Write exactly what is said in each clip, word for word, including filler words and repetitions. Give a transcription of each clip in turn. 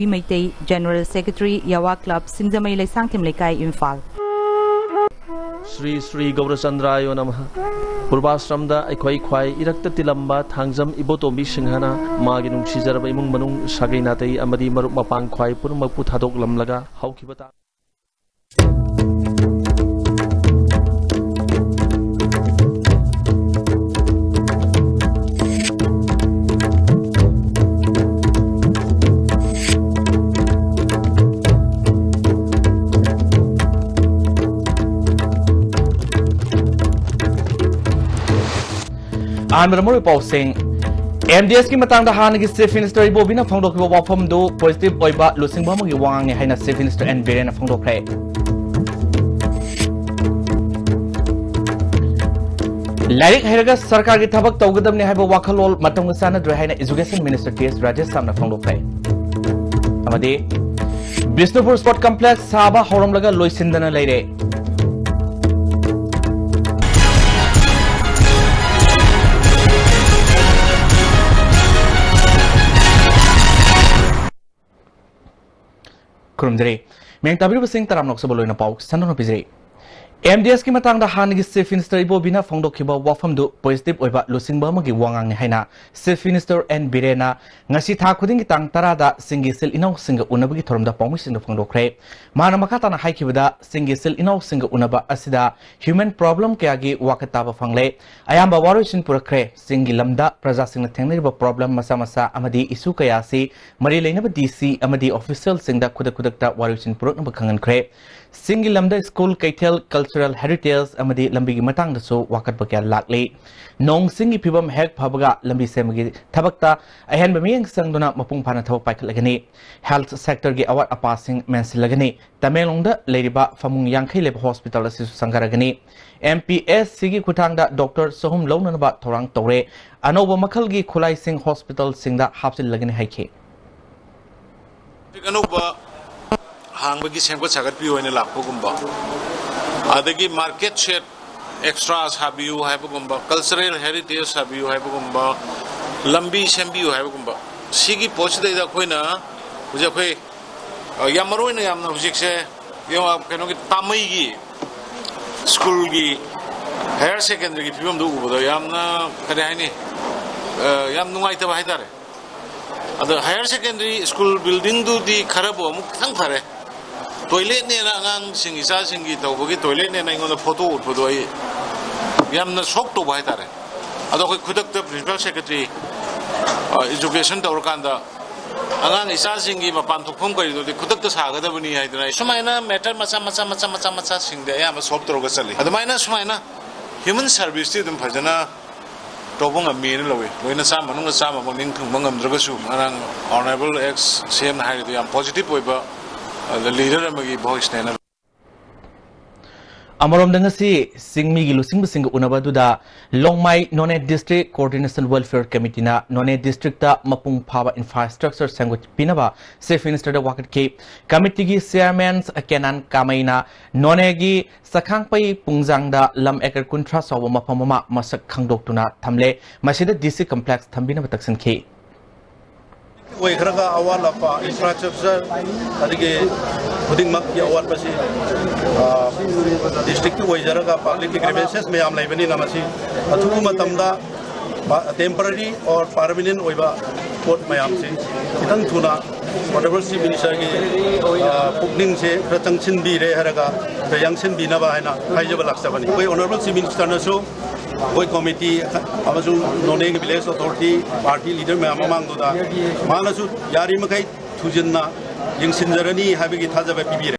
Meitei, General Secretary, ꯌꯥꯋꯥ Club, ꯁꯤꯡꯖꯃꯩ ꯂꯩꯁꯥꯡꯊꯦꯝ ꯂꯩꯀꯥꯏ, ꯏꯝꯐꯥꯜ꯫ ꯁ꯭ꯔꯤ ꯁ꯭ꯔꯤ ꯒꯧꯔꯆꯟꯗ꯭ꯔꯥꯌꯣ ꯅꯃꯍ꯫ ꯄꯨꯔꯕꯥꯁ꯭ꯔꯝꯗ ꯑꯩꯈꯣꯏ ꯈ꯭ꯋꯥꯏ ꯏꯔꯛꯇ ꯇꯤꯜꯂꯝꯕ ꯊꯥꯡꯖꯝ ꯏꯕꯣꯇꯣꯝꯕꯤ ꯁꯤꯡꯍꯅ ꯃꯥꯒꯤ ꯅꯨꯡꯁꯤꯖꯔꯕ ꯏꯃꯨꯡ ꯃꯅꯨꯡ, ꯁꯥꯒꯩ ꯅꯥꯇꯩ ꯑꯃꯗꯤ ꯃꯔꯨꯞ ꯃꯄꯥꯡ ꯈ꯭ꯋꯥꯏ ꯄꯨꯝꯅꯃꯛꯄꯨ ꯊꯥꯗꯣꯛꯂꯝꯂꯒ ꯍꯧꯈꯤꯕ ꯇꯥꯡ ꯑꯍꯥꯟꯕꯗ ꯃꯔꯨꯑꯣꯏꯕ ꯄꯥꯎꯁꯤꯡ꯫ ꯑꯦꯝ ꯗꯤ ꯑꯦꯁꯀꯤ ꯃꯇꯥꯡꯗ ꯍꯥꯟꯅꯒꯤ Chief Minister ꯏꯕꯣꯕꯤꯅ ꯐꯣꯡꯗꯣꯛꯈꯤꯕ ꯋꯥꯐꯝꯗꯨ positive ꯑꯣꯏꯕ ꯂꯨꯆꯤꯡꯕ ꯑꯃꯒꯤ ꯋꯥꯉꯥꯡꯅꯤ ꯍꯥꯏꯅ Chief Minister ꯑꯦꯟ ꯕꯤꯔꯦꯟꯅ ꯐꯣꯡꯗꯣꯛꯈ꯭ꯔꯦ꯫ ꯂꯥꯏꯔꯤꯛ ꯍꯩꯔꯒ ꯁꯔꯀꯥꯔꯒꯤ ꯊꯕꯛ ꯇꯧꯒꯗꯕꯅꯤ ꯍꯥꯏꯕ ꯋꯥꯈꯜꯂꯣꯟ ꯃꯇꯝꯒ ꯆꯥꯟꯅꯗ꯭ꯔꯦ ꯍꯥꯏꯅ Education Minister ꯇꯤ ꯑꯦꯁ ꯔꯥꯖꯦꯁ꯭ꯌꯥꯝꯅ ꯐꯣꯡꯗꯣꯛꯈ꯭ꯔꯦ꯫ ꯑꯃꯗꯤ ꯕꯤꯁꯅꯨꯄꯨꯔ Sport Complex ꯁꯥꯕ ꯍꯧꯔꯝꯂꯒ ꯂꯣꯏꯁꯤꯟꯗꯅ ꯂꯩꯔꯦ꯫ ꯈꯨꯔꯨꯝꯖꯔꯤ꯫ ꯃꯤꯌꯥꯝ ꯇꯥꯕꯤꯔꯤꯕꯁꯤꯡ ꯇꯔꯥꯝꯅ ꯑꯣꯛꯆꯕ ꯂꯣꯏꯅ ꯄꯥꯎ ꯁꯟꯗꯣꯛꯅ ꯄꯤꯖꯔꯤ꯫ ꯑꯦꯝ ꯗꯤ ꯑꯦꯁꯀꯤ ꯃꯇꯥꯡꯗ ꯍꯥꯟꯅꯒꯤ Chief Minister ꯏꯕꯣꯕꯤꯅ ꯐꯣꯡꯗꯣꯛꯈꯤꯕ ꯋꯥꯐꯝꯗꯨ positive ꯑꯣꯏꯕ ꯂꯨꯆꯤꯡꯕ ꯑꯃꯒꯤ ꯋꯥꯉꯥꯡꯅꯤ ꯍꯥꯏꯅ Chief Minister ꯑꯦꯟ ꯕꯤꯔꯦꯟꯅ ꯉꯁꯤ ꯊꯥ ꯈꯨꯗꯤꯡꯒꯤ ꯇꯥꯡ ꯇꯔꯥꯗ ꯆꯤꯡꯒꯤ ꯏꯆꯤꯜ ꯏꯅꯥꯎꯁꯤꯡꯒ ꯎꯅꯕꯒꯤ ꯊꯧꯔꯝꯗ ꯄꯥꯎꯃꯤꯁꯤꯡꯗ ꯐꯣꯡꯗꯣꯛꯈ꯭ꯔꯦ꯫ ꯃꯍꯥꯛꯅ ꯃꯈꯥ ꯇꯥꯅ ꯍꯥꯏꯈꯤꯕꯗ, ꯆꯤꯡꯒꯤ ꯏꯆꯤꯜ ꯏꯅꯥꯎꯁꯤꯡꯒ ꯎꯅꯕ ꯑꯁꯤꯗ human problem ꯀꯌꯥꯒꯤ ꯋꯥꯈꯜ ꯇꯥꯕ ꯐꯪꯂꯦ꯫ ꯑꯌꯥꯝꯕ ꯋꯥꯔꯣꯏꯁꯤꯟ ꯄꯨꯔꯛꯈ꯭ꯔꯦ꯫ ꯆꯤꯡꯒꯤ ꯂꯝꯗ ꯄ꯭ꯔꯖꯥꯁꯤꯡꯅ ꯊꯦꯡꯅꯔꯤꯕ problem ꯃꯆꯥ ꯃꯆꯥ ꯑꯃꯗꯤ issue ꯀꯌꯥ ꯑꯁꯤ ꯃꯔꯤ ꯂꯩꯅꯕ ꯗꯤ ꯁꯤ ꯑꯃꯗꯤ officialꯁꯤꯡꯗ ꯈꯨꯗꯛ ꯈꯨꯗꯛꯇ ꯋꯥꯔꯣꯏꯁꯤꯟ ꯄꯨꯔꯛꯅꯕ ꯈꯪꯍꯟꯈ꯭ꯔꯦ꯫ ꯆꯤꯡꯒꯤ ꯂꯝꯗ school, ꯀꯩꯊꯦꯜ, cultural heritage ꯑꯃꯗꯤ ꯂꯝꯕꯤꯒꯤ ꯃꯇꯥꯡꯗꯁꯨ ꯋꯥꯀꯠꯄ ꯀꯌꯥ ꯂꯥꯛꯂꯤ꯫ ꯅꯣꯡ ꯆꯤꯡꯒꯤ ꯐꯤꯕꯝ ꯍꯦꯛ ꯐꯕꯒ ꯂꯝꯕꯤ ꯁꯦꯝꯕꯒꯤ ꯊꯕꯛꯇ ꯑꯍꯦꯟꯕ ꯃꯤꯠꯌꯦꯡ ꯆꯪꯗꯨꯅ ꯃꯄꯨꯡ ꯐꯥꯅ ꯊꯕꯛ ꯄꯥꯏꯈꯠꯂꯒꯅꯤ꯫ Health sectorꯒꯤ ꯑꯋꯥꯠ ꯑꯄꯥꯁꯤꯡ ꯃꯦꯟꯁꯤꯜꯂꯒꯅꯤ꯫ ꯇꯃꯦꯡꯂꯣꯡꯗ ꯂꯩꯔꯤꯕ ꯐꯃꯨꯡ ꯌꯥꯡꯈꯩ ꯂꯩꯕ hospital ꯑꯁꯤꯁꯨ ꯁꯪꯒꯥꯔꯒꯅꯤ꯫ ꯑꯦꯝ ꯄꯤ ꯑꯦꯁ ꯁꯤꯒꯤ ꯈꯨꯠꯊꯥꯡꯗ doctor ꯆꯍꯨꯝ ꯂꯧꯅꯅꯕ ꯊꯧꯔꯥꯡ ꯇꯧꯔꯦ꯫ ꯑꯅꯧꯕ ꯃꯈꯜꯒꯤ ꯈꯨꯠꯂꯥꯏꯁꯤꯡ hospitalꯁꯤꯡꯗ ꯍꯥꯞꯆꯤꯜꯂꯒꯅꯤ ꯍꯥꯏꯈꯤ꯫ ꯑꯅꯧꯕ ꯍꯥꯡꯕꯒꯤ ꯁꯦꯝꯒꯠ ꯁꯥꯒꯠꯄꯤꯌꯨ ꯍꯥꯏꯅ ꯂꯥꯛꯄꯒꯨꯝꯕ, ꯑꯗꯒꯤ market shed extra ꯁꯥꯕꯤꯌꯨ ꯍꯥꯏꯕꯒꯨꯝꯕ, cultural heritage ꯁꯥꯕꯤꯌꯨ ꯍꯥꯏꯕꯒꯨꯝꯕ, ꯂꯝꯕꯤ ꯁꯦꯝꯕꯤꯌꯨ ꯍꯥꯏꯕꯒꯨꯝꯕ, ꯁꯤꯒꯤ ꯄꯣꯠꯁꯤꯗꯩꯗ ꯑꯩꯈꯣꯏꯅ ꯍꯧꯖꯤꯛ ꯑꯩꯈꯣꯏ, ꯑ, ꯌꯥꯝ ꯃꯔꯨ ꯑꯣꯏꯅ ꯌꯥꯝꯅ ꯍꯧꯖꯤꯛꯁꯦ ꯌꯦꯡꯉꯣ, ꯀꯩꯅꯣꯒꯤ ꯇꯥꯃꯩꯒꯤ ꯁ꯭ꯀꯨꯜꯒꯤ ꯍꯥꯌꯔ ꯁꯦꯀꯦꯟꯗꯔꯤꯒꯤ ꯐꯤꯕꯝꯗꯨ ꯎꯕꯗ ꯌꯥꯝꯅ, ꯀꯔꯤ ꯍꯥꯏꯅꯤ, ꯑ, ꯌꯥꯝ ꯅꯨꯡꯉꯥꯏꯇꯕ ꯍꯥꯏꯇꯥꯔꯦ꯫ ꯑꯗꯣ ꯍꯥꯌꯔ ꯁꯦꯀꯦꯟꯗꯔꯤ ꯁ꯭ꯀꯨꯜ ꯕꯤꯜꯗꯤꯡꯗꯨꯗꯤ ꯈꯔꯕꯨ ꯑꯃꯨꯛ ꯈꯤꯇꯪ ꯐꯔꯦ꯫ ꯇꯣꯏꯂꯦꯠꯅꯦꯅ ꯑꯉꯥꯡꯁꯤꯡ, ꯏꯆꯥꯁꯤꯡꯒꯤ ꯇꯧꯕꯒꯤ ꯇꯣꯏꯂꯦꯠꯅꯦꯅ ꯑꯩꯉꯣꯟꯗ ꯐꯣꯇꯣ ꯎꯠꯄꯗꯣ ꯑꯩ ꯌꯥꯝꯅ ꯁꯣꯛ ꯇꯧꯕ ꯍꯥꯏꯇꯥꯔꯦ꯫ ꯑꯗꯣ ꯑꯩꯈꯣꯏ ꯈꯨꯗꯛꯇ ꯄ꯭ꯔꯤꯟꯁꯤꯄꯥꯜ ꯁꯦꯀ꯭ꯔꯦꯇꯔꯤ, ꯑ, ꯑꯦꯖꯨꯀꯦꯁꯟ ꯇꯧꯔꯀꯥꯟꯗ ꯑꯉꯥꯡ ꯏꯆꯥꯁꯤꯡꯒꯤ ꯃꯄꯥꯟ ꯊꯣꯛꯐꯝ ꯀꯔꯤꯗꯨꯗꯤ ꯈꯨꯗꯛꯇ ꯁꯥꯒꯗꯕꯅꯤ ꯍꯥꯏꯗꯅ ꯑꯩ ꯁꯨꯃꯥꯏꯅ ꯃꯦꯇꯔ ꯃꯆꯥ ꯃꯆꯥ ꯃꯆꯥ ꯃꯆꯥ ꯃꯆꯥꯁꯤꯡꯗ ꯑꯌꯥꯝꯕ ꯁꯣꯜꯕ ꯇꯧꯔꯒ ꯆꯠꯂꯤ꯫ ꯑꯗꯨꯃꯥꯏꯅ ꯁꯨꯃꯥꯏꯅ ꯍ꯭ꯌꯨꯃꯦꯟ ꯁꯔꯚꯤꯁꯇꯤ ꯑꯗꯨꯝ ꯐꯖꯅ ꯇꯧꯕ ꯉꯝꯃꯦꯅ ꯂꯧꯏ꯫ ꯂꯣꯏꯅ ꯆꯥꯝꯃ ꯃꯅꯨꯡꯗ ꯆꯥꯝꯃꯃꯛ ꯅꯤꯡ ꯊꯨꯡꯕ ꯉꯝꯗ꯭ꯔꯒꯁꯨ, ꯉꯔꯥꯡ ꯑꯣꯅꯔꯦꯕꯜ ꯑꯦꯛꯁ ꯁꯤ ꯑꯦꯝꯅ ꯍꯥꯏꯔꯤꯗꯨ ꯌꯥꯝ ꯄꯣꯖꯤꯇꯤꯚ ꯑꯣꯏꯕ, ꯑ, ꯂꯤꯗꯔ ꯑꯃꯒꯤ ꯚꯣꯏꯁꯅꯦꯅ꯫ ꯑꯃꯔꯣꯝꯗ ꯉꯁꯤ ꯆꯤꯡꯃꯤꯒꯤ ꯂꯨꯆꯤꯡꯕꯁꯤꯡꯒ ꯎꯅꯕ ꯑꯗꯨꯗ ꯂꯣꯡꯃꯥꯏ ꯅꯣꯅꯦ ꯗꯤꯁꯇ꯭ꯔꯤꯛ ꯀꯣꯑꯣꯔꯗꯤꯅꯦꯁꯟ ꯋꯦꯜꯐꯤꯌꯔ ꯀꯃꯤꯇꯤꯅ ꯅꯣꯅꯦ ꯗꯤꯁꯇ꯭ꯔꯤꯛꯇ ꯃꯄꯨꯡ ꯐꯥꯕ ꯏꯟꯐ꯭ꯔꯥꯁ꯭ꯇ꯭ꯔꯛꯆꯔ ꯁꯦꯝꯒꯠꯄꯤꯅꯕ ꯆꯤꯐ ꯃꯤꯅꯤꯁꯇꯔꯗ ꯋꯥꯀꯠꯈꯤ꯫ ꯀꯃꯤꯇꯤꯒꯤ ꯆꯤꯌꯔꯃꯦꯟ ꯀꯦꯅꯥꯟ ꯀꯥꯃꯩꯅ ꯅꯣꯅꯦꯒꯤ ꯁꯈꯥꯡꯄꯩ ꯄꯨꯡꯖꯥꯡꯗ ꯂꯝ ꯑꯦꯀꯔ ꯀꯨꯟꯊ꯭ꯔꯥ ꯆꯥꯎꯕ ꯃꯐꯝ ꯑꯃ ꯃꯁꯛ ꯈꯪꯗꯣꯛꯇꯨꯅ ꯊꯝꯂꯦ꯫ ꯃꯁꯤꯗ ꯗꯤ ꯁꯤ ꯀꯝꯄ꯭ꯂꯦꯛꯁ ꯊꯝꯕꯤꯅꯕ ꯇꯛꯁꯤꯟꯈꯤ꯫ ꯑꯣꯏꯈ꯭ꯔꯒ ꯑꯋꯥꯠ ꯑꯄꯥ, ꯏꯟꯐ꯭ꯔꯥꯁ꯭ꯇ꯭ꯔꯛꯆꯔ, ꯑꯗꯒꯤ ꯈꯨꯗꯤꯡꯃꯛꯀꯤ ꯑꯋꯥꯠꯄꯁꯤ, ꯑ, ꯗꯤꯁꯇ꯭ꯔꯤꯛꯀꯤ ꯑꯣꯏꯖꯔꯒ ꯄꯕ꯭ꯂꯤꯛꯀꯤ ꯒ꯭ꯔꯤꯚꯦꯟꯁꯦꯁ ꯃꯌꯥꯝ ꯂꯩꯕꯅꯤꯅ ꯃꯁꯤ ꯑꯊꯨꯕ ꯃꯇꯝꯗ ꯄ-, ꯇꯦꯝꯄꯔꯔꯤ ꯑꯣꯔ ꯄꯥꯔꯃꯤꯅꯦꯟ ꯑꯣꯏꯕ ꯄꯣꯠ ꯃꯌꯥꯝꯁꯤ ꯈꯤꯇꯪ ꯊꯨꯅ ꯑꯣꯅꯔꯦꯕꯜ ꯆꯤꯐ ꯃꯤꯅꯤꯁꯇꯔꯒꯤ, ꯑ, ꯄꯨꯛꯅꯤꯡꯁꯦ ꯈꯔ ꯆꯪꯁꯤꯟꯕꯤꯔꯦ ꯍꯥꯏꯔꯒ ꯈꯔ ꯌꯥꯡꯁꯤꯟꯕꯤꯅꯕ ꯍꯥꯏꯅ ꯍꯥꯏꯖꯕ ꯂꯥꯛꯆꯕꯅꯤ꯫ ꯑꯩꯈꯣꯏ ꯑꯣꯅꯔꯦꯕꯜ ꯆꯤꯐ ꯃꯤꯅꯤꯁꯇꯔꯅꯁꯨ ꯑꯩꯈꯣꯏ ꯀꯣꯃꯤꯇꯤ ꯑꯃꯁꯨꯡ ꯅꯣꯅꯦꯒꯤ ꯚꯤꯂꯦꯖ ꯑꯣꯊꯣꯔꯤꯇꯤ ꯄꯥꯔꯇꯤ ꯂꯤꯗꯔ ꯃꯌꯥꯝ ꯃꯃꯥꯡꯗꯨꯗ ꯃꯥꯅꯁꯨ ꯌꯥꯔꯤꯃꯈꯩ ꯊꯨꯖꯤꯟꯅ ꯌꯦꯡꯁꯤꯟꯖꯔꯅꯤ ꯍꯥꯏꯕꯒꯤ ꯊꯥꯖꯕ ꯄꯤꯕꯤꯔꯦ꯫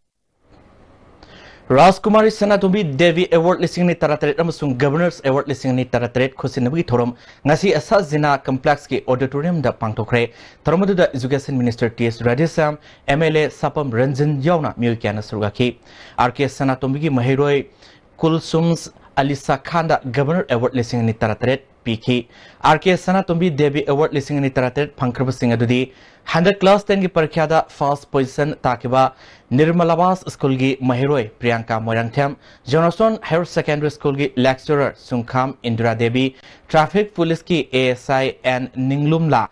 ꯔꯥꯖꯀꯨꯃꯥꯔꯤ ꯁꯅꯥꯇꯣꯝꯕꯤ ꯗꯦꯕꯤ ꯑꯦꯋꯥꯔꯗ ꯂꯤꯁꯤꯡ ꯑꯅꯤ ꯇꯔꯥꯇꯔꯦꯠ ꯑꯃꯁꯨꯡ ꯒꯕꯔꯅꯔꯁ ꯑꯦꯋꯥꯔꯗ ꯂꯤꯁꯤꯡ ꯑꯅꯤ ꯇꯔꯥꯇꯔꯦꯠ ꯈꯨꯠꯁꯤꯟꯅꯕꯒꯤ ꯊꯧꯔꯝ ꯉꯁꯤ ꯑꯁꯥ ꯖꯤꯅꯥ ꯀꯝꯄ꯭ꯂꯦꯛꯁꯀꯤ ꯑꯣꯗꯤꯇꯣꯔꯤꯌꯝꯗ ꯄꯥꯡꯊꯣꯛꯈ꯭ꯔꯦ꯫ ꯊꯧꯔꯝ ꯑꯗꯨꯗ education minister T S Radheshyam, M L A Sapam Ranjan ꯌꯥꯎꯅ ꯃꯤꯑꯣꯏ ꯀꯌꯥꯅ ꯁꯔꯨꯛ ꯌꯥꯈꯤ꯫ ꯑꯥꯔ ꯀꯦ ꯁꯅꯥꯇꯣꯝꯕꯤꯒꯤ ꯃꯍꯩꯔꯣꯏ ꯀꯨꯜꯁꯨꯝꯁ ꯑꯂꯤꯁꯥ ꯈꯥꯟꯗ ꯒꯕꯔꯅꯔ ꯑꯦꯋꯥꯔꯗ ꯂꯤꯁꯤꯡ ꯑꯅꯤ ꯇꯔꯥꯇꯔꯦꯠ ꯄꯤꯈꯤ꯫ R K Sanatombi Devi award ꯂꯤꯁꯤꯡ ꯑꯅꯤ ꯇꯔꯥꯇꯔꯦꯠ ꯐꯪꯈ꯭ꯔꯕꯁꯤꯡ ꯑꯗꯨꯗꯤ ꯍꯟꯗꯛ ꯀ꯭ꯂꯥꯁ ꯇꯦꯟꯒꯤ ꯄꯔꯤꯈ꯭ꯌꯥꯗ ꯐꯥꯔꯁ ꯄꯣꯖꯤꯁꯟ ꯇꯥꯈꯤꯕ ꯅꯤꯔꯃꯂꯥꯕꯥꯁ ꯁ꯭ꯀꯨꯜꯒꯤ ꯃꯍꯩꯔꯣꯏ ꯄ꯭ꯔꯤꯌꯥꯡꯀꯥ ꯃꯣꯏꯔꯥꯡꯊꯦꯝ, ꯖꯣꯅꯥꯁꯇꯣꯟ ꯍꯥꯌꯔ ꯁꯦꯀꯦꯟꯗꯔꯤ ꯁ꯭ꯀꯨꯜꯒꯤ ꯂꯦꯛꯆꯔꯔ ꯁꯨꯡꯈꯥꯝ ꯏꯟꯗꯤꯔꯥ ꯗꯦꯕꯤ, ꯇ꯭ꯔꯥꯐꯤꯛ ꯄꯨꯂꯤꯁꯀꯤ ꯑꯦ ꯑꯦꯁ ꯑꯥꯏ ꯑꯦꯟ ꯅꯤꯡꯂꯨꯝꯂꯥ,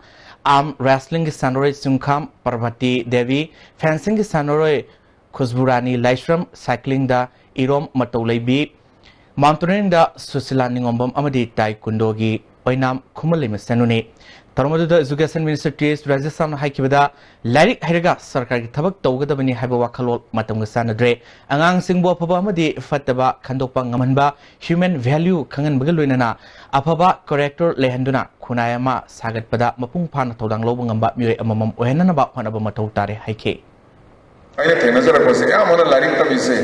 ꯑꯥꯔꯝ ꯔꯦꯁꯂꯤꯡꯒꯤ ꯁꯥꯟꯅꯔꯣꯏ ꯆꯨꯡꯈꯥꯝ ꯄꯥꯔꯕꯇꯤ ꯗꯦꯕꯤ, ꯐꯦꯟꯁꯤꯡꯒꯤ ꯁꯥꯟꯅꯔꯣꯏ ꯈꯨꯁꯕꯨ ꯔꯥꯅꯤ ꯂꯥꯏꯁ꯭ꯔꯝ, ꯁꯥꯏꯀ꯭ꯂꯤꯡꯗ ꯏꯔꯣꯝ ꯃꯇꯧ ꯂꯩꯕꯤ, ꯃꯥꯎꯟꯇꯦꯅꯤꯌꯔꯤꯡꯗ ꯁꯨꯁꯤꯂꯥ ꯅꯤꯉꯣꯝꯕꯝ ꯑꯃꯗꯤ ꯇꯥꯏꯀꯨꯟꯗꯣꯒꯤ ꯑꯣꯏꯅꯥꯝ ꯈꯨꯃꯟꯂꯩꯃ ꯁꯅꯨꯅꯤ꯫ ꯊꯧꯔꯝ ꯑꯗꯨꯗ Education Minister T S ꯔꯥꯖꯦꯁ꯭ꯋꯥꯃꯤꯅ ꯍꯥꯏꯈꯤꯕꯗ, ꯂꯥꯏꯔꯤꯛ ꯍꯩꯔꯒ ꯁꯔꯀꯥꯔꯒꯤ ꯊꯕꯛ ꯇꯧꯒꯗꯕꯅꯤ ꯍꯥꯏꯕ ꯋꯥꯈꯜꯂꯣꯟ ꯃꯇꯝꯒ ꯆꯥꯟꯅꯗ꯭ꯔꯦ꯫ ꯑꯉꯥꯡꯁꯤꯡꯕꯨ ꯑꯐꯕ ꯑꯃꯗꯤ ꯐꯠꯇꯕ ꯈꯟꯗꯣꯛꯄ ꯉꯝꯍꯟꯕ, human value ꯈꯪꯍꯟꯕꯒ ꯂꯣꯏꯅꯅ ꯑꯐꯕ character ꯂꯩꯍꯟꯗꯨꯅ ꯈꯨꯟꯅꯥꯏ ꯑꯃ ꯁꯥꯒꯠꯄꯗ ꯃꯄꯨꯡ ꯐꯥꯅ ꯊꯧꯗꯥꯡ ꯂꯧꯕ ꯉꯝꯕ ꯃꯤꯑꯣꯏ ꯑꯃꯃꯝ ꯑꯣꯏꯍꯟꯅꯅꯕ ꯍꯣꯠꯅꯕ ꯃꯊꯧ ꯇꯥꯔꯦ ꯍꯥꯏꯈꯤ꯫ ꯑꯩꯅ ꯊꯦꯡꯅꯖꯔꯛꯄꯁꯦ ꯑꯌꯥꯝꯕꯅ ꯂꯥꯏꯔꯤꯛ ꯇꯝꯃꯤꯁꯦ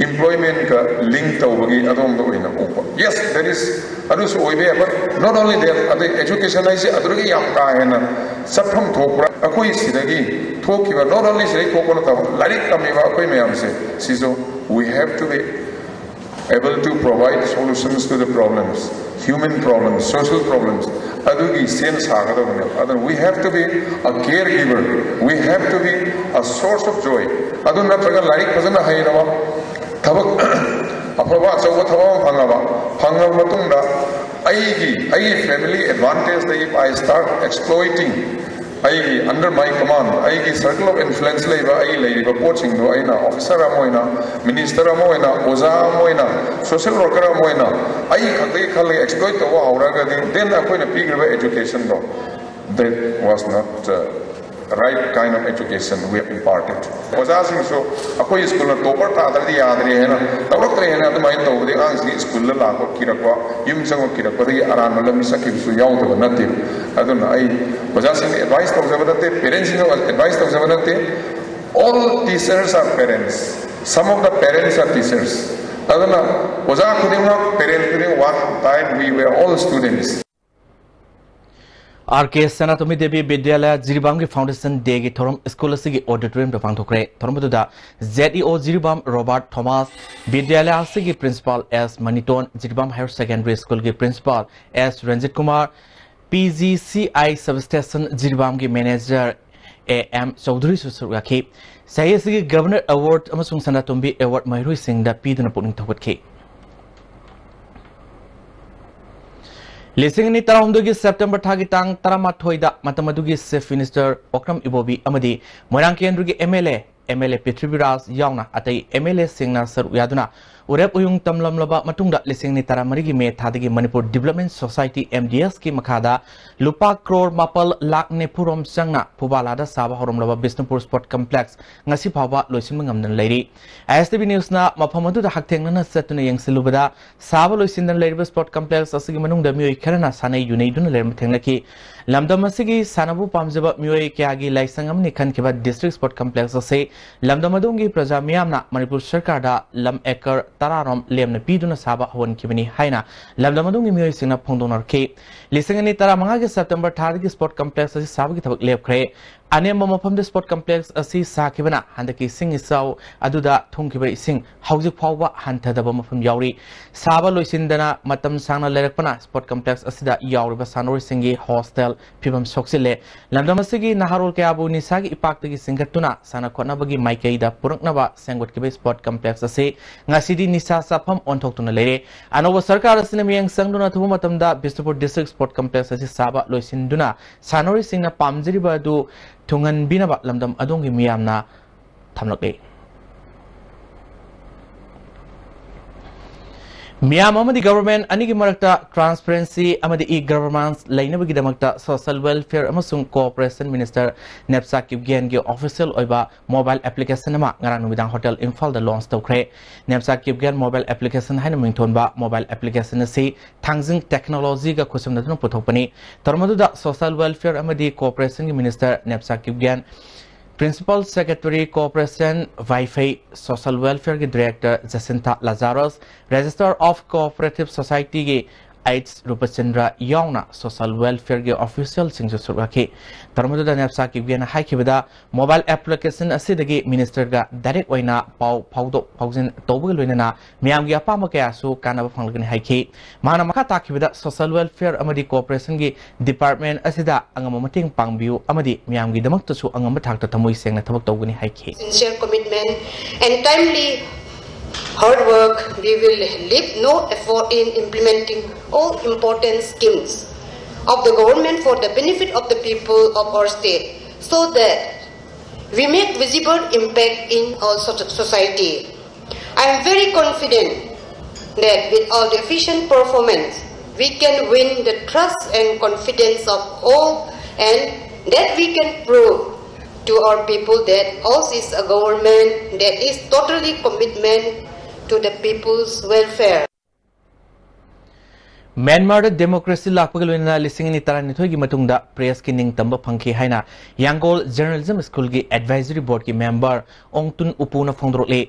employment ꯀ link ꯇꯧꯕꯒꯤ ꯑꯗꯣꯝꯗ ꯑꯣꯏꯅ ꯎꯕ꯫ Yes, there is, ꯑꯗꯨꯁꯨ ꯑꯣꯏꯕ ꯌꯥꯏ, but not only that, ꯑꯗꯩ education ꯍꯥꯏꯁꯦ ꯑꯗꯨꯗꯒꯤ ꯌꯥꯝ ꯀꯥ ꯍꯦꯟꯅ ꯆꯠꯐꯝ ꯊꯣꯛꯄ꯭ꯔꯥ? ꯑꯩꯈꯣꯏ ꯁꯤꯗꯒꯤ ꯊꯣꯛꯈꯤꯕ, not only ꯁꯤꯗꯒꯤ ꯊꯣꯛꯄ ꯅꯠꯇꯕ, ꯂꯥꯏꯔꯤꯛ ꯇꯝꯃꯤꯕ ꯑꯩꯈꯣꯏ ꯃꯌꯥꯝꯁꯦ ꯁꯤꯁꯨ, we have to be able to provide solutions to the problems, human problems, social problems, ꯑꯗꯨꯒꯤ ꯁꯦꯝ ꯁꯥꯒꯗꯕꯅꯦꯕ꯫ ꯑꯗꯨꯅ we have to be a caregiver, we have to be a source of joy. ꯑꯗꯨ ꯅꯠꯇ꯭ꯔꯒ ꯂꯥꯏꯔꯤꯛ ꯐꯖꯅ ꯍꯩꯔꯕ, ꯊꯕꯛ ꯑꯐꯕ ꯑꯆꯧꯕ ꯊꯕꯛ ꯑꯃ ꯐꯪꯉꯕ, ꯐꯪꯉꯕ ꯃꯇꯨꯡꯗ ꯑꯩꯒꯤ, ꯑꯩꯒꯤ family advantageꯇ if I start exploiting, ꯑꯩꯒꯤ under my command, ꯑꯩꯒꯤ circle of influence ꯂꯩꯕ, ꯑꯩꯒꯤ ꯂꯩꯔꯤꯕ ꯄꯣꯠꯁꯤꯡꯗꯣ ꯑꯩꯅ officer ꯑꯃ ꯑꯣꯏꯅ, minister ꯑꯃ ꯑꯣꯏꯅ, ꯑꯣꯖꯥ ꯑꯃ ꯑꯣꯏꯅ, social worker ꯑꯃ ꯑꯣꯏꯅ ꯑꯩ ꯈꯛꯇꯒꯤ ꯈꯜꯂꯒ exploit ꯇꯧꯕ ꯍꯧꯔꯒꯗꯤ, then ꯑꯩꯈꯣꯏꯅ ꯄꯤꯈ꯭ꯔꯤꯕ educationꯗꯣ, that was not, uh, right kind of education we have imparted. ꯑꯣꯖꯥꯁꯤꯡꯁꯨ ꯑꯩꯈꯣꯏ ꯁ꯭ꯀꯨꯜꯅ topper ꯇꯥꯗ꯭ꯔꯗꯤ ꯌꯥꯗ꯭ꯔꯦ ꯍꯥꯏꯅ, ꯇꯧꯔꯛꯇ꯭ꯔꯦ ꯍꯥꯏꯅ ꯑꯗꯨꯃꯥꯏꯅ ꯇꯧꯕꯗꯤ ꯑꯉꯥꯡꯁꯤꯡ ꯁ꯭ꯀꯨꯜꯗ ꯂꯥꯛꯄ ꯀꯤꯔꯛꯄ, ꯌꯨꯝ ꯆꯪꯕ ꯀꯤꯔꯛꯄꯗꯒꯤ ꯑꯔꯥꯟꯕ ꯂꯝꯕꯤ ꯆꯠꯈꯤꯕꯁꯨ ꯌꯥꯎꯗꯕ ꯅꯠꯇꯦ꯫ ꯑꯗꯨꯅ ꯑꯩ ꯑꯣꯖꯥꯁꯤꯡꯗ advice ꯇꯧꯖꯕ ꯅꯠꯇꯦ, parentsꯁꯤꯡꯗ advice ꯇꯧꯖꯕ ꯅꯠꯇꯦ꯫ All teachers are parents. Some of the parents are teachers. ꯑꯗꯨꯅ ꯑꯣꯖꯥ ꯈꯨꯗꯤꯡꯃꯛ, parent ꯈꯨꯗꯤꯡꯃꯛ, one time we were all students. R K Sanatombi Devi Vidyalaya ꯖꯤꯔꯤꯕꯥꯝꯒꯤ Foundation Dayꯒꯤ ꯊꯧꯔꯝ ꯁ꯭ꯀꯨꯜ ꯑꯁꯤꯒꯤ auditoriumꯗ ꯄꯥꯡꯊꯣꯛꯈ꯭ꯔꯦ꯫ ꯊꯧꯔꯝ ꯑꯗꯨꯗ Z E O ꯖꯤꯔꯤꯕꯥꯝ ꯔꯣꯕꯥꯔꯠ ꯊꯣꯃꯥꯁ, ꯕꯤꯗ꯭ꯌꯥꯂꯌ ꯑꯁꯤꯒꯤ Principal S ꯃꯅꯤꯇꯣꯟ, Jiribam Higher Secondary Schoolꯒꯤ Principal S Ranjit Kumar, P G C I Substation ꯖꯤꯔꯤꯕꯥꯝꯒꯤ Manager A M ꯆꯧꯙꯨꯔꯤꯁꯨ ꯁꯔꯨꯛ ꯌꯥꯈꯤ꯫ ꯆꯍꯤ ꯑꯁꯤꯒꯤ Governor Award ꯑꯃꯁꯨꯡ ꯁꯅꯥꯇꯣꯝꯕꯤ Award ꯃꯍꯩꯔꯣꯏꯁꯤꯡꯗ ꯄꯤꯗꯨꯅ ꯄꯨꯛꯅꯤꯡ ꯊꯧꯒꯠꯈꯤ꯫ ꯂꯤꯁꯤꯡ ꯑꯅꯤ ꯇꯔꯥꯍꯨꯝꯗꯣꯏꯒꯤ ꯁꯦꯞꯇꯦꯝꯕꯔ ꯊꯥꯒꯤ ꯇꯥꯡ ꯇꯔꯥꯃꯥꯊꯣꯏꯗ ꯃꯇꯝ ꯑꯗꯨꯒꯤ Chief Minister ꯑꯣꯀ꯭ꯔꯝ ꯏꯕꯣꯕꯤ ꯑꯃꯗꯤ ꯃꯣꯏꯔꯥꯡ ꯀꯦꯟꯗ꯭ꯔꯒꯤ MLA, MLA ꯄ꯭ꯔꯤꯊꯤꯕꯤꯔꯥꯖ ꯌꯥꯎꯅ ꯑꯇꯩ MLAꯁꯤꯡꯅ ꯁꯔꯨꯛ ꯌꯥꯗꯨꯅ ꯎꯔꯦꯞ ꯎꯌꯨꯡ ꯇꯝꯂꯝꯂꯕ ꯃꯇꯨꯡꯗ, ꯂꯤꯁꯤꯡ ꯑꯅꯤ ꯇꯔꯥꯃꯔꯤꯒꯤ ꯃꯦ ꯊꯥꯗꯒꯤ ꯃꯅꯤꯄꯨꯔ Development Society, MDSꯀꯤ ꯃꯈꯥꯗ ꯂꯨꯄꯥ ꯀ꯭ꯔꯣꯔ ꯃꯥꯄꯜ ꯂꯥꯈ ꯅꯤꯐꯨꯔꯣꯝ ꯆꯪꯅ ꯐꯨꯕꯥꯂꯥꯗ ꯁꯥꯕ ꯍꯧꯔꯝꯂꯕ ꯕꯤꯁꯅꯨꯄꯨꯔ Sport Complex ꯉꯁꯤ ꯐꯥꯎꯕ ꯂꯣꯏꯁꯤꯟꯕ ꯉꯝꯗꯅ ꯂꯩꯔꯤ꯫ ISTV Newsꯅ ꯃꯐꯝ ꯑꯗꯨꯗ ꯍꯛꯊꯦꯡꯅꯅ ꯆꯠꯇꯨꯅ ꯌꯦꯡꯁꯤꯜꯂꯨꯕꯗ, ꯁꯥꯕ ꯂꯣꯏꯁꯤꯟꯗꯅ ꯂꯩꯔꯤꯕ Sport Complex ꯑꯁꯤꯒꯤ ꯃꯅꯨꯡꯗ ꯃꯤꯑꯣꯏ ꯈꯔꯅ ꯁꯥꯟꯅꯩ ꯌꯨꯅꯩꯗꯨꯅ ꯂꯩꯔꯝꯕ ꯊꯦꯡꯅꯈꯤ꯫ ꯂꯝꯗꯝ ꯑꯁꯤꯒꯤ ꯁꯥꯟꯅꯕꯕꯨ ꯄꯥꯝꯖꯕ ꯃꯤꯑꯣꯏ ꯀꯌꯥꯒꯤ ꯂꯥꯏꯁꯪ ꯑꯃꯅꯤ ꯈꯟꯈꯤꯕ District Sport Complex ꯑꯁꯤ ꯂꯝꯗꯝ ꯑꯗꯣꯝꯒꯤ ꯄ꯭ꯔꯖꯥ ꯃꯤꯌꯥꯝꯅ ꯃꯅꯤꯄꯨꯔ ꯁꯔꯀꯥꯔꯗ ꯂꯝ ꯑꯦꯀꯔ ꯇꯔꯥ ꯔꯣꯝ ꯂꯦꯝꯅ ꯄꯤꯗꯨꯅ ꯁꯥꯕ ꯍꯧꯍꯟꯈꯤꯕꯅꯤ ꯍꯥꯏꯅ ꯂꯝꯗꯝ ꯑꯗꯣꯝꯒꯤ ꯃꯤꯑꯣꯏꯁꯤꯡꯅ ꯐꯣꯡꯗꯣꯛꯅꯔꯛꯈꯤ꯫ ꯂꯤꯁꯤꯡ ꯑꯅꯤ ꯇꯔꯥꯃꯉꯥꯒꯤ ꯁꯦꯞꯇꯦꯝꯕꯔ ꯊꯥꯗꯒꯤ Sport Complex ꯑꯁꯤ ꯁꯥꯕꯒꯤ ꯊꯕꯛ ꯂꯦꯞꯈ꯭ꯔꯦ꯫ ꯑꯅꯦꯝꯕ ꯃꯐꯝꯗ Sport Complex ꯑꯁꯤ ꯁꯥꯈꯤꯕꯅ ꯍꯟꯗꯛꯀꯤ ꯏꯁꯤꯡ ꯏꯆꯥꯎ ꯑꯗꯨꯗ ꯊꯨꯝꯈꯤꯕ ꯏꯁꯤꯡ ꯍꯧꯖꯤꯛ ꯐꯥꯎꯕ ꯍꯟꯊꯗꯕ ꯃꯐꯝ ꯌꯥꯎꯔꯤ꯫ ꯁꯥꯕ ꯂꯣꯏꯁꯤꯟꯗꯅ ꯃꯇꯝ ꯁꯥꯡꯅ ꯂꯩꯔꯛꯄꯅ Sport Complex ꯑꯁꯤꯗ ꯌꯥꯎꯔꯤꯕ ꯁꯥꯟꯅꯔꯣꯏꯁꯤꯡꯒꯤ hostel ꯐꯤꯕꯝ ꯁꯣꯛꯆꯤꯜꯂꯦ꯫ ꯂꯝꯗꯝ ꯑꯁꯤꯒꯤ ꯅꯍꯥꯔꯣꯜ ꯀꯌꯥꯕꯨ ꯅꯤꯁꯥꯒꯤ ꯏꯄꯥꯛꯇꯒꯤ ꯆꯤꯡꯈꯠꯇꯨꯅ ꯁꯥꯟꯅ ꯈꯣꯠꯅꯕꯒꯤ ꯃꯥꯏꯀꯩꯗ ꯄꯨꯔꯛꯅꯕ ꯁꯦꯝꯒꯠꯈꯤꯕ Sport Complex ꯑꯁꯤ ꯉꯁꯤꯗꯤ ꯅꯤꯁꯥ ꯆꯥꯐꯝ ꯑꯣꯟꯊꯣꯛꯇꯨꯅ ꯂꯩꯔꯦ꯫ ꯑꯅꯧꯕ ꯁꯔꯀꯥꯔ ꯑꯁꯤꯅ ꯃꯤꯠꯌꯦꯡ ꯆꯪꯗꯨꯅ ꯑꯊꯨꯕ ꯃꯇꯝꯗ ꯕꯤꯁꯅꯨꯄꯨꯔ District Sport Complex ꯑꯁꯤ ꯁꯥꯕ ꯂꯣꯏꯁꯤꯟꯗꯨꯅ ꯁꯥꯟꯅꯔꯣꯏꯁꯤꯡꯅ ꯄꯥꯝꯖꯔꯤꯕ ꯑꯗꯨ ꯊꯨꯡꯍꯟꯕꯤꯅꯕ ꯂꯝꯗꯝ ꯑꯗꯣꯝꯒꯤ ꯃꯤꯌꯥꯝꯅ ꯊꯝꯂꯛꯂꯤ꯫ ꯃꯤꯌꯥꯝ ꯑꯃꯗꯤ government ꯑꯅꯤꯒꯤ ꯃꯔꯛꯇ transparency ꯑꯃꯗꯤ e-governance ꯂꯩꯅꯕꯒꯤꯗꯃꯛꯇ Social Welfare ꯑꯃꯁꯨꯡ Cooperation Minister ꯅꯦꯞꯆꯥ ꯀꯤꯞꯒꯦꯟꯒꯤ official ꯑꯣꯏꯕ mobile application ꯑꯃ ꯉꯔꯥꯡ ꯅꯨꯃꯤꯗꯥꯡ Hotel ꯏꯝꯐꯥꯜꯗ launch ꯇꯧꯈ꯭ꯔꯦ꯫ ꯅꯦꯞꯆꯥ ꯀꯤꯞꯒꯦꯟ mobile application ꯍꯥꯏꯅ ꯃꯤꯡꯊꯣꯟꯕ mobile application ꯑꯁꯤ ꯊꯥꯡꯖꯤꯡ technologyꯒ ꯈꯨꯠꯁꯝꯅꯗꯨꯅ ꯄꯨꯊꯣꯛꯄꯅꯤ꯫ ꯊꯧꯔꯝ ꯑꯗꯨꯗ Social Welfare ꯑꯃꯗꯤ Cooperationꯒꯤ Minister Nemcha Kipgen, Principal Secretary Cooperation Vaiphei, Social Welfareꯒꯤ Director Jacintha Lazarus, Registrar of Cooperative Societyꯒꯤ ꯑꯩꯆ ꯔꯨꯄꯆꯟꯗ꯭ꯔ ꯌꯥꯎꯅ Social Welfareꯒꯤ officialꯁꯤꯡꯁꯨ ꯁꯔꯨꯛ ꯌꯥꯈꯤ꯫ ꯊꯧꯔꯝ ꯑꯗꯨꯗ ꯅꯦꯞꯆꯥ ꯀꯤꯞꯒꯦꯟꯅ ꯍꯥꯏꯈꯤꯕꯗ, mobile application ꯑꯁꯤꯗꯒꯤ ministerꯒ direct ꯑꯣꯏꯅ ꯄꯥꯎ ꯐꯥꯎꯗꯣꯛ ꯐꯥꯎꯖꯤꯟ ꯇꯧꯕꯒ ꯂꯣꯏꯅꯅ ꯃꯤꯌꯥꯝꯒꯤ ꯑꯄꯥꯝꯕ ꯀꯌꯥꯁꯨ ꯀꯥꯟꯅꯕ ꯐꯪꯂꯒꯅꯤ ꯍꯥꯏꯈꯤ꯫ ꯃꯍꯥꯛꯅ ꯃꯈꯥ ꯇꯥꯈꯤꯕꯗ, Social Welfare ꯑꯃꯗꯤ Cooperationꯒꯤ department ꯑꯁꯤꯗ ꯑꯉꯝꯕ ꯃꯇꯦꯡ ꯄꯥꯡꯕꯤꯌꯨ ꯑꯃꯗꯤ ꯃꯤꯌꯥꯝꯒꯤꯗꯃꯛꯇꯁꯨ ꯑꯉꯝꯕ ꯊꯥꯛꯇ ꯊꯃꯣꯏ ꯁꯦꯡꯅ ꯊꯕꯛ ꯇꯧꯒꯅꯤ ꯍꯥꯏꯈꯤ꯫ Sincere commitment and timely hard work, we will leave no effort in implementing all important schemes of the government for the benefit of the people of our state, so that we make visible impact in our so- society. I am very confident that with our efficient performance, we can win the trust and confidence of all, and that we can prove to our people that ours is a government that is totally commitment to the people's welfare. ꯃ꯭ꯌꯥꯟꯃꯥꯔꯗ democracy ꯂꯥꯛꯄꯒ ꯂꯣꯏꯅꯅ ꯂꯤꯁꯤꯡ ꯑꯅꯤ ꯇꯔꯥꯅꯤꯊꯣꯏꯒꯤ ꯃꯇꯨꯡꯗ ꯄ꯭ꯔꯦꯁꯀꯤ ꯅꯤꯡꯇꯝꯕ ꯐꯪꯈꯤ ꯍꯥꯏꯅ ꯌꯥꯡꯒꯣꯜ journalism ꯁ꯭ꯀꯨꯜꯒꯤ ꯑꯦꯗꯚꯥꯏꯖꯔꯤ ꯕꯣꯔꯗꯀꯤ ꯃꯦꯝꯕꯔ ꯑꯣꯡꯇꯨꯟ ꯎꯄꯨꯅ ꯐꯣꯡꯗꯣꯔꯛꯂꯤ꯫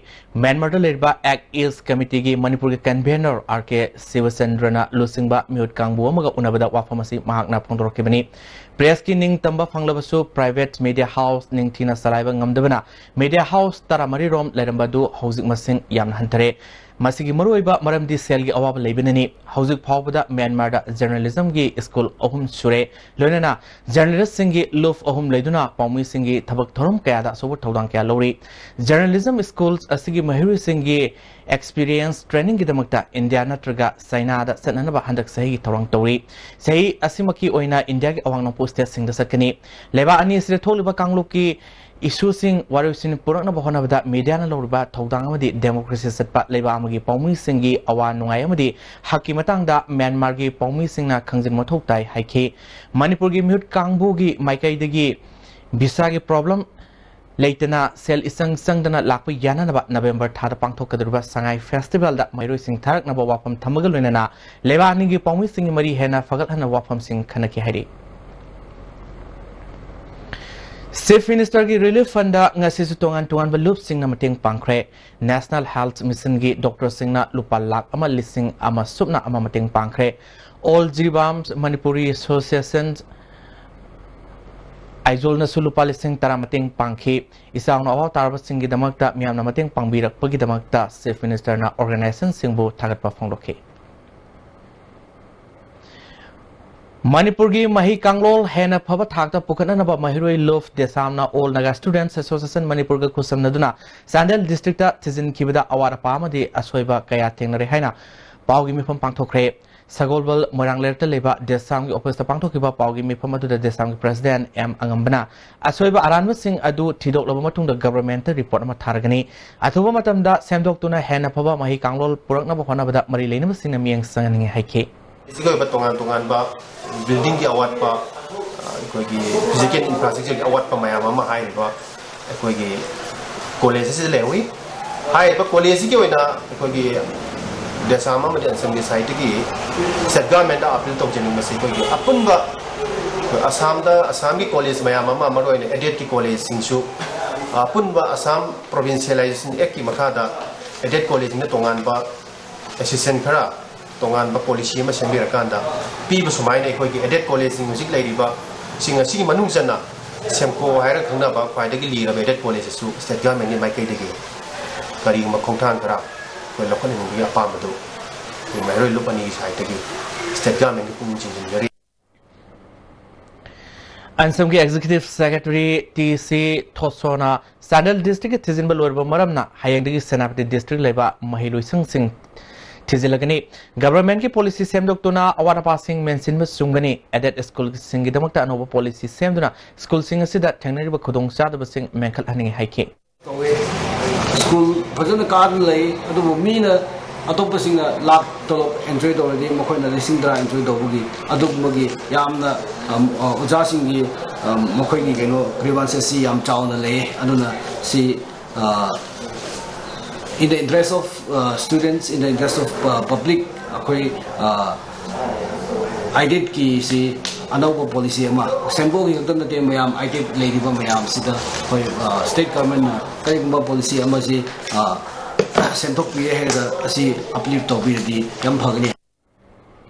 ꯃ꯭ꯌꯥꯟꯃꯥꯔꯗ ꯂꯩꯔꯤꯕ ꯑꯦꯛ ꯏꯁ ꯀꯃꯤꯇꯤꯒꯤ ꯃꯅꯤꯄꯨꯔꯒꯤ ꯀꯟꯚꯦꯅꯔ ꯑꯥꯔ ꯀꯦ ꯁꯤꯕꯆꯟꯗ꯭ꯔꯅ ꯂꯨꯆꯤꯡꯕ ꯃꯤꯍꯨꯠ ꯀꯥꯡꯕꯨ ꯑꯃꯒ ꯎꯅꯕꯗ ꯋꯥꯐꯝ ꯑꯁꯤ ꯃꯍꯥꯛꯅ ꯐꯣꯡꯗꯣꯔꯛꯈꯤꯕꯅꯤ꯫ ꯄ꯭ꯔꯦꯁꯀꯤ ꯅꯤꯡꯇꯝꯕ ꯐꯪꯂꯕꯁꯨ ꯄ꯭ꯔꯥꯏꯚꯦꯠ ꯃꯤꯗꯤꯌꯥ ꯍꯥꯎꯁ ꯅꯤꯡꯊꯤꯅ ꯆꯂꯥꯏꯕ ꯉꯝꯗꯕꯅ ꯃꯤꯗꯤꯌꯥ ꯍꯥꯎꯁ ꯇꯔꯥꯃꯔꯤ ꯔꯣꯝ ꯂꯩꯔꯝꯕ ꯑꯗꯨ ꯍꯧꯖꯤꯛ ꯃꯁꯤꯡ ꯌꯥꯝꯅ ꯍꯟꯊꯔꯦ꯫ ꯃꯁꯤꯒꯤ ꯃꯔꯨꯑꯣꯏꯕ ꯃꯔꯝꯗꯤ ꯁꯦꯜꯒꯤ ꯑꯋꯥꯕ ꯂꯩꯕꯅꯅꯤ꯫ ꯍꯧꯖꯤꯛ ꯐꯥꯎꯕꯗ ꯃ꯭ꯌꯥꯟꯃꯥꯔꯗ ꯖꯔꯅꯦꯂꯤꯖꯝꯒꯤ ꯁ꯭ꯀꯨꯜ ꯑꯍꯨꯝ ꯁꯨꯔꯦ꯫ ꯂꯣꯏꯅꯅ ꯖꯔꯅꯦꯂꯤꯁꯁꯤꯡꯒꯤ ꯂꯨꯞ ꯑꯍꯨꯝ ꯂꯩꯗꯨꯅ ꯄꯥꯎꯃꯤꯁꯤꯡꯒꯤ ꯊꯕꯛ ꯊꯧꯔꯝ ꯀꯌꯥꯗ ꯑꯆꯧꯕ ꯊꯧꯗꯥꯡ ꯀꯌꯥ ꯂꯧꯔꯤ꯫ ꯖꯔꯅꯦꯂꯤꯖꯝ ꯁ꯭ꯀꯨꯜ ꯑꯁꯤꯒꯤ ꯃꯍꯩꯔꯣꯏꯁꯤꯡꯒꯤ ꯑꯦꯛꯁꯄꯤꯔꯤꯌꯦꯟꯁ ꯇ꯭ꯔꯦꯅꯤꯡꯒꯤꯗꯃꯛꯇ ꯏꯟꯗꯤꯌꯥ ꯅꯠꯇ꯭ꯔꯒ ꯆꯥꯏꯅꯥꯗ ꯆꯠꯅꯅꯕ ꯍꯟꯗꯛ ꯆꯍꯤꯒꯤ ꯊꯧꯔꯥꯡ ꯇꯧꯔꯤ꯫ ꯆꯍꯤ ꯑꯁꯤꯃꯛꯀꯤ ꯑꯣꯏꯅ ꯏꯟꯗꯤꯌꯥꯒꯤ ꯑꯋꯥꯡ ꯅꯣꯡꯄꯣꯛ ꯁ꯭ꯇꯦꯠꯁꯤꯡꯗ ꯆꯠꯀꯅꯤ꯫ ꯂꯩꯕꯥꯛ ꯑꯅꯤ ꯑꯁꯤꯗ ꯊꯣꯛꯂꯤꯕ ꯀꯥꯡꯂꯨꯞꯀꯤ ꯏꯁꯨꯁꯤꯡ ꯋꯥꯔꯣꯏꯁꯤꯟ ꯄꯨꯔꯛꯅꯕ ꯍꯣꯠꯅꯕꯗ ꯃꯤꯗꯤꯌꯥꯅ ꯂꯧꯔꯤꯕ ꯊꯧꯗꯥꯡ ꯑꯃꯗꯤ ꯗꯦꯃꯣꯀ꯭ꯔꯦꯁꯤ ꯆꯠꯄ ꯂꯩꯕꯥꯛ ꯑꯃꯒꯤ ꯄꯥꯎꯃꯤꯁꯤꯡꯒꯤ ꯑꯋꯥ ꯅꯨꯡꯉꯥꯏ ꯑꯃꯗꯤ ꯍꯛꯀꯤ ꯃꯇꯥꯡꯗ ꯃ꯭ꯌꯥꯟꯃꯥꯔꯒꯤ ꯄꯥꯎꯃꯤꯁꯤꯡꯅ ꯈꯪꯖꯤꯟ ꯃꯊꯧ ꯇꯥꯏ ꯍꯥꯏꯈꯤ꯫ ꯃꯅꯤꯄꯨꯔꯒꯤ ꯃꯤꯍꯨꯠ ꯀꯥꯡꯕꯨꯒꯤ ꯃꯥꯏꯀꯩꯗꯒꯤ ꯚꯤꯁꯥꯒꯤ ꯄ꯭ꯔꯣꯕ꯭ꯂꯦꯝ ꯂꯩꯇꯅ ꯁꯦꯜ ꯏꯆꯪ ꯆꯪꯗꯅ ꯂꯥꯛꯄ ꯌꯥꯅꯅꯕ ꯅꯕꯦꯝꯕꯔ ꯊꯥꯗ ꯄꯥꯡꯊꯣꯛꯀꯗꯧꯔꯤꯕ ꯁꯉꯥꯏ ꯐꯦꯁꯇꯤꯚꯦꯜꯗ ꯃꯍꯩꯔꯣꯏꯁꯤꯡ ꯊꯥꯔꯛꯅꯕ ꯋꯥꯐꯝ ꯊꯝꯕꯒ ꯂꯣꯏꯅꯅ ꯂꯩꯕꯥꯛ ꯑꯅꯤꯒꯤ ꯄꯥꯎꯃꯤꯁꯤꯡꯒꯤ ꯃꯔꯤ ꯍꯦꯟꯅ ꯐꯒꯠꯍꯟꯅꯕ ꯋꯥꯐꯝꯁꯤꯡ ꯈꯟꯅꯈꯤ ꯍꯥꯏꯔꯤ꯫ ꯆꯤꯐ ꯃꯤꯅꯤꯁꯇꯔꯒꯤ ꯔꯤꯂꯤꯐ ꯐꯟꯗ ꯉꯁꯤꯁꯨ ꯇꯣꯉꯥꯟ ꯇꯣꯉꯥꯟꯕ ꯂꯨꯞꯁꯤꯡꯅ ꯃꯇꯦꯡ ꯄꯥꯡꯈ꯭ꯔꯦ꯫ ꯅꯦꯁꯅꯦꯜ ꯍꯦꯜꯊ ꯃꯤꯁꯟꯒꯤ ꯗꯣꯛꯇꯔꯁꯤꯡꯅ ꯂꯨꯄꯥ ꯂꯥꯈ ꯑꯃ ꯂꯤꯁꯤꯡ ꯑꯃ ꯁꯨꯞꯅ ꯑꯃ ꯃꯇꯦꯡ ꯄꯥꯡꯈ꯭ꯔꯦ꯫ ꯑꯣꯜ ꯖꯤꯔꯤꯕꯥꯝ ꯃꯅꯤꯄꯨꯔꯤ ꯑꯦꯁꯣꯁꯤꯌꯦꯁꯟ ꯑꯥꯏꯖꯣꯜꯅꯁꯨ ꯂꯨꯄꯥ ꯂꯤꯁꯤꯡ ꯇꯔꯥ ꯃꯇꯦꯡ ꯄꯥꯡꯈꯤ꯫ ꯏꯆꯥꯎꯅ ꯑꯋꯥ ꯇꯥꯔꯕꯁꯤꯡꯒꯤꯗꯃꯛꯇ ꯃꯤꯌꯥꯝꯅ ꯃꯇꯦꯡ ꯄꯥꯡꯕꯤꯔꯛꯄꯒꯤꯗꯃꯛꯇ ꯆꯤꯐ ꯃꯤꯅꯤꯁꯇꯔꯅ ꯑꯣꯔꯒꯅꯥꯏꯖꯦꯁꯟꯁꯤꯡꯕꯨ ꯊꯥꯒꯠꯄ ꯐꯣꯡꯗꯣꯛꯈꯤ꯫ ꯃꯅꯤꯄꯨꯔꯒꯤ ꯃꯍꯩ ꯀꯥꯡꯂꯣꯜ ꯍꯦꯟꯅ ꯐꯕ ꯊꯥꯛꯇ ꯄꯨꯈꯠꯅꯅꯕ ꯃꯍꯩꯔꯣꯏ ꯂꯨꯞ ꯗꯦꯁꯥꯝꯅ All Naga Students Association ꯃꯅꯤꯄꯨꯔꯒ ꯈꯨꯠꯁꯝꯅꯗꯨꯅ ꯆꯥꯟꯗꯦꯜ district ꯊꯤꯖꯤꯟꯈꯤꯕꯗ ꯑꯋꯥꯠ ꯑꯄꯥ ꯑꯃꯗꯤ ꯑꯁꯣꯏꯕ ꯀꯌꯥ ꯊꯦꯡꯅꯔꯦ ꯍꯥꯏꯅ ꯄꯥꯎꯒꯤ ꯃꯤꯐꯝ ꯄꯥꯡꯊꯣꯛꯈ꯭ꯔꯦ꯫ ꯁꯒꯣꯜꯕꯜ ꯃꯣꯏꯔꯥꯡ ꯂꯩꯔꯛꯇ ꯂꯩꯕ ꯗꯦꯁꯥꯝꯒꯤ office ꯇ ꯄꯥꯡꯊꯣꯛꯈꯤꯕ ꯄꯥꯎꯒꯤ ꯃꯤꯐꯝ ꯑꯗꯨꯗ ꯗꯦꯁꯥꯝꯒꯤ president ꯑꯦꯝ ꯑꯉꯝꯕꯅ ꯑꯁꯣꯏꯕ ꯑꯔꯥꯟꯕꯁꯤꯡ ꯑꯗꯨ ꯊꯤꯗꯣꯛꯂꯕ ꯃꯇꯨꯡꯗ government ꯇ report ꯑꯃ ꯊꯥꯔꯒꯅꯤ꯫ ꯑꯊꯨꯕ ꯃꯇꯝꯗ ꯁꯦꯝꯗꯣꯛꯇꯨꯅ ꯍꯦꯟꯅ ꯐꯕ ꯃꯍꯩ ꯀꯥꯡꯂꯣꯜ ꯄꯨꯔꯛꯅꯕ ꯍꯣꯠꯅꯕꯗ ꯃꯔꯤ ꯂꯩꯅꯕꯁꯤꯡꯅ ꯃꯤꯠꯌꯦꯡ ꯆꯪꯍꯟꯅꯤꯡꯉꯤ ꯍꯥꯏꯈꯤ꯫ ꯁꯤꯒꯤ ꯑꯣꯏꯕ ꯇꯣꯉꯥꯟ ꯇꯣꯉꯥꯟꯕ building ꯒꯤ ꯑꯋꯥꯠꯄ, ꯑ, ꯑꯩꯈꯣꯏꯒꯤ physical infrastructure ꯒꯤ ꯑꯋꯥꯠꯄ ꯃꯌꯥꯝ ꯑꯃ ꯍꯥꯏꯔꯤꯕ ꯑꯩꯈꯣꯏꯒꯤ college ꯑꯁꯤꯗ ꯂꯩꯍꯧꯏ꯫ ꯍꯥꯏꯔꯤꯕ college ꯁꯤꯒꯤ ꯑꯣꯏꯅ ꯑꯩꯈꯣꯏꯒꯤ ꯗꯦꯁꯥꯝ ꯑꯃꯗꯤ ꯑꯟꯁꯝꯒꯤ side ꯇꯒꯤ state government ꯇ appeal ꯇꯧꯖꯅꯤꯡꯕꯁꯤ ꯑꯩꯈꯣꯏꯒꯤ ꯑꯄꯨꯟꯕ ꯑꯁꯥꯝꯗ, ꯑꯁꯥꯝꯒꯤ college ꯃꯌꯥꯝ ꯑꯃ, ꯃꯔꯨꯑꯣꯏꯅ aided ꯀꯤ college ꯁꯤꯡꯁꯨ ꯑꯄꯨꯟꯕ ꯑꯁꯥꯝ Provincialization Act ꯀꯤ ꯃꯈꯥꯗ aided college ꯁꯤꯡꯗ ꯇꯣꯉꯥꯟꯕ assistance ꯈꯔ ꯇꯣꯉꯥꯟꯕ policy ꯑꯃ ꯁꯦꯝꯕꯤꯔꯀꯥꯟꯗ ꯄꯤꯕ ꯁꯨꯃꯥꯏꯅ ꯑꯩꯈꯣꯏꯒꯤ aided college ꯁꯤꯡ ꯍꯧꯖꯤꯛ ꯂꯩꯔꯤꯕ ꯁꯤꯡ ꯑꯁꯤꯒꯤ ꯃꯅꯨꯡ ꯆꯟꯅ ꯁꯦꯝꯀꯣ ꯍꯥꯏꯔꯒ ꯈꯪꯅꯕ ꯈ꯭ꯋꯥꯏꯗꯒꯤ ꯂꯤꯔꯕ aided college ꯑꯁꯤꯁꯨ state government ꯀꯤ ꯃꯥꯏꯀꯩꯗꯒꯤ ꯀꯔꯤꯒꯨꯝꯕ ꯈꯣꯡꯊꯥꯡ ꯈꯔ ꯑꯩꯈꯣꯏ ꯂꯧꯈꯠꯍꯟꯅꯤꯡꯕꯒꯤ ꯑꯄꯥꯝꯕꯗꯨ ꯑꯩꯈꯣꯏ ꯃꯍꯩꯔꯣꯏ ꯂꯨꯞ ꯑꯅꯤꯒꯤ side ꯇꯒꯤ state government ꯀꯤ ꯄꯨꯛꯅꯤꯡ ꯆꯤꯡꯁꯤꯟꯖꯔꯤ꯫ ꯑꯟꯁꯝꯒꯤ executive secretary T C Thoson Chandel district ꯀꯤ ꯊꯤꯖꯤꯟꯕ ꯂꯣꯏꯔꯕ ꯃꯔꯝꯅ ꯍꯌꯦꯡꯗꯒꯤ ꯁꯦꯅꯥꯄꯇꯤ district ꯂꯩꯕ ꯃꯍꯩꯂꯣꯏꯁꯪꯁꯤꯡ ꯊꯤꯖꯤꯜꯂꯒꯅꯤ꯫ Government ꯀꯤ policy ꯁꯦꯝꯗꯣꯛꯇꯨꯅ ꯑꯋꯥꯠ ꯑꯄꯥꯁꯤꯡ ꯃꯦꯟꯁꯤꯟꯕ ꯆꯨꯝꯒꯅꯤ꯫ Aided school ꯁꯤꯡꯒꯤꯗꯃꯛꯇ ꯑꯅꯧꯕ policy ꯁꯦꯝꯗꯨꯅ school ꯁꯤꯡ ꯑꯁꯤꯗ ꯊꯦꯡꯅꯔꯤꯕ ꯈꯨꯗꯣꯡꯆꯥꯗꯕꯁꯤꯡ ꯃꯦꯟꯈꯠꯍꯟꯅꯤꯡꯉꯤ ꯍꯥꯏꯈꯤ꯫ ꯇꯧꯋꯦ꯫ School ꯐꯖꯅ ꯀꯥꯗꯨꯅ ꯂꯩ, ꯑꯗꯨꯕꯨ ꯃꯤꯅ, ꯑꯇꯣꯞꯄꯁꯤꯡꯅ ꯂꯥꯛ ꯇꯔꯨꯛ enjoy ꯇꯧꯔꯗꯤ ꯃꯈꯣꯏꯅ ꯂꯤꯁꯤꯡ ꯇꯔꯥ enjoy ꯇꯧꯕꯒꯤ ꯑꯗꯨꯒꯨꯝꯕꯒꯤ ꯌꯥꯝꯅ, ꯑꯝ, ꯑ, ꯑꯣꯖꯥꯁꯤꯡꯒꯤ, ꯑꯝ, ꯃꯈꯣꯏꯒꯤ ꯀꯩꯅꯣ grievances ꯁꯤ ꯌꯥꯝ ꯆꯥꯎꯅ ꯂꯩ꯫ ꯑꯗꯨꯅ ꯁꯤ, ꯑ, in the interest of, ꯑ, students, in the interest of, ꯑ, public, ꯑꯩꯈꯣꯏ, ꯑ, Aided ꯀꯤꯁꯤ ꯑꯅꯧꯕ policy ꯑꯃ, ꯁꯦꯝꯗꯣꯛꯈꯤ ꯈꯛꯇ ꯅꯠꯇꯦ, ꯃꯌꯥꯝ Aided ꯂꯩꯔꯤꯕ ꯃꯌꯥꯝꯁꯤꯗ ꯑꯩꯈꯣꯏ, ꯑ, state government ꯅ ꯀꯔꯤꯒꯨꯝꯕ policy ꯑꯃꯁꯤ, ꯑ, ꯁꯦꯝꯗꯣꯛꯄꯤꯔꯦ ꯍꯥꯏꯔꯒ ꯑꯁꯤ uplift ꯇꯧꯕꯤꯔꯗꯤ ꯌꯥꯝ ꯐꯒꯅꯤ꯫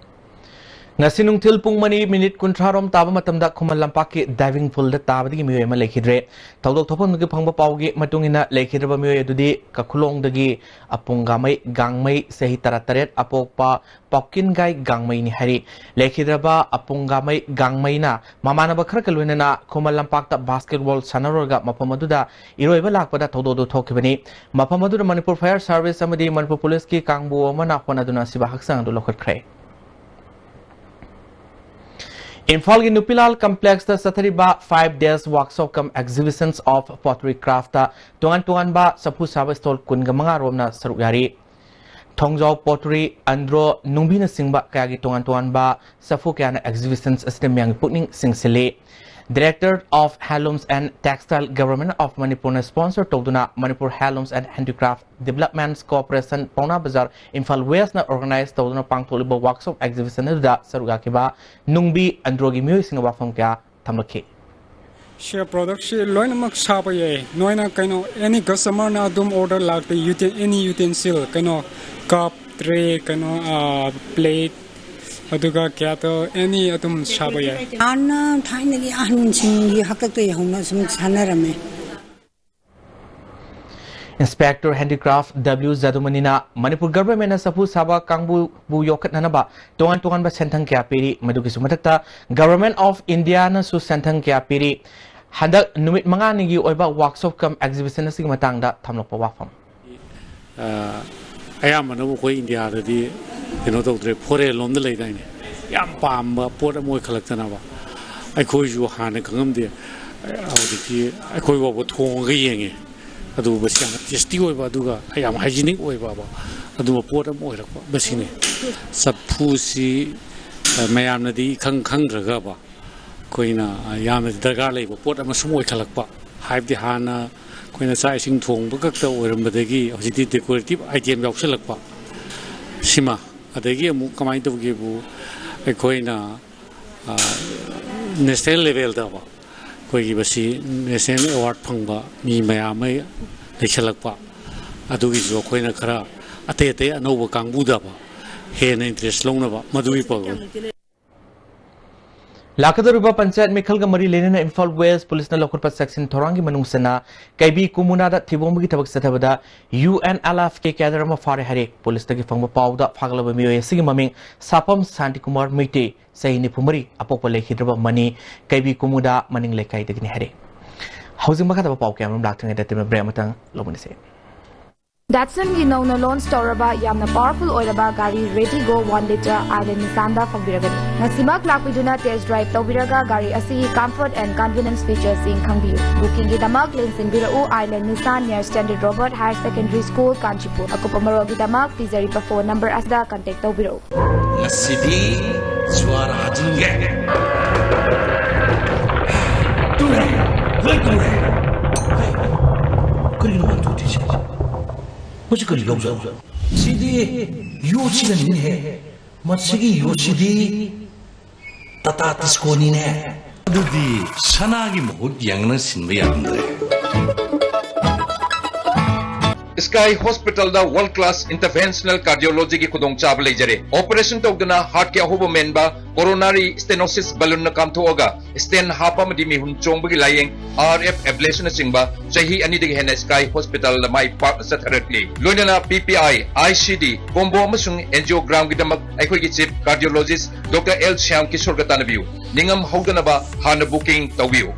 ꯉꯁꯤ ꯅꯨꯡꯊꯤꯜ ꯄꯨꯡ ꯃꯔꯤ ꯃꯤꯅꯤꯠ ꯀꯨꯟꯊ꯭ꯔꯥ ꯔꯣꯝ ꯇꯥꯕ ꯃꯇꯝꯗ ꯈꯨꯃꯟ ꯂꯝꯄꯥꯛꯀꯤ diving pool ꯗ ꯇꯥꯕꯗꯒꯤ ꯃꯤꯑꯣꯏ ꯑꯃ ꯂꯩꯈꯤꯗ꯭ꯔꯦ꯫ ꯊꯧꯗꯣꯛ ꯊꯣꯛꯐꯝꯗꯒꯤ ꯐꯪꯕ ꯄꯥꯎꯒꯤ ꯃꯇꯨꯡ ꯏꯟꯅ, ꯂꯩꯈꯤꯗ꯭ꯔꯕ ꯃꯤꯑꯣꯏ ꯑꯗꯨꯗꯤ ꯀꯈꯨꯂꯣꯡꯗꯒꯤ ꯑꯄꯨꯡꯒꯥꯃꯩ ꯒꯥꯡꯃꯩ, ꯆꯍꯤ ꯇꯔꯥꯇꯔꯦꯠ, ꯑꯄꯣꯛꯄ ꯄꯥꯎꯀꯤꯟꯒꯥꯏ ꯒꯥꯡꯃꯩꯅꯤ ꯍꯥꯏꯔꯤ꯫ ꯂꯩꯈꯤꯗ꯭ꯔꯕ ꯑꯄꯨꯡꯒꯥꯃꯩ ꯒꯥꯡꯃꯩꯅ ꯃꯃꯥꯟꯅꯕ ꯈꯔꯒ ꯂꯣꯏꯅꯅ ꯈꯨꯃꯟ ꯂꯝꯄꯥꯛꯇ basketball ꯁꯥꯟꯅꯔꯨꯔꯒ ꯃꯐꯝ ꯑꯗꯨꯗ ꯏꯔꯣꯏꯕ ꯂꯥꯛꯄꯗ ꯊꯧꯗꯣꯛ ꯑꯗꯨ ꯊꯣꯛꯈꯤꯕꯅꯤ꯫ ꯃꯐꯝ ꯑꯗꯨꯗ ꯃꯅꯤꯄꯨꯔ Fire Service ꯑꯃꯗꯤ ꯃꯅꯤꯄꯨꯔ ꯄꯨꯂꯤꯁꯀꯤ ꯀꯥꯡꯕꯨ ꯑꯃꯅ ꯍꯣꯠꯅꯗꯨꯅ ꯑꯁꯤꯕ ꯍꯛꯆꯥꯡ ꯑꯗꯨ ꯂꯧꯈꯠꯈ꯭ꯔꯦ꯫ ꯏꯝꯐꯥꯜꯒꯤ ꯅꯨꯄꯤꯂꯥꯜ complex ꯇ ꯆꯠꯊꯔꯤꯕ five days workshop cum exhibitions of pottery craft ꯇ ꯇꯣꯉꯥꯟ ꯇꯣꯉꯥꯟꯕ ꯆꯐꯨ ꯁꯥꯕ stall ꯀꯨꯟꯒ ꯃꯉꯥ ꯔꯣꯝꯅ ꯁꯔꯨꯛ ꯌꯥꯔꯤ꯫ ꯊꯣꯡꯖꯥꯎ Pottery, ꯑꯟꯗ꯭ꯔꯣ ꯅꯨꯡꯕꯤꯅꯆꯤꯡꯕ ꯀꯌꯥꯒꯤ ꯇꯣꯉꯥꯟ ꯇꯣꯉꯥꯟꯕ ꯆꯐꯨ ꯀꯌꯥꯅ exhibitions ꯑꯁꯤꯗ ꯃꯤꯌꯥꯝꯒꯤ ꯄꯨꯛꯅꯤꯡ ꯆꯤꯡꯁꯤꯜꯂꯤ꯫ Director of Handlooms and Textile, Government of Manipur ꯅ sponsor ꯇꯧꯗꯨꯅ Manipur Handlooms and Handicraft Development Corporation, ꯄꯥꯎꯅꯥ ꯕꯖꯥꯔ, ꯏꯝꯐꯥꯜ West ꯅ organize ꯇꯧꯗꯨꯅ ꯄꯥꯡꯊꯣꯛꯂꯤꯕ workshop exhibition ꯑꯗꯨꯗ ꯁꯔꯨꯛ ꯌꯥꯈꯤꯕ ꯅꯨꯡꯕꯤ ꯑꯟꯗ꯭ꯔꯣꯒꯤ ꯃꯤꯑꯣꯏꯁꯤꯡꯅ ꯋꯥꯐꯝ ꯀꯌꯥ ꯊꯝꯂꯛꯈꯤ꯫ ꯁꯤ product ꯁꯤ ꯂꯣꯏꯅꯃꯛ ꯁꯥꯕ ꯌꯥꯏ꯫ ꯅꯣꯏꯅ ꯀꯩꯅꯣ, any customer ꯅ ꯑꯗꯨꯝ order ꯂꯥꯛꯇꯦ, uten-, any utensil, ꯀꯩꯅꯣ, cup, tray, ꯀꯩꯅꯣ, ꯑ, plate, ꯑꯗꯨꯒ ꯀꯌꯥꯗꯣ any ꯑꯗꯨꯝ ꯁꯥꯕ ꯌꯥꯏ꯫ ꯍꯥꯟꯅ ꯊꯥꯏꯅꯒꯤ ꯑꯍꯟꯁꯤꯡꯒꯤ ꯍꯥꯛꯇꯛꯇꯒꯤ ꯍꯧꯅ ꯁꯨꯝ ꯁꯥꯟꯅꯔꯝꯃꯦ꯫ Inspector Handicraft W ꯖꯗꯨꯃꯅꯤꯅ Manipur government ꯅ ꯆꯐꯨ ꯁꯥꯕ ꯀꯥꯡꯕꯨꯕꯨ ꯌꯣꯛꯈꯠꯅꯅꯕ ꯇꯣꯉꯥꯟ ꯇꯣꯉꯥꯟꯕ ꯁꯦꯟꯊꯪ ꯀꯌꯥ ꯄꯤꯔꯤ꯫ ꯃꯗꯨꯒꯤꯁꯨ ꯃꯊꯛꯇ Government of India ꯅꯁꯨ ꯁꯦꯟꯊꯪ ꯀꯌꯥ ꯄꯤꯔꯤ꯫ ꯍꯟꯗꯛ ꯅꯨꯃꯤꯠ ꯃꯉꯥꯅꯤꯒꯤ ꯑꯣꯏꯕ workshop cum exhibition ꯑꯁꯤꯒꯤ ꯃꯇꯥꯡꯗ ꯊꯝꯂꯛꯄ ꯋꯥꯐꯝ꯫ ꯑ, ꯑꯌꯥꯝꯕꯅꯕꯨ ꯑꯩꯈꯣꯏ ꯏꯟꯗꯤꯌꯥꯗꯗꯤ ꯀꯩꯅꯣ ꯇꯧꯗ꯭ꯔꯦ, foreign ꯂꯣꯝꯗ ꯂꯩꯗꯥꯏꯅꯦ? ꯌꯥꯝ ꯄꯥꯝꯕ ꯄꯣꯠ ꯑꯃ ꯑꯣꯏꯈꯠꯂꯛꯇꯅꯕ꯫ ꯑꯩꯈꯣꯏꯁꯨ ꯍꯥꯟꯅ ꯈꯪꯉꯝꯗꯦ, ꯍꯧꯖꯤꯛꯇꯤ ꯑꯩꯈꯣꯏ ꯐꯥꯎꯕ ꯊꯣꯡꯉꯒ ꯌꯦꯡꯉꯦ꯫ ꯑꯗꯨꯕꯨ ꯃꯁꯤ ꯌꯥꯝꯅ tasty ꯑꯣꯏꯕ, ꯑꯗꯨꯒ ꯌꯥꯝ hygienic ꯑꯣꯏꯕ, ꯑꯗꯨꯝꯕ ꯄꯣꯠ ꯑꯃ ꯑꯣꯏꯔꯛꯄ ꯃꯁꯤꯅꯤ꯫ ꯆꯐꯨꯁꯤ, ꯑ, ꯃꯌꯥꯝꯅꯗꯤ ꯏꯈꯪ ꯈꯪꯗ꯭ꯔꯒꯕ, ꯑꯩꯈꯣꯏꯅ, ꯑ, ꯌꯥꯝꯅ ꯗꯔꯀꯥꯔ ꯂꯩꯕ ꯄꯣꯠ ꯑꯃ ꯁꯨꯝ ꯑꯣꯏꯈꯠꯂꯛꯄ꯫ ꯍꯥꯏꯕꯗꯤ ꯍꯥꯟꯅ ꯑꯩꯈꯣꯏꯅ ꯆꯥꯛ ꯏꯁꯤꯡ ꯊꯣꯡꯕ ꯈꯛꯇ ꯑꯣꯏꯔꯝꯕꯗꯒꯤ ꯍꯧꯖꯤꯛꯇꯤ decorative item ꯌꯥꯎꯁꯜꯂꯛꯄ ꯁꯤꯃ꯫ ꯑꯗꯒꯤ ꯑꯃꯨꯛ ꯀꯃꯥꯏꯅ ꯇꯧꯒꯦꯕꯨ, ꯑꯩꯈꯣꯏꯅ, ꯑ, national level ꯗꯕ ꯑꯩꯈꯣꯏꯒꯤ ꯃꯁꯤ national award ꯐꯪꯕ ꯃꯤ ꯃꯌꯥꯝ ꯑꯃ ꯂꯩꯁꯜꯂꯛꯄ, ꯑꯗꯨꯒꯤꯁꯨ ꯑꯩꯈꯣꯏꯅ ꯈꯔ ꯑꯇꯩ ꯑꯇꯩ ꯑꯅꯧꯕ ꯀꯥꯡꯕꯨꯗꯕ ꯍꯦꯟꯅ interest ꯂꯧꯅꯕ ꯃꯗꯨꯒꯤ program꯫ ꯂꯥꯛꯀꯗꯧꯔꯤꯕ ꯄꯟꯆꯥꯌꯠ ꯃꯤꯈꯜꯒ ꯃꯔꯤ ꯂꯩꯅꯅ ꯏꯝꯐꯥꯜ ꯋꯦꯁ ꯄꯨꯂꯤꯁꯅ ꯂꯧꯈꯠꯄ ꯆꯦꯛꯁꯤꯟ ꯊꯧꯔꯥꯡꯒꯤ ꯃꯅꯨꯡ ꯆꯟꯅ ꯀꯩꯕꯤ ꯀꯨꯃꯨꯅꯥꯗ ꯊꯤꯕꯣꯡꯕꯒꯤ ꯊꯕꯛ ꯆꯠꯊꯕꯗ U N L F K cadre ꯑꯃ ꯐꯥꯔꯦ ꯍꯥꯏꯔꯦ꯫ ꯄꯨꯂꯤꯁꯇꯒꯤ ꯐꯪꯕ ꯄꯥꯎꯗ ꯐꯥꯒꯠꯂꯕ ꯃꯤꯑꯣꯏ ꯑꯁꯤꯒꯤ ꯃꯃꯤꯡ ꯁꯥꯄꯝ ꯁꯥꯟꯇꯤꯀꯨꯃꯥꯔ ꯃꯩꯇꯩ, ꯆꯍꯤ ꯅꯤꯐꯨ ꯃꯔꯤ, ꯑꯄꯣꯛꯄ ꯂꯩꯈꯤꯗ꯭ꯔꯕ ꯃꯅꯤ, ꯀꯩꯕꯤ ꯀꯨꯃꯨꯗ ꯃꯅꯤꯡ ꯂꯩꯀꯥꯏꯗꯒꯤꯅꯤ ꯍꯥꯏꯔꯦ꯫ ꯍꯧꯖꯤꯛ ꯃꯈꯥ ꯇꯥꯕ ꯄꯥꯎ ꯀꯌꯥ ꯑꯃꯔꯣꯝ ꯂꯥꯛꯇ꯭ꯔꯤꯉꯩꯗ ꯇꯤꯝ ꯕ꯭ꯔꯦꯛ ꯑꯃꯇꯪ ꯂꯧꯃꯤꯟꯅꯁꯤ꯫ ꯗꯦꯠꯁꯟꯒꯤ ꯅꯧꯅ ꯂꯣꯟꯆ ꯇꯧꯔꯕ ꯌꯥꯝꯅ ꯄꯥꯋꯔꯐꯨꯜ ꯑꯣꯏꯔꯕ ꯒꯥꯔꯤ ꯔꯦꯗꯤꯒꯣ ꯋꯥꯟ ꯂꯤꯇꯔ ꯑꯥꯏꯂꯦꯟ ꯅꯤꯁꯥꯟꯗ ꯐꯪꯕꯤꯔꯒꯅꯤ꯫ ꯉꯁꯤꯃꯛ ꯂꯥꯛꯄꯤꯗꯨꯅ ꯇꯦꯁ ꯗ꯭ꯔꯥꯏꯚ ꯇꯧꯕꯤꯔꯒ ꯒꯥꯔꯤ ꯑꯁꯤꯒꯤ ꯀꯝꯐꯔꯠ ꯑꯦꯟ ꯀꯟꯚꯤꯅꯤꯌꯟꯁ ꯐꯤꯆꯔꯁꯤꯡ ꯈꯪꯕꯤꯌꯨ꯫ ꯕꯨꯀꯤꯡꯒꯤꯗꯃꯛ ꯂꯦꯡꯁꯤꯟꯕꯤꯔꯛꯎ, ꯑꯥꯏꯂꯦꯟ ꯅꯤꯁꯥꯟ near Standard Robert Higher Secondary School, Kanchipur. ꯑꯀꯨꯞꯄ ꯃꯔꯣꯜꯒꯤꯗꯃꯛ ꯄꯤꯖꯔꯤꯕ ꯐꯣꯟ ꯅꯝꯕꯔ ꯑꯁꯤꯗ ꯀꯟꯇꯦꯛ ꯇꯧꯕꯤꯔꯛꯎ꯫ ꯉꯁꯤꯗꯤ ꯖ꯭ꯋꯥꯔ ꯍꯥꯖꯤꯟꯒꯦ꯫ ꯇꯨꯔꯦ, ꯂꯣꯏ ꯇꯨꯔꯦ꯫ ꯀꯔꯤꯅꯣ ꯃꯥ ꯇꯨꯔꯤꯁꯦ? ꯃꯁꯤ ꯀꯔꯤ ꯂꯧꯖꯥꯠꯅꯣ? ꯁꯤꯗꯤ ꯌꯣꯠꯁꯤꯅꯅꯤꯅꯦꯍꯦ꯫ ꯃꯁꯤꯒꯤ ꯌꯣꯠꯁꯤꯗꯤ ꯇꯥꯇꯥ ꯇꯤꯁꯀꯣꯅꯤꯅꯦ꯫ ꯑꯗꯨꯗꯤ ꯁꯅꯥꯒꯤ ꯃꯍꯨꯠ ꯌꯦꯡꯅ ꯁꯤꯟꯕ ꯌꯥꯔꯝꯗ꯭ꯔꯦ꯫ ꯁ꯭ꯀꯥꯏ ꯍꯣꯁꯄꯤꯇꯥꯜꯗ ꯋꯥꯔꯜꯗ ꯀ꯭ꯂꯥꯁ ꯏꯟꯇꯔꯚꯦꯟꯁꯅꯦꯜ ꯀꯥꯔꯗꯤꯑꯣꯂꯣꯖꯤꯒꯤ ꯈꯨꯗꯣꯡꯆꯥꯕ ꯂꯩꯖꯔꯦ꯫ ꯑꯣꯄꯔꯦꯁꯟ ꯇꯧꯗꯅ ꯍꯥꯔꯠꯀꯤ ꯑꯍꯧꯕ ꯃꯦꯟꯕ, ꯀꯣꯔꯣꯅꯥꯔꯤ ꯁ꯭ꯇꯦꯅꯣꯁꯤꯁ ꯕꯂꯨꯟꯅ ꯀꯥꯝꯊꯣꯛꯑꯒ ꯁ꯭ꯇꯦꯟ ꯍꯥꯞꯄ ꯑꯃꯗꯤ ꯃꯤꯍꯨꯟ ꯆꯣꯡꯕꯒꯤ ꯂꯥꯌꯦꯡ, ꯑꯥꯔ ꯑꯦꯐ ꯑꯦꯕ꯭ꯂꯦꯁꯟꯅꯆꯤꯡꯕ ꯆꯍꯤ ꯑꯅꯤꯗꯒꯤ ꯍꯦꯟꯅ ꯁ꯭ꯀꯥꯏ ꯍꯣꯁꯄꯤꯇꯥꯜꯗ ꯃꯥꯏ ꯄꯥꯛꯅ ꯆꯠꯊꯔꯛꯂꯤ꯫ ꯂꯣꯏꯅꯅ ꯄꯤ P I, I C D, combo ꯑꯃꯁꯨꯡ ꯑꯦꯟꯖꯤꯑꯣꯒ꯭ꯔꯥꯝꯒꯤꯗꯃꯛ ꯑꯩꯈꯣꯏꯒꯤ ꯆꯤꯐ ꯀꯥꯔꯗꯤꯑꯣꯂꯣꯖꯤꯁ ꯗꯣꯛꯇꯔ ꯑꯦꯜ ꯁ꯭ꯌꯥꯝ ꯀꯤꯁꯣꯔꯒ ꯇꯥꯟꯅꯕꯤꯌꯨ꯫ ꯅꯤꯡꯉꯝ ꯍꯧꯗꯅꯕ ꯍꯥꯟꯅ ꯕꯨꯀꯤꯡ ꯇꯧꯕꯤꯌꯨ꯫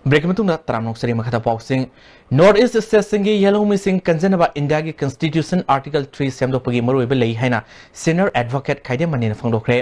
ꯕ꯭ꯔꯦꯛꯀꯤ ꯃꯇꯨꯡꯗ ꯇꯔꯥꯝꯅ ꯑꯣꯛꯆꯔꯤ꯫ ꯃꯈꯥꯗ ꯄꯥꯎꯁꯤꯡ꯫ ꯅꯣꯔꯠ ꯏꯁ ꯁ꯭ꯇꯦꯠꯁꯤꯡꯒꯤ ꯌꯦꯜꯍꯧꯃꯤꯁꯤꯡ ꯀꯟꯖꯅꯕ ꯏꯟꯗꯤꯌꯥꯒꯤ ꯀꯟꯁꯇꯤꯇ꯭ꯌꯨꯁꯟ ꯑꯥꯔꯇꯤꯀꯜ ꯊ꯭ꯔꯤ ꯁꯦꯝꯗꯣꯛꯄꯒꯤ ꯃꯔꯨꯑꯣꯏꯕ ꯂꯩ ꯍꯥꯏꯅ ꯁꯤꯅꯤꯌꯔ ꯑꯦꯗꯚꯣꯀꯦꯠ ꯈꯥꯏꯗꯦꯝ ꯃꯅꯤꯅ ꯐꯣꯡꯗꯣꯛꯈ꯭ꯔꯦ꯫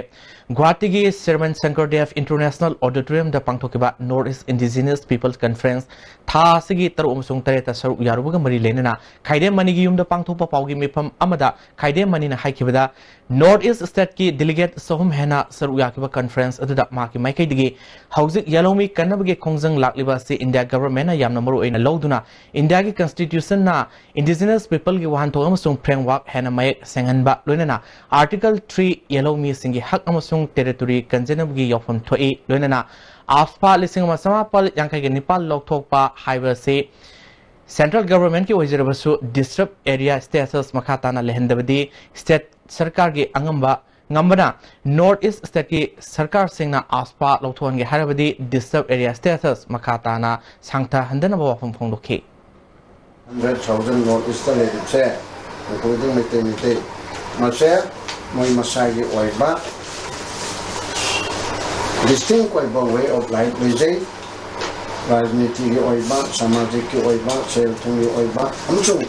ꯒꯨꯋꯥꯍꯥꯇꯤꯒꯤ ꯁ꯭ꯔꯤꯃꯟ ꯁꯪꯀꯔ ꯗꯦꯕ ꯏꯟꯇꯔꯅꯦꯁꯅꯦꯜ ꯑꯣꯗꯤꯇꯣꯔꯤꯌꯝꯗ ꯄꯥꯡꯊꯣꯛꯈꯤꯕ north east indigenous peoples conference ꯊꯥ ꯑꯁꯤꯒꯤ ꯇꯔꯨꯛ ꯑꯃꯁꯨꯡ ꯇꯔꯦꯠꯇ ꯁꯔꯨꯛ ꯌꯥꯔꯨꯕꯒ ꯃꯔꯤ ꯂꯩꯅꯅ ꯈꯥꯏꯗꯦꯝ ꯃꯅꯤꯒꯤ ꯌꯨꯝꯗ ꯄꯥꯡꯊꯣꯛꯄ ꯄꯥꯎꯒꯤ ꯃꯤꯐꯝ ꯑꯃꯗ ꯈꯥꯏꯗꯦꯝ ꯃꯅꯤꯅ ꯍꯥꯏꯈꯤꯕꯗ, ꯅꯣꯔꯠ ꯏꯁ ꯁ꯭ꯇꯦꯠꯀꯤ ꯗꯦꯂꯤꯒꯦꯠ ꯆꯍꯨꯝ ꯍꯦꯟꯅ ꯁꯔꯨꯛ ꯌꯥꯈꯤꯕ ꯀꯟꯐꯔꯦꯟꯁ ꯑꯗꯨꯗ ꯃꯍꯥꯛꯀꯤ ꯃꯥꯏꯀꯩꯗꯒꯤ ꯍꯧꯖꯤꯛ ꯌꯦꯜꯍꯧꯃꯤ ꯀꯟꯅꯕꯒꯤ ꯈꯣꯡꯖꯪ ꯂꯥꯛꯂꯤꯕ ꯑꯁꯤ ꯏꯟꯗꯤꯌꯥ ꯒꯚꯔꯟꯃꯦꯟꯠꯅ ꯌꯥꯝꯅ ꯃꯔꯨ ꯑꯣꯏꯅ ꯂꯧꯗꯨꯅ ꯏꯟꯗꯤꯌꯥꯒꯤ ꯀꯟꯁꯇꯤꯇ꯭ꯌꯨꯁꯟꯅ ꯏꯟꯗꯤꯖꯤꯅꯁ ꯄꯤꯄꯜꯒꯤ ꯋꯥꯍꯟꯊꯣꯛ ꯑꯃꯁꯨꯡ ꯐ꯭ꯔꯦꯝꯋꯥꯔꯛ ꯍꯦꯟꯅ ꯃꯌꯦꯛ ꯁꯦꯡꯍꯟꯕ, ꯂꯣꯏꯅꯅ ꯑꯥꯔꯇꯤꯀꯜ ꯊ꯭ꯔꯤ ꯌꯦꯜꯍꯧꯃꯤꯁꯤꯡꯒꯤ ꯍꯛ ꯑꯃꯁꯨꯡ ꯇꯦꯔꯤꯇꯣꯔꯤ ꯀꯟꯖꯅꯕꯒꯤ ꯌꯥꯎꯐꯝ ꯊꯣꯛꯏ, ꯂꯣꯏꯅꯅ ꯑꯥꯐꯄꯥ ꯂꯤꯁꯤꯡ ꯑꯃ ꯆꯃꯥꯄꯜ ꯌꯥꯡꯈꯩꯒ ꯅꯤꯄꯥꯜ ꯂꯧꯊꯣꯛꯄ ꯍꯥꯏꯕ ꯑꯁꯤ ꯁꯦꯟꯇ꯭ꯔꯦꯜ ꯒꯚꯔꯟꯃꯦꯟꯠꯀꯤ ꯑꯣꯏꯖꯔꯕꯁꯨ ꯗꯤꯁꯇꯔꯕ ꯑꯦꯔꯤꯌꯥ ꯁ꯭ꯇꯦꯇꯁ ꯃꯈꯥ ꯇꯥꯅ ꯂꯩꯍꯟꯗꯕꯗꯤ ꯁ꯭ꯇꯦꯠ ꯁꯔꯀꯥꯔꯒꯤ ꯑꯉꯝꯕ ꯉꯝꯕꯅ North East State-ꯀꯤ ꯁꯔꯀꯥꯔꯁꯤꯡꯅ AFSPA ꯂꯧꯊꯣꯛꯍꯟꯒꯦ ꯍꯥꯏꯔꯕꯗꯤ Disturbed Area Status ꯃꯈꯥ ꯇꯥꯅ ꯁꯥꯡꯊꯍꯟꯗꯅꯕ ꯋꯥꯐꯝ ꯐꯣꯡꯗꯣꯛꯈꯤ꯫ Hundred thousand North East-ꯇ ꯂꯩꯔꯤꯕꯁꯦ, including ꯃꯩꯇꯩ, ꯃꯩꯇꯩ ꯃꯁꯦ ꯃꯣꯏ ꯃꯁꯥꯒꯤ ꯑꯣꯏꯕ distinct ꯑꯣꯏꯕ way of life ꯂꯩꯖꯩ꯫ ꯔꯥꯖꯅꯤꯇꯤꯒꯤ ꯑꯣꯏꯕ, ꯁꯃꯥꯖꯤꯛꯀꯤ ꯑꯣꯏꯕ, ꯁꯦꯜ ꯊꯨꯝꯒꯤ ꯑꯣꯏꯕ ꯑꯃꯁꯨꯡ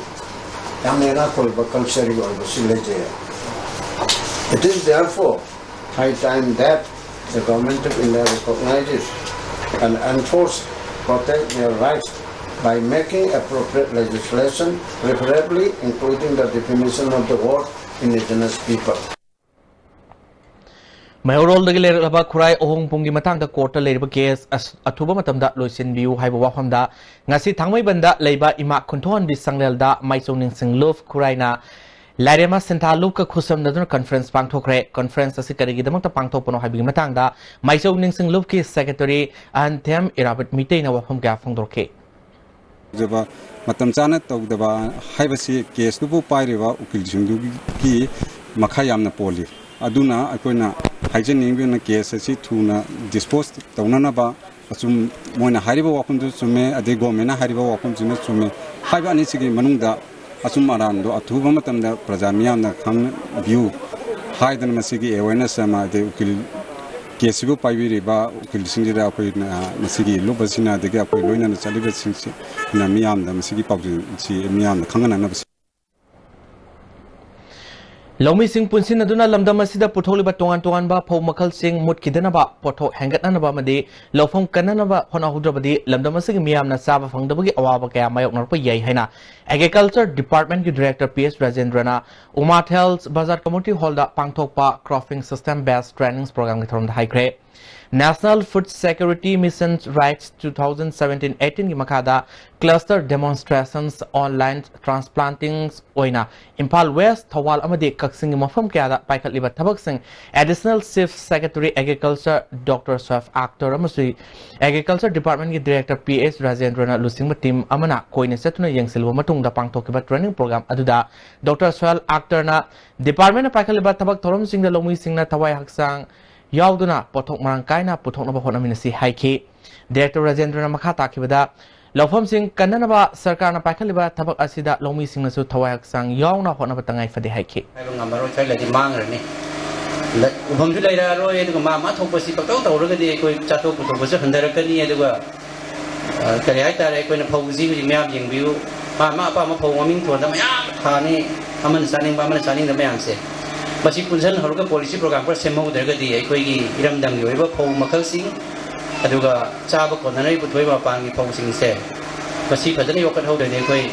ꯌꯥꯝꯅ ꯏꯅꯥꯛ ꯈꯨꯜꯂꯕ culture-ꯒꯤ ꯑꯣꯏꯕꯁꯤ ꯂꯩꯖꯩ꯫ It is therefore high time that the Government of India recognizes and enforce, protect their rights by making appropriate legislation, preferably including the definition of the word indigenous people. ꯃꯩꯍꯧꯔꯣꯜꯗꯒꯤ ꯂꯩꯔꯛꯂꯕ ꯈꯨꯔꯥꯏ ꯑꯍꯣꯡꯄꯨꯡꯒꯤ ꯃꯇꯥꯡꯗ court-ꯇ ꯂꯩꯔꯤꯕ case ꯑꯁ-, ꯑꯊꯨꯕ ꯃꯇꯝꯗ ꯂꯣꯏꯁꯤꯟꯕꯤꯌꯨ ꯍꯥꯏꯕ ꯋꯥꯐꯝꯗ ꯉꯁꯤ ꯊꯥꯡꯃꯩꯕꯟꯗ ꯂꯩꯕ ꯏꯃꯥ ꯈꯨꯟꯊꯣꯛꯍꯟꯕꯤ ꯁꯪꯂꯦꯜꯗ ꯃꯥꯏꯆꯧ ꯅꯤꯡꯁꯤꯡ ꯂꯨꯞ ꯈꯨꯔꯥꯏꯅ ꯂꯥꯏꯔꯦꯝꯃ ꯁꯤꯟꯊꯥ ꯂꯨꯞꯀ ꯈꯨꯠꯁꯝꯅꯗꯨꯅ conference ꯄꯥꯡꯊꯣꯛꯈ꯭ꯔꯦ꯫ Conference ꯑꯁꯤ ꯀꯔꯤꯒꯤꯗꯃꯛꯇ ꯄꯥꯡꯊꯣꯛꯄꯅꯣ ꯍꯥꯏꯕꯒꯤ ꯃꯇꯥꯡꯗ ꯃꯥꯏꯆꯧ ꯅꯤꯡꯁꯤꯡ ꯂꯨꯞꯀꯤ secretary ꯑꯍꯟꯊꯦꯝ ꯏꯔꯥꯕꯠ ꯃꯤꯇꯩꯅ ꯋꯥꯐꯝ ꯀꯌꯥ ꯐꯣꯡꯗꯣꯔꯛꯈꯤ꯫ ꯇꯧꯗꯕ, ꯃꯇꯝ ꯆꯥꯅ ꯇꯧꯗꯕ ꯍꯥꯏꯕꯁꯤ case-ꯇꯨꯕꯨ ꯄꯥꯏꯔꯤꯕ ꯎꯀꯤꯜꯁꯤꯡꯗꯨꯒꯤ ꯃꯈꯥ ꯌꯥꯝꯅ ꯄꯣꯜꯂꯤ꯫ ꯑꯗꯨꯅ ꯑꯩꯈꯣꯏꯅ ꯍꯥꯏꯖꯅꯤꯡꯉꯤꯕꯅ case ꯑꯁꯤ ꯊꯨꯅ dispose ꯇꯧꯅꯅꯕ ꯑꯆꯨꯝ-, ꯃꯣꯏꯅ ꯍꯥꯏꯔꯤꯕ ꯋꯥꯐꯝꯗꯨꯁꯨ ꯆꯨꯝꯃꯦ, ꯑꯗꯩ government-ꯅ ꯍꯥꯏꯔꯤꯕ ꯋꯥꯐꯝꯁꯤꯅ ꯆꯨꯝꯃꯦ ꯍꯥꯏꯕ ꯑꯅꯤꯁꯤꯒꯤ ꯃꯅꯨꯡꯗ ꯑꯆꯨꯝ ꯑꯔꯥꯟꯗꯣ ꯑꯊꯨꯕ ꯃꯇꯝꯗ ꯄ꯭ꯔꯖꯥ ꯃꯤꯌꯥꯝꯅ ꯈꯪꯕꯤꯌꯨ ꯍꯥꯏꯗꯅ ꯃꯁꯤꯒꯤ awareness ꯑꯃ, ꯑꯗꯩ ꯎꯀꯤꯜ case-ꯁꯤꯕꯨ ꯄꯥꯏꯕꯤꯔꯤꯕ ꯎꯀꯤꯜꯁꯤꯡꯁꯤꯗ ꯑꯩꯈꯣꯏꯅ ꯃꯁꯤꯒꯤ ꯂꯨꯞ ꯑꯁꯤꯅ, ꯑꯗꯒꯤ ꯑꯩꯈꯣꯏ ꯂꯣꯏꯅꯅ ꯆꯠꯂꯤꯕꯁꯤꯡꯁꯤꯅ ꯃꯤꯌꯥꯝꯗ ꯃꯁꯤꯒꯤ ꯄꯥꯎꯖꯦꯜꯁꯤ ꯃꯤꯌꯥꯝꯗ ꯈꯪꯍꯟꯅꯅꯕ ꯂꯧꯃꯤꯁꯤꯡ ꯄꯨꯟꯁꯤꯟꯅꯗꯨꯅ ꯂꯝꯗꯝ ꯑꯁꯤꯗ ꯄꯨꯊꯣꯛꯂꯤꯕ ꯇꯣꯉꯥꯟ ꯇꯣꯉꯥꯟꯕ ꯐꯧ ꯃꯈꯜꯁꯤꯡ ꯃꯨꯠꯈꯤꯗꯅꯕ, ꯄꯣꯠꯊꯣꯛ ꯍꯦꯟꯒꯠꯅꯅꯕ ꯑꯃꯗꯤ ꯂꯧꯐꯝ ꯀꯟꯅꯅꯕ ꯍꯣꯠꯅꯍꯧꯗ꯭ꯔꯕꯗꯤ ꯂꯝꯗꯝ ꯑꯁꯤꯒꯤ ꯃꯤꯌꯥꯝꯅ ꯆꯥꯕ ꯐꯪꯗꯕꯒꯤ ꯑꯋꯥꯕ ꯀꯌꯥ ꯃꯥꯌꯣꯛꯅꯔꯛꯄ ꯌꯥꯏ ꯍꯥꯏꯅ Agriculture Department-ꯀꯤ director P S ꯔꯥꯖꯦꯟꯗ꯭ꯔꯅ ꯎꯃꯥꯊꯦꯜ ꯕꯖꯥꯔ community hall-ꯗ ꯄꯥꯡꯊꯣꯛꯄ cropping system based training program-ꯒꯤ ꯊꯧꯔꯝꯗ ꯍꯥꯏꯈ꯭ꯔꯦ꯫ National Food Security Mission Rides two thousand seventeen eighteen ꯒꯤ ꯃꯈꯥꯗ cluster demonstrations, online transplantings ꯑꯣꯏꯅ ꯏꯝꯐꯥꯜ ꯋꯦꯁ, ꯊꯧꯕꯥꯜ ꯑꯃꯗꯤ ꯀꯛꯆꯤꯡꯒꯤ ꯃꯐꯝ ꯀꯌꯥꯗ ꯄꯥꯏꯈꯠꯂꯤꯕ ꯊꯕꯛꯁꯤꯡ Additional Chief Secretary Agriculture Doctor Shoaib Akhtar ꯑꯃꯁꯨꯡ Agriculture Department ꯀꯤ Director ꯄꯤ ꯑꯦꯁ ꯔꯥꯖꯦꯟꯗ꯭ꯔꯅ ꯂꯨꯆꯤꯡꯕ team ꯑꯃꯅ ꯀꯣꯏꯅ ꯆꯠꯇꯨꯅ ꯌꯦꯡꯁꯤꯜꯂꯨꯕ ꯃꯇꯨꯡꯗ ꯄꯥꯡꯊꯣꯛꯈꯤꯕ training program ꯑꯗꯨꯗ Doctor Shoaib Akhtarꯅ department ꯅ ꯄꯥꯏꯈꯠꯂꯤꯕ ꯊꯕꯛ ꯊꯧꯔꯝꯁꯤꯡꯗ ꯂꯧꯃꯤꯁꯤꯡꯅ ꯊꯋꯥꯏ ꯍꯛꯆꯥꯡ ꯌꯥꯎꯗꯨꯅ ꯄꯣꯠꯊꯣꯛ ꯃꯔꯥꯡ ꯀꯥꯏꯅ ꯄꯨꯊꯣꯛꯅꯕ ꯍꯣꯠꯅꯃꯤꯟꯅꯁꯤ ꯍꯥꯏꯈꯤ꯫ Director ꯔꯥꯖꯦꯟꯗ꯭ꯔꯅ ꯃꯈꯥ ꯇꯥꯈꯤꯕꯗ, ꯂꯧꯐꯝꯁꯤꯡ ꯀꯟꯅꯅꯕ ꯁꯔꯀꯥꯔꯅ ꯄꯥꯏꯈꯠꯂꯤꯕ ꯊꯕꯛ ꯑꯁꯤꯗ ꯂꯧꯃꯤꯁꯤꯡꯅꯁꯨ ꯊꯋꯥꯏ ꯍꯛꯆꯥꯡ ꯌꯥꯎꯅ ꯍꯣꯠꯅꯕ ꯇꯉꯥꯏ ꯐꯗꯦ ꯍꯥꯏꯈꯤ꯫ ꯍꯥꯏꯕ ꯉꯝꯃꯔꯣꯏ, ꯈꯔ ꯂꯩꯔꯗꯤ ꯃꯥꯡꯈ꯭ꯔꯅꯤ꯫ ꯂ-, ꯎꯐꯝꯁꯨ ꯂꯩꯔꯛꯑꯔꯣꯏ, ꯑꯗꯨꯒ ꯃꯥ ꯃꯥ ꯊꯣꯛꯄꯁꯤ ꯄꯪꯇꯧ ꯇꯧꯔꯒꯗꯤ ꯑꯩꯈꯣꯏ ꯆꯥꯊꯣꯛ ꯄꯨꯊꯣꯛꯄꯁꯨ ꯍꯟꯊꯔꯛꯀꯅꯤ, ꯑꯗꯨꯒ ꯑ, ꯀꯔꯤ ꯍꯥꯏꯇꯥꯔꯦ, ꯑꯩꯈꯣꯏꯅ ꯐꯧꯁꯤ ꯍꯧꯖꯤꯛ ꯃꯌꯥꯝ ꯌꯦꯡꯕꯤꯌꯨ, ꯃꯥ ꯃꯥ ꯑꯄꯥꯝꯕ ꯐꯧ ꯃꯃꯤꯡ ꯊꯣꯟꯗ ꯃꯌꯥꯝ ꯊꯥꯅꯤ, ꯑꯃꯅ ꯆꯥꯅꯤꯡꯕ, ꯑꯃꯅ ꯆꯥꯅꯤꯡꯗꯕ ꯃꯌꯥꯝꯁꯦ꯫ ꯃꯁꯤ ꯄꯨꯟꯁꯤꯟꯍꯧꯔꯒ policy program ꯈꯔ ꯁꯦꯝꯍꯧꯗ꯭ꯔꯒꯗꯤ ꯑꯩꯈꯣꯏꯒꯤ ꯏꯔꯝꯗꯝꯒꯤ ꯑꯣꯏꯕ ꯐꯧ ꯃꯈꯜꯁꯤꯡ, ꯑꯗꯨꯒ ꯆꯥꯕ ꯀꯣꯟꯅꯅꯕꯒꯤ ꯄꯨꯊꯣꯛꯏꯕ ꯃꯄꯥꯟꯒꯤ ꯐꯧꯁꯤꯡꯁꯦ, ꯃꯁꯤ ꯐꯖꯅ ꯌꯣꯛꯈꯠꯍꯧꯗ꯭ꯔꯗꯤ ꯑꯩꯈꯣꯏ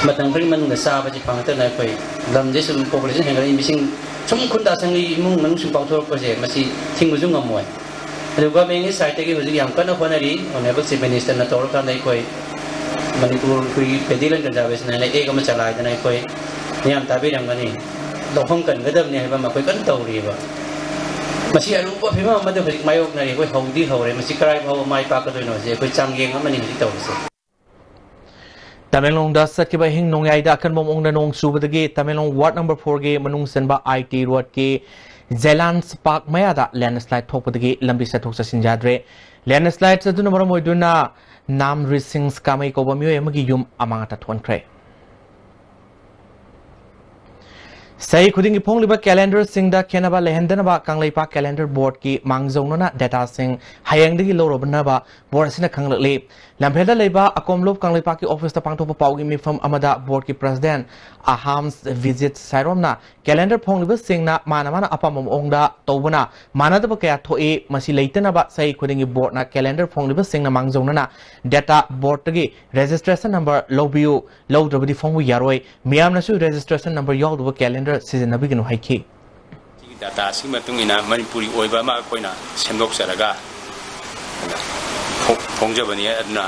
ꯃꯇꯝ ꯈꯔꯒꯤ ꯃꯅꯨꯡꯗ ꯆꯥꯕꯁꯤ ꯐꯪꯉꯛꯇꯅ ꯑꯩꯈꯣꯏ ꯂꯝꯁꯦ ꯁꯨꯝ population ꯍꯦꯟꯒꯠꯂꯛꯏ, ꯃꯤꯁꯤꯡ ꯁꯨꯝ ꯈꯨꯟꯗꯥ ꯁꯪꯒꯤ ꯏꯃꯨꯡ ꯃꯅꯨꯡ ꯁꯨꯝ ꯄꯥꯡꯊꯣꯔꯛꯄꯁꯦ ꯃꯁꯤ ꯊꯤꯡꯕꯁꯨ ꯉꯝꯃꯣꯏ꯫ ꯑꯗꯨ government ꯒꯤ side ꯇꯒꯤ ꯍꯧꯖꯤꯛ ꯌꯥꯝ ꯀꯟꯅ ꯍꯣꯠꯅꯔꯤ꯫ Honourable Chief Minister ꯅ ꯇꯧꯔꯀꯥꯟꯗ ꯑꯩꯈꯣꯏ ꯃꯅꯤꯄꯨꯔ ꯑꯩꯈꯣꯏꯒꯤ Paddy Land Conservation ꯍꯥꯏꯅ act ꯑꯃ ꯆꯂꯥꯏꯗꯅ ꯑꯩꯈꯣꯏ ꯃꯌꯥꯝ ꯇꯥꯕꯤꯔꯝꯒꯅꯤ꯫ ꯂꯧꯐꯝ ꯀꯟꯒꯗꯕꯅꯤ ꯍꯥꯏꯕ ꯑꯃ ꯑꯩꯈꯣꯏ ꯀꯟꯅ ꯇꯧꯔꯤꯕ꯫ ꯃꯁꯤ ꯑꯔꯨꯕ ꯐꯤꯕꯝ ꯑꯃꯗ ꯍꯧꯖꯤꯛ ꯃꯥꯌꯣꯛꯅꯔꯤ꯫ ꯑꯩꯈꯣꯏ ꯍꯧꯗꯤ ꯍꯧꯔꯦ, ꯃꯁꯤ ꯀꯔꯥꯏ ꯐꯥꯎꯕ ꯃꯥꯏ ꯄꯥꯛꯀꯗꯣꯏꯅꯣ ꯍꯧꯖꯤꯛ ꯑꯩꯈꯣꯏ ꯆꯥꯡꯌꯦꯡ ꯑꯃꯅꯤ ꯍꯧꯖꯤꯛ ꯇꯧꯔꯤꯁꯦ꯫ ꯇꯃꯦꯡꯂꯣꯡꯗ ꯆꯠꯈꯤꯕ ꯑꯍꯤꯡ ꯅꯣꯡꯌꯥꯏꯗ ꯑꯀꯟꯕ ꯃꯑꯣꯡꯗ ꯅꯣꯡ ꯆꯨꯕꯗꯒꯤ ꯇꯃꯦꯡꯂꯣꯡ Ward number four ꯒꯤ ꯃꯅꯨꯡ ꯆꯟꯕ I T Road ꯀꯤ Zelian's Park ꯃꯌꯥꯗ landslide ꯊꯣꯛꯄꯗꯒꯤ ꯂꯝꯕꯤ ꯆꯠꯊꯣꯛ ꯆꯠꯁꯤꯟ ꯌꯥꯗ꯭ꯔꯦ꯫ Landslide ꯑꯗꯨꯅ ꯃꯔꯝ ꯑꯣꯏꯗꯨꯅ ꯅꯥꯝ ꯔꯤꯁꯤꯡ ꯀꯥꯃꯩ ꯀꯧꯕ ꯃꯤꯑꯣꯏ ꯑꯃꯒꯤ ꯌꯨꯝ ꯑꯃꯥꯡ ꯑꯇꯥ ꯊꯣꯛꯍꯟꯈ꯭ꯔꯦ꯫ ꯆꯍꯤ ꯈꯨꯗꯤꯡꯒꯤ ꯐꯣꯡꯂꯤꯕ calendar ꯁꯤꯡꯗ ꯈꯦꯠꯅꯕ ꯂꯩꯍꯟꯗꯅꯕ ꯀꯪꯂꯩꯄꯥꯛ Calendar Board ꯀꯤ ꯃꯥꯡꯖꯧꯅꯅ data ꯁꯤꯡ ꯍꯌꯦꯡꯗꯒꯤ ꯂꯧꯔꯨꯅꯕ board ꯑꯁꯤꯅ ꯈꯪꯂꯛꯂꯤ꯫ ꯂꯝꯐꯦꯜꯗ ꯂꯩꯕ ꯑꯀꯣꯝꯂꯨꯞ ꯀꯪꯂꯩꯄꯥꯛꯀꯤ office ꯇ ꯄꯥꯡꯊꯣꯛꯄ ꯄꯥꯎꯒꯤ ꯃꯤꯐꯝ ꯑꯃꯗ board ꯀꯤ president ꯑꯍꯥꯝꯁ ꯚꯤꯖꯤꯠ ꯁꯥꯏꯔꯣꯝꯅ calendar ꯐꯣꯡꯂꯤꯕꯁꯤꯡꯅ ꯃꯥꯅ ꯃꯥꯅ ꯑꯄꯥꯝꯕ ꯃꯑꯣꯡꯗ ꯇꯧꯕꯅ ꯃꯥꯟꯅꯗꯕ ꯀꯌꯥ ꯊꯣꯛꯏ꯫ ꯃꯁꯤ ꯂꯩꯇꯅꯕ ꯆꯍꯤ ꯈꯨꯗꯤꯡꯒꯤ board ꯅ calendar ꯐꯣꯡꯂꯤꯕꯁꯤꯡꯅ ꯃꯥꯡꯖꯧꯅꯅ data board ꯇꯒꯤ registration number ꯂꯧꯕꯤꯌꯨ, ꯂꯧꯗ꯭ꯔꯕꯗꯤ ꯐꯣꯡꯕ ꯌꯥꯔꯣꯏ꯫ ꯃꯤꯌꯥꯝꯅꯁꯨ registration number ꯌꯥꯎꯗꯕ calendar ꯁꯤꯖꯤꯟꯅꯕꯤꯒꯅꯨ ꯍꯥꯏꯈꯤ꯫ ꯁꯤꯒꯤ ꯗꯥꯇꯥꯁꯤꯒꯤ ꯃꯇꯨꯡ ꯏꯟꯅ ꯃꯅꯤꯄꯨꯔꯤ ꯑꯣꯏꯕ ꯑꯃ ꯑꯩꯈꯣꯏꯅ ꯁꯦꯝꯗꯣꯛꯆꯔꯒ ꯐꯣꯡ-, ꯐꯣꯡꯖꯕꯅꯤ꯫ ꯑꯗꯨꯅ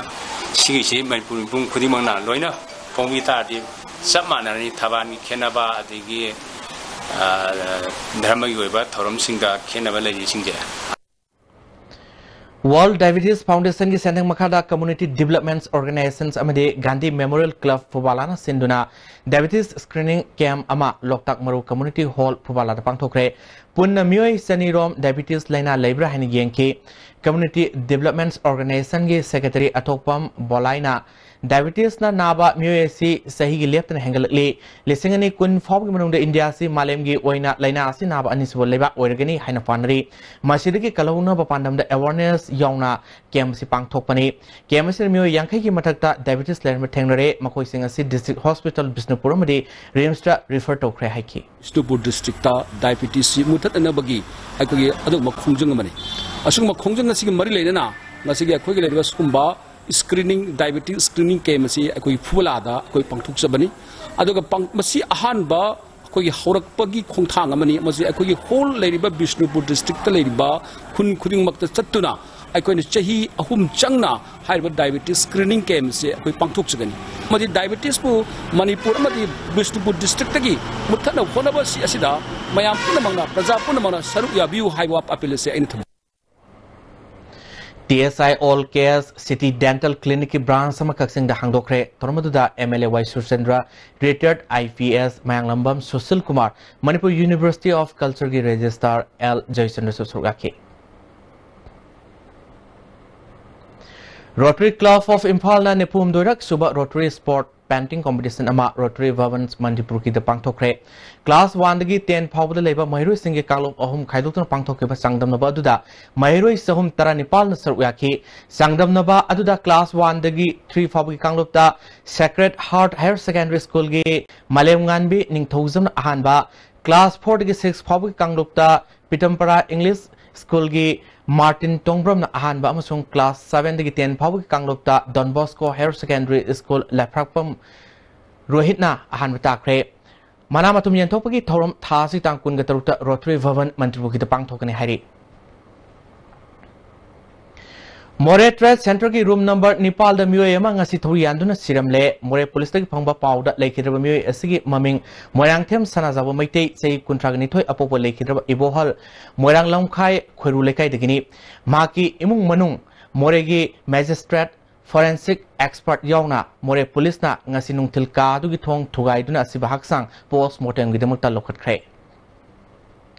ꯁꯤꯒꯤꯁꯤ ꯃꯅꯤꯄꯨꯔ ꯃꯤꯄꯨꯝ ꯈꯨꯗꯤꯡꯃꯛꯅ ꯂꯣꯏꯅ ꯐꯣꯡꯕꯤ ꯇꯥꯔꯗꯤ ꯆꯞ ꯃꯥꯟꯅꯔꯅꯤ꯫ ꯊꯕꯥꯜꯒꯤ ꯈꯦꯠꯅꯕ, ꯑꯗꯒꯤ, ꯑ, ꯙꯔꯃꯒꯤ ꯑꯣꯏꯕ ꯊꯧꯔꯝꯁꯤꯡꯗ ꯈꯦꯠꯅꯕ ꯂꯩꯔꯤꯁꯤꯡꯁꯦ꯫ World Diabetes Foundationꯒꯤ ꯁꯦꯟꯊꯪ ꯃꯈꯥꯗ Community Development Organizations ꯑꯃꯗꯤ Gandhi Memorial Club ꯐꯨꯕꯥꯂꯥꯅ ꯁꯤꯟꯗꯨꯅ diabetes screening camp ꯑꯃ ꯂꯣꯛꯇꯥꯛ ꯃꯔꯨ Community Hall ꯐꯨꯕꯥꯂꯥꯗ ꯄꯥꯡꯊꯣꯛꯈ꯭ꯔꯦ꯫ ꯄꯨꯟꯅ ꯃꯤꯑꯣꯏ ꯆꯅꯤ ꯔꯣꯝ diabetes ꯂꯥꯏꯅꯥ ꯂꯩꯕ꯭ꯔꯥ ꯍꯥꯏꯅ ꯌꯦꯡꯈꯤ꯫ Community Development Organizationꯒꯤ Secretary ꯑꯊꯣꯛꯄꯝ ꯕꯣꯂꯥꯏꯅ diabetesꯅ ꯅꯥꯕ ꯃꯤꯑꯣꯏ ꯑꯁꯤ ꯆꯍꯤꯒꯤ ꯂꯦꯞꯇꯅ ꯍꯦꯟꯒꯠꯂꯛꯂꯤ꯫ ꯂꯤꯁꯤꯡ ꯑꯅꯤ ꯀꯨꯟ ꯐꯥꯎꯕꯒꯤ ꯃꯅꯨꯡꯗ ꯏꯟꯗꯤꯌꯥ ꯑꯁꯤ ꯃꯥꯂꯦꯝꯒꯤ ꯑꯣꯏꯅ ꯂꯥꯏꯅꯥ ꯑꯁꯤ ꯅꯥꯕ ꯑꯅꯤꯁꯨꯕ ꯂꯩꯕꯥꯛ ꯑꯣꯏꯔꯒꯅꯤ ꯍꯥꯏꯅ ꯄꯥꯅꯔꯤ꯫ ꯃꯁꯤꯗꯒꯤ ꯀꯜꯍꯧꯅꯕ ꯄꯥꯟꯗꯝꯗ awareness ꯌꯥꯎꯅ camp ꯑꯁꯤ ꯄꯥꯡꯊꯣꯛꯄꯅꯤ꯫ Camp ꯑꯁꯤꯗ ꯃꯤꯑꯣꯏ ꯌꯥꯡꯈꯩꯒꯤ ꯃꯊꯛꯇ diabetes ꯂꯩꯔꯝꯕ ꯊꯦꯡꯅꯔꯦ꯫ ꯃꯈꯣꯏꯁꯤꯡ ꯑꯁꯤ District Hospital ꯕꯤꯁꯅꯨꯄꯨꯔ ꯑꯃꯗꯤ RIMSꯇ refer ꯇꯧꯈ꯭ꯔꯦ ꯍꯥꯏꯈꯤ꯫ ꯕꯤꯁꯅꯨꯄꯨꯔ districtꯇ diabetesꯁꯤ ꯃꯨꯊꯠꯅꯅꯕꯒꯤ ꯑꯩꯈꯣꯏꯒꯤ ꯑꯗꯨꯒꯨꯝꯕ ꯈꯣꯡꯖꯪ ꯑꯃꯅꯤ꯫ ꯑꯁꯤꯒꯨꯝꯕ ꯈꯣꯡꯖꯪ ꯑꯁꯤꯒ ꯃꯔꯤ ꯂꯩꯅꯅ ꯉꯁꯤꯒꯤ ꯑꯩꯈꯣꯏꯒꯤ ꯂꯩꯔꯤꯕ ꯁꯤꯒꯨꯝꯕ screening, diabetes screening camp ꯑꯁꯤ ꯑꯩꯈꯣꯏ ꯐꯨꯕꯂꯥꯗ ꯑꯩꯈꯣꯏ ꯄꯥꯡꯊꯣꯛꯆꯕꯅꯤ꯫ ꯑꯗꯨꯒ ꯄꯥꯡ-, ꯃꯁꯤ ꯑꯍꯥꯟꯕ ꯑꯩꯈꯣꯏꯒꯤ ꯍꯧꯔꯛꯄꯒꯤ ꯈꯣꯡꯊꯥꯡ ꯑꯃꯅꯤ꯫ ꯃꯁꯤ ꯑꯩꯈꯣꯏꯒꯤ whole ꯂꯩꯔꯤꯕ ꯕꯤꯁꯅꯨꯄꯨꯔ districtꯇ ꯂꯩꯔꯤꯕ ꯈꯨꯟ ꯈꯨꯗꯤꯡꯃꯛꯇ ꯆꯠꯇꯨꯅ ꯑꯩꯈꯣꯏꯅ ꯆꯍꯤ ꯑꯍꯨꯝ ꯆꯪꯅ ꯍꯥꯏꯔꯤꯕ diabetes screening campꯁꯦ ꯑꯩꯈꯣꯏ ꯄꯥꯡꯊꯣꯛꯆꯒꯅꯤ꯫ ꯑꯃꯗꯤ diabetesꯄꯨ ꯃꯅꯤꯄꯨꯔ ꯑꯃꯗꯤ ꯕꯤꯁꯅꯨꯄꯨꯔ districtꯇꯒꯤ ꯃꯨꯠꯊꯠꯅꯕ ꯍꯣꯠꯅꯕ ꯑꯁꯤ ꯑꯁꯤꯗ ꯃꯌꯥꯝ ꯄꯨꯝꯅꯃꯛꯅ, ꯄ꯭ꯔꯖꯥ ꯄꯨꯝꯅꯃꯛꯅ ꯁꯔꯨꯛ ꯌꯥꯕꯤꯌꯨ ꯍꯥꯏꯕ appeal ꯑꯁꯤ ꯑꯩꯅ ꯊꯝꯖꯒꯦ꯫ TSI All Case City Dental Clinicꯀꯤ branch ꯑꯃ ꯀꯛꯆꯤꯡꯗ ꯍꯥꯡꯗꯣꯛꯈ꯭ꯔꯦ꯫ ꯊꯧꯔꯝ ꯑꯗꯨꯗ MLA Y Surchandra, retired IPS Mayanglambam Sushil Kumar, Manipur University of Cultureꯒꯤ registrar L ꯖꯌꯆꯟꯗ꯭ꯔꯁꯨ ꯁꯔꯨꯛ ꯌꯥꯈꯤ꯫ Rotary Club of ꯏꯝꯐꯥꯜꯅ ꯅꯤꯐꯨ ꯍꯨꯝꯗꯣꯏꯔꯛ ꯁꯨꯕ Rotary Sport Painting Competition ꯑꯃ Rotary Bhavans ꯃꯅꯤꯄꯨꯔꯒꯤꯗ ꯄꯥꯡꯊꯣꯛꯈ꯭ꯔꯦ꯫ Class oneꯗꯒꯤ ten ꯐꯥꯎꯕꯗ ꯂꯩꯕ ꯃꯍꯩꯔꯣꯏꯁꯤꯡꯒꯤ ꯀꯥꯡꯂꯨꯞ ꯑꯍꯨꯝ ꯈꯥꯏꯗꯣꯛꯇꯨꯅ ꯄꯥꯡꯊꯣꯛꯈꯤꯕ ꯆꯥꯡꯗꯝꯅꯕ ꯑꯗꯨꯗ ꯃꯍꯩꯔꯣꯏ ꯆꯍꯨꯝ ꯇꯔꯥꯅꯤꯄꯥꯜꯅ ꯁꯔꯨꯛ ꯌꯥꯈꯤ꯫ ꯆꯥꯡꯗꯝꯅꯕ ꯑꯗꯨꯗ class oneꯗꯒꯤ three ꯐꯥꯎꯕꯒꯤ ꯀꯥꯡꯂꯨꯞꯇ Sacred Heart Higher Secondary Schoolꯒꯤ ꯃꯥꯂꯦꯝꯉꯥꯟꯕꯤ ꯅꯤꯡꯊꯧꯖꯝꯅ ꯑꯍꯥꯟꯕ, class fourꯗꯒꯤ six ꯐꯥꯎꯕꯒꯤ ꯀꯥꯡꯂꯨꯞꯇ ꯄꯤꯇꯝꯄꯔꯥ English Schoolꯒꯤ ꯃꯥꯔꯇꯤꯟ ꯇꯣꯡꯕ꯭ꯔꯝꯅ ꯑꯍꯥꯟꯕ ꯑꯃꯁꯨꯡ class sevenꯗꯒꯤ ten ꯐꯥꯎꯕꯒꯤ ꯀꯥꯡꯂꯨꯞꯇ Don Bosco Higher Secondary School ꯂꯩꯐ꯭ꯔꯥꯛꯄꯝ ꯔꯣꯍꯤꯠꯅ ꯑꯍꯥꯟꯕ ꯇꯥꯈ꯭ꯔꯦ꯫ ꯃꯅꯥ ꯃꯊꯨꯝ ꯌꯦꯟꯊꯣꯛꯄꯒꯤ ꯊꯧꯔꯝ ꯊꯥ ꯑꯁꯤ ꯇꯥꯡ ꯀꯨꯟꯒ ꯇꯔꯨꯛꯇ ꯔꯣꯇꯔꯤ ꯚꯕꯟ ꯃꯟꯇ꯭ꯔꯤꯄꯨꯈ꯭ꯔꯤꯗ ꯄꯥꯡꯊꯣꯛꯀꯅꯤ ꯍꯥꯏꯔꯤ꯫ ꯃꯣꯔꯦ ꯇ꯭ꯔꯦꯗ ꯁꯦꯟꯇꯔꯒꯤ ꯔꯨꯝ ꯅꯝꯕꯔ ꯅꯤꯄꯥꯜꯗ ꯃꯤꯑꯣꯏ ꯑꯃ ꯉꯁꯤ ꯊꯧꯔꯤ ꯌꯥꯟꯗꯨꯅ ꯁꯤꯔꯝꯂꯦ꯫ ꯃꯣꯔꯦ ꯄꯨꯂꯤꯁꯇꯒꯤ ꯐꯪꯕ ꯄꯥꯎꯗ ꯂꯩꯈꯤꯗ꯭ꯔꯕ ꯃꯤꯑꯣꯏ ꯑꯁꯤꯒꯤ ꯃꯃꯤꯡ ꯃꯣꯏꯔꯥꯡꯊꯦꯝ ꯁꯅꯥꯖꯥꯎꯕ ꯃꯩꯇꯩ, ꯆꯍꯤ ꯀꯨꯟꯊ꯭ꯔꯥꯒ ꯅꯤꯊꯣꯏ, ꯑꯄꯣꯛꯄ ꯂꯩꯈꯤꯗ꯭ꯔꯕ ꯏꯕꯣꯍꯜ ꯃꯣꯏꯔꯥꯡ ꯂꯝꯈꯥꯏ ꯈꯣꯏꯔꯨ ꯂꯩꯀꯥꯏꯗꯒꯤꯅꯤ꯫ ꯃꯍꯥꯛꯀꯤ ꯏꯃꯨꯡ ꯃꯅꯨꯡ ꯃꯣꯔꯦꯒꯤ ꯃꯦꯖꯤꯁꯇ꯭ꯔꯦꯠ, ꯐꯣꯔꯦꯟꯁꯤꯛ ꯑꯦꯛꯁꯄꯔꯠ ꯌꯥꯎꯅ ꯃꯣꯔꯦ ꯄꯨꯂꯤꯁꯅ ꯉꯁꯤ ꯅꯨꯡꯊꯤꯜ ꯀꯥ ꯑꯗꯨꯒꯤ ꯊꯣꯡ ꯊꯨꯒꯥꯏꯗꯨꯅ ꯑꯁꯤꯕ ꯍꯛꯆꯥꯡ ꯄꯣꯁꯃꯣꯔꯇꯦꯝꯒꯤꯗꯃꯛꯇ ꯂꯧꯈꯠꯈ꯭ꯔꯦ꯫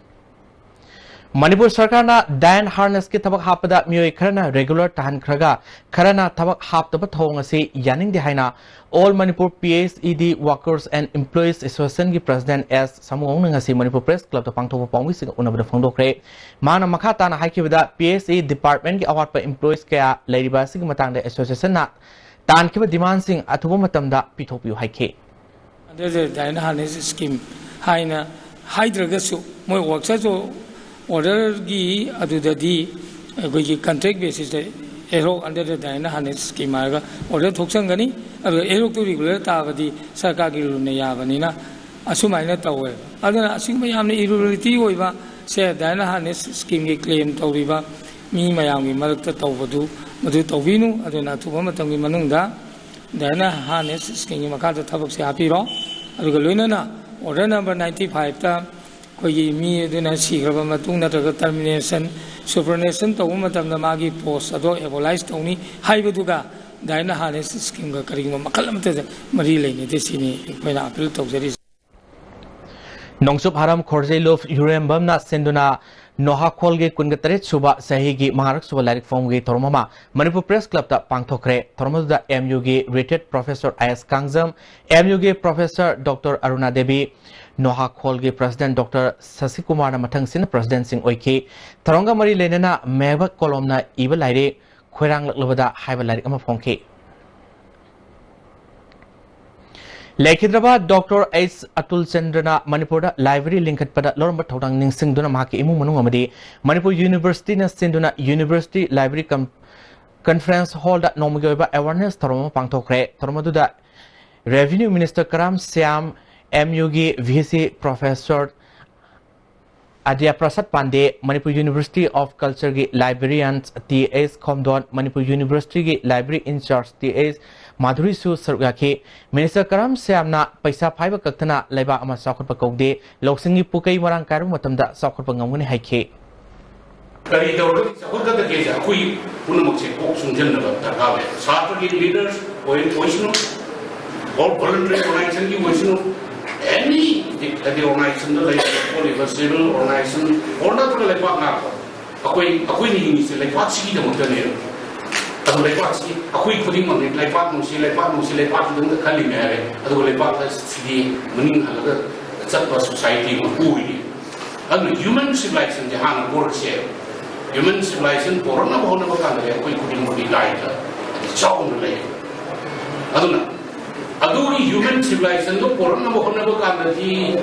ꯃꯅꯤꯄꯨꯔ ꯁꯔꯀꯥꯔꯅ ꯗꯥꯏꯟ ꯍꯥꯔꯅꯦꯁꯀꯤ ꯊꯕꯛ ꯍꯥꯞꯄꯗ ꯃꯤꯑꯣꯏ ꯈꯔꯅ ꯔꯦꯒꯨꯂꯔ ꯇꯥꯍꯟꯈ꯭ꯔꯒ ꯈꯔꯅ ꯊꯕꯛ ꯍꯥꯞꯇꯕ ꯊꯧꯑꯣꯡ ꯑꯁꯤ ꯌꯥꯅꯤꯡꯗꯦ ꯍꯥꯏꯅ All Manipur P S E D Workers and Employees Associationꯒꯤ ꯄ꯭ꯔꯁꯤꯗꯦꯟ ꯑꯦꯁ ꯁꯥꯃꯨꯉꯧꯅ ꯉꯁꯤ ꯃꯅꯤꯄꯨꯔ ꯄ꯭ꯔꯦꯁ ꯀ꯭ꯂꯕꯇ ꯄꯥꯡꯊꯣꯛꯄ ꯄꯥꯎꯃꯤꯁꯤꯡꯒ ꯎꯅꯕꯗ ꯐꯣꯡꯗꯣꯛꯈ꯭ꯔꯦ꯫ ꯃꯥꯅ ꯃꯈꯥ ꯇꯥꯅ ꯍꯥꯏꯈꯤꯕꯗ, P S E departmentꯀꯤ ꯑꯋꯥꯠꯄ employees ꯀꯌꯥ ꯂꯩꯔꯤꯕ ꯑꯁꯤꯒꯤ ꯃꯇꯥꯡꯗ associationꯅ ꯇꯥꯟꯈꯤꯕ demandꯁꯤꯡ ꯑꯊꯨꯕ ꯃꯇꯝꯗ ꯄꯤꯊꯣꯛꯄꯤꯌꯨ ꯍꯥꯏꯈꯤ꯫ Under the Diana Harness Scheme ꯍꯥꯏꯅ ꯍꯥꯏꯗ꯭ꯔꯒꯁꯨ, ꯃꯣꯏ workers orderꯒꯤ ꯑꯗꯨꯗꯗꯤ ꯑꯩꯈꯣꯏꯒꯤ contract basisꯇ ad hoc under the Diana Harness Scheme ꯍꯥꯏꯔꯒ order ꯊꯣꯛꯆꯟꯒꯅꯤ꯫ ꯑꯗꯨꯒ ad hocꯇꯨ regular ꯇꯥꯕꯗꯤ ꯁꯔꯀꯥꯔꯒꯤ ruleꯅ ꯌꯥꯕꯅꯤꯅ ꯑꯁꯨꯃꯥꯏꯅ ꯇꯧꯋꯦ꯫ ꯑꯗꯨꯅ ꯑꯁꯤꯒꯨꯝꯕ ꯌꯥꯝꯅ irregularity ꯑꯣꯏꯕ ꯁꯦ Diana Harness Schemeꯒꯤ claim ꯇꯧꯔꯤꯕ ꯃꯤ ꯃꯌꯥꯝꯒꯤ ꯃꯔꯛꯇ ꯇꯧꯕꯗꯨ ꯃꯗꯨ ꯇꯧꯕꯤꯅꯨ꯫ ꯑꯗꯨꯅ ꯑꯊꯨꯕ ꯃꯇꯝꯒꯤ ꯃꯅꯨꯡꯗ Diana Harness Schemeꯒꯤ ꯃꯈꯥꯗ ꯊꯕꯛꯁꯦ ꯍꯥꯞꯄꯤꯔꯣ꯫ ꯑꯗꯨꯒ ꯂꯣꯏꯅꯅ order number ninety fiveꯇ ꯑꯩꯈꯣꯏꯒꯤ ꯃꯤ ꯑꯗꯨꯅ ꯁꯤꯈ꯭ꯔꯕ ꯃꯇꯨꯡ ꯅꯠꯇ꯭ꯔꯒ termination, superannuation ꯇꯧꯕ ꯃꯇꯝꯗ ꯃꯥꯒꯤ post ꯑꯗꯣ abolish ꯇꯧꯅꯤ ꯍꯥꯏꯕꯗꯨꯒ Diana Harness Schemeꯒ ꯀꯔꯤꯒꯨꯝꯕ ꯃꯈꯜ ꯑꯃꯠꯇꯗ ꯃꯔꯤ ꯂꯩꯅꯗꯦ꯫ ꯁꯤꯅꯤ ꯑꯩꯈꯣꯏꯅ appeal ꯇꯧꯖꯔꯤꯁꯦ꯫ ꯅꯣꯡꯆꯨꯞ ꯍꯥꯔꯝ ꯈꯣꯔꯖꯩꯂꯨꯞ ꯌꯨꯔꯦꯝꯕꯝꯅ ꯁꯤꯟꯗꯨꯅ ꯅꯣꯍꯥꯈꯣꯜꯒꯤ ꯀꯨꯟꯒ ꯇꯔꯦꯠ ꯁꯨꯕ ꯆꯍꯤꯒꯤ ꯃꯉꯥꯔꯛ ꯁꯨꯕ ꯂꯥꯏꯔꯤꯛ ꯐꯣꯡꯕꯒꯤ ꯊꯧꯔꯝ ꯑꯃ ꯃꯅꯤꯄꯨꯔ ꯄ꯭ꯔꯦꯁ ꯀ꯭ꯂꯕꯇ ꯄꯥꯡꯊꯣꯛꯈ꯭ꯔꯦ꯫ ꯊꯧꯔꯝ ꯑꯗꯨꯗ ꯑꯦꯝ ꯌꯨꯒꯤ retired professor I S Kangjam, M ꯌꯨꯒꯤ professor ꯗꯣꯛꯇꯔ ꯑꯔꯨꯅꯥ ꯗꯦꯕꯤ, ꯅꯣꯍꯥꯈꯣꯜꯒꯤ president ꯗꯣꯛꯇꯔ ꯁꯁꯤꯀꯨꯃꯥꯔꯅ ꯃꯊꯪꯁꯤꯠꯅ presidentꯁꯤꯡ ꯑꯣꯏꯈꯤ꯫ ꯊꯧꯔꯝꯒ ꯃꯔꯤ ꯂꯩꯅꯅ ꯃꯦꯕꯛ ꯀꯣꯂꯣꯝꯅ ꯏꯕ ꯂꯥꯏꯔꯤꯛ ꯈꯣꯏꯔꯥꯡꯂꯛꯂꯕꯗ ꯍꯥꯏꯕ ꯂꯥꯏꯔꯤꯛ ꯑꯃ ꯐꯣꯡꯈꯤ꯫ ꯂꯩꯈꯤꯗ꯭ꯔꯕ ꯗꯣꯛꯇꯔ ꯑꯩꯆ ꯑꯇꯨꯜ ꯆꯟꯗ꯭ꯔꯅ ꯃꯅꯤꯄꯨꯔꯗ library ꯂꯤꯡꯈꯠꯄꯗ ꯂꯧꯔꯝꯕ ꯊꯧꯗꯥꯡ ꯅꯤꯡꯁꯤꯡꯗꯨꯅ ꯃꯍꯥꯛꯀꯤ ꯏꯃꯨꯡ ꯃꯅꯨꯡ ꯑꯃꯗꯤ ꯃꯅꯤꯄꯨꯔ universityꯅ ꯁꯤꯟꯗꯨꯅ university library com-, conference hallꯗ ꯅꯣꯡꯃꯒꯤ ꯑꯣꯏꯕ awareness ꯊꯧꯔꯝ ꯑꯃ ꯄꯥꯡꯊꯣꯛꯈ꯭ꯔꯦ꯫ ꯊꯧꯔꯝ ꯑꯗꯨꯗ revenue minister Karam Shyam, M ꯌꯨꯒꯤ V C professor Adya Prasad Pandey, Manipur university of ꯀꯜꯆꯔꯒꯤ librarian T S Khomdon, Manipur ꯌꯨꯅꯤꯚꯔꯁꯤꯇꯤꯒꯤ ꯂꯥꯏꯕ꯭ꯔꯦꯔꯤ ꯏꯟꯆꯥꯔꯖ ꯇꯤ ꯑꯦꯁ ꯃꯥꯙꯨꯔꯤꯁꯨ ꯁꯔꯨꯛ ꯌꯥꯈꯤ꯫ ꯃꯤꯅꯤꯁꯇꯔ ꯀꯔꯝ ꯁ꯭ꯌꯥꯝꯅ ꯄꯩꯁꯥ ꯐꯥꯏꯕ ꯀꯛꯇꯅ ꯂꯩꯕꯥꯛ ꯑꯃ ꯆꯥꯎꯈꯠꯄ ꯀꯧꯗꯦ, ꯂꯧꯁꯤꯡꯒꯤ ꯄꯨꯀꯩ ꯃꯔꯥꯡ ꯀꯥꯏꯔꯕ ꯃꯇꯝꯗ ꯆꯥꯎꯈꯠꯄ ꯉꯝꯒꯅꯤ ꯍꯥꯏꯈꯤ꯫ ꯀꯔꯤ ꯇꯧꯔꯒꯗꯤ ꯆꯥꯎꯈꯠꯀꯗꯒꯦꯁꯦ ꯑꯩꯈꯣꯏ ꯄꯨꯝꯅꯃꯛꯁꯦ ꯀꯣꯛ ꯆꯨꯡꯁꯤꯟꯅꯕ ꯗꯔꯀꯥꯔ ꯑꯣꯏ꯫ ꯁꯥꯇ꯭ꯔꯒꯤ ꯂꯤꯗꯔꯁ ꯑꯣꯏ-, ꯑꯣꯏꯁꯅꯨ, ꯑꯣꯔ ꯚꯣꯂꯨꯟꯇꯔꯤ ꯑꯣꯔꯒꯅꯥꯏꯖꯦꯁꯟꯒꯤ ꯑꯣꯏꯁꯅꯨ, ꯑꯦꯅꯤ ꯍꯥꯏꯗꯤ ꯑꯣꯔꯒꯅꯥꯏꯖꯦꯁꯟꯗ ꯂꯩꯔꯤꯕ ꯈꯣꯠꯂꯤꯕ ꯁꯤꯚꯤꯜ ꯑꯣꯔꯒꯅꯥꯏꯖꯦꯁꯟ ꯑꯣꯔ ꯅꯠꯇ꯭ꯔꯒ ꯂꯩꯕꯥꯛ ꯉꯥꯛꯄ, ꯑꯩꯈꯣꯏ, ꯑꯩꯈꯣꯏꯅ ꯍꯤꯡꯉꯤꯁꯦ ꯂꯩꯕꯥꯛꯁꯤꯒꯤꯗꯃꯛꯇꯅꯦꯕ꯫ ꯑꯗꯨ ꯂꯩꯕꯥꯛꯁꯤ ꯑꯩꯈꯣꯏ ꯈꯨꯗꯤꯡꯃꯛꯅꯤ, ꯂꯩꯕꯥꯛ ꯅꯨꯡꯁꯤ, ꯂꯩꯕꯥꯛ ꯅꯨꯡꯁꯤ, ꯂꯩꯕꯥꯛꯀꯤꯗꯃꯛꯇ ꯈꯜꯂꯤꯃꯦ ꯍꯥꯏꯔꯦ, ꯑꯗꯨꯒ ꯂꯩꯕꯥꯛ ꯑꯁꯤꯗꯤ ꯃꯅꯤꯡ ꯍꯜꯂꯒ ꯆꯠꯄ ꯁꯣꯁꯥꯏꯇꯤ ꯑꯃ ꯑꯣꯏꯔꯤ꯫ ꯑꯗꯨꯅ ꯍ꯭ꯌꯨꯃꯦꯟ ꯁꯤꯚꯤꯂꯥꯏꯖꯦꯁꯟꯁꯦ ꯍꯥꯟꯅ ꯄꯣꯔꯛꯁꯦ꯫ ꯍ꯭ꯌꯨꯃꯦꯟ ꯁꯤꯚꯤꯂꯥꯏꯖꯦꯁꯟ ꯄꯣꯔꯛꯅꯕ ꯍꯣꯠꯅꯕ ꯀꯥꯟꯗꯗꯤ ꯑꯩꯈꯣꯏ ꯈꯨꯗꯤꯡꯃꯛꯀꯤ ꯂꯥꯏꯗ ꯆꯥꯎꯅ ꯂꯩ꯫ ꯑꯗꯨꯅ ꯑꯗꯨꯒꯤ ꯍ꯭ꯌꯨꯃꯦꯟ ꯁꯤꯚꯤꯂꯥꯏꯖꯦꯁꯟꯗꯣ ꯄꯣꯔꯛꯅꯕ ꯍꯣꯠꯅꯕ ꯀꯥꯟꯗꯗꯤ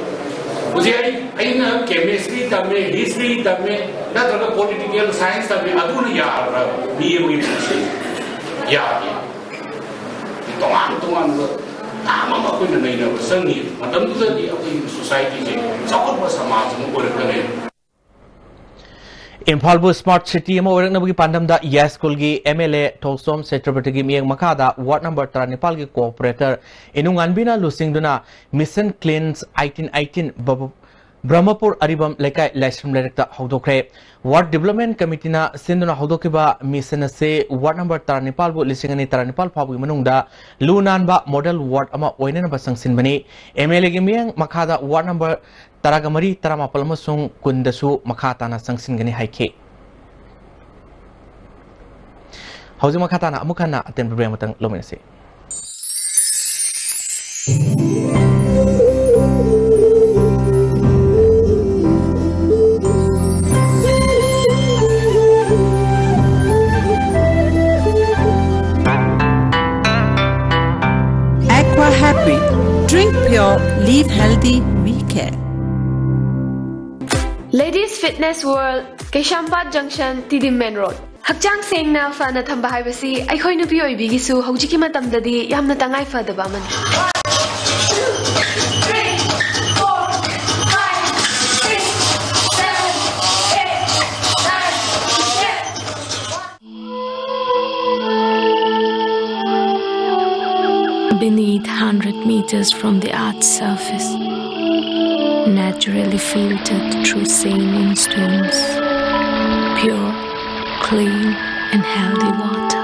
ꯍꯧꯖꯤꯛ ꯑꯩ, ꯑꯩꯅ ꯀꯦꯃꯤꯁꯇ꯭ꯔꯤ ꯇꯝꯃꯦ, ꯍꯤꯁꯇ꯭ꯔꯤ ꯇꯝꯃꯦ, ꯅꯠꯇ꯭ꯔꯒ ꯄꯣꯂꯤꯇꯤꯀꯦꯜ ꯁꯥꯏꯟꯁ ꯇꯝꯃꯦ, ꯑꯗꯨꯅ ꯌꯥꯔꯕ꯭ꯔꯥ? ꯃꯤ ꯑꯃꯒꯤ ꯄꯨꯟꯁꯤ ꯌꯥꯗꯦ꯫ ꯇꯣꯉꯥꯟ ꯇꯣꯉꯥꯟꯕ ꯃꯌꯥꯝ ꯑꯃ ꯑꯩꯈꯣꯏꯅ ꯅꯩꯅꯕ ꯆꯪꯉꯤ꯫ ꯃꯇꯝꯗꯨꯗꯗꯤ ꯑꯩꯈꯣꯏꯒꯤ ꯁꯣꯁꯥꯏꯇꯤꯁꯦ ꯆꯥꯎꯈꯠꯄ ꯁꯃꯥꯖ ꯑꯃ ꯑꯣꯏꯔꯛꯀꯅꯤ꯫ ꯏꯝꯐꯥꯜꯕꯨ ꯁ꯭ꯃꯥꯔꯠ ꯁꯤꯇꯤ ꯑꯃ ꯑꯣꯏꯔꯛꯅꯕꯒꯤ ꯄꯥꯟꯗꯝꯗ ꯌꯥꯏꯁ꯭ꯀꯨꯜꯒꯤ ꯑꯦꯝ ꯑꯦꯜ ꯑꯦ ꯊꯣꯛꯆꯣꯝ ꯁꯇ꯭ꯔꯄꯇꯤꯒꯤ ꯃꯤꯠꯌꯦꯡ ꯃꯈꯥꯗ ꯋꯥꯔꯗ ꯅꯝꯕꯔ ꯇꯔꯥꯅꯤꯄꯥꯜꯒꯤ ꯀꯣꯑꯣꯄꯔꯦꯇꯔ ꯏꯅꯨꯉꯥꯟꯕꯤꯅ ꯂꯨꯆꯤꯡꯗꯨꯅ ꯃꯤꯁꯟ ꯀ꯭ꯂꯤꯟꯁ ꯑꯩꯠꯇꯤꯟ ꯑꯩꯠꯇꯤꯟ ꯕ꯭ꯔ-, ꯕ꯭ꯔꯍꯃꯄꯨꯔ ꯑꯔꯤꯕꯝ ꯂꯩꯀꯥꯏ ꯂꯥꯏꯁ꯭ꯔꯝ ꯂꯩꯔꯛꯇ ꯍꯧꯗꯣꯛꯈ꯭ꯔꯦ꯫ ꯋꯥꯔꯗ ꯗꯤꯕ꯭ꯂꯞꯃꯦꯟ ꯀꯃꯤꯇꯤꯅ ꯁꯤꯟꯗꯨꯅ ꯍꯧꯗꯣꯛꯈꯤꯕ ꯃꯤꯁꯟ ꯑꯁꯤ ꯋꯥꯔꯗ ꯅꯝꯕꯔ ꯇꯔꯥꯅꯤꯄꯥꯜꯕꯨ ꯂꯤꯁꯤꯡ ꯑꯅꯤ ꯇꯔꯥꯅꯤꯄꯥꯜ ꯐꯥꯎꯕꯒꯤ ꯃꯅꯨꯡꯗ ꯂꯨ ꯅꯥꯟꯕ ꯃꯣꯗꯦꯜ ꯋꯥꯔꯗ ꯑꯃ ꯑꯣꯏꯅꯅꯕ ꯆꯪꯁꯤꯟꯕꯅꯤ꯫ ꯑꯦꯝ ꯑꯦꯜ ꯑꯦꯒꯤ ꯃꯤꯠꯌꯦꯡ ꯃꯈꯥꯗ ꯋꯥꯔꯗ ꯅꯝꯕꯔ ꯇꯔꯥꯒ ꯃꯔꯤ, ꯇꯔꯥꯃꯥꯄꯜ ꯑꯃꯁꯨꯡ ꯀꯨꯟꯗꯁꯨ ꯃꯈꯥ ꯇꯥꯅ ꯆꯪꯁꯤꯟꯒꯅꯤ ꯍꯥꯏꯈꯤ꯫ ꯍꯧꯖꯤꯛ ꯃꯈꯥ ꯇꯥꯅ ꯑꯃꯨꯛ ꯍꯟꯅ ꯑꯇꯦꯟꯕ ꯕ꯭ꯔꯦꯛ ꯑꯃꯇꯪ ꯂꯧꯃꯤꯟꯅꯁꯤ꯫ Aqua Happy. Drink pure, live healthy, we care. Ladies Fitness World, Keishampat ꯖꯪꯁꯟ, Tiddim main road. ꯍꯛꯆꯥꯡ ꯁꯦꯡꯅ ꯐꯅ ꯊꯝꯕ ꯍꯥꯏꯕꯁꯤ ꯑꯩꯈꯣꯏ ꯅꯨꯄꯤ ꯑꯣꯏꯕꯤꯒꯤꯁꯨ ꯍꯧꯖꯤꯛꯀꯤ ꯃꯇꯝꯗꯗꯤ ꯌꯥꯝꯅ ꯇꯉꯥꯏ ꯐꯗꯕ ꯑꯃꯅꯤ꯫ Beneath, hundred meters from the earth's surface, naturally filtered through saline stones, pure, clean, and healthy water.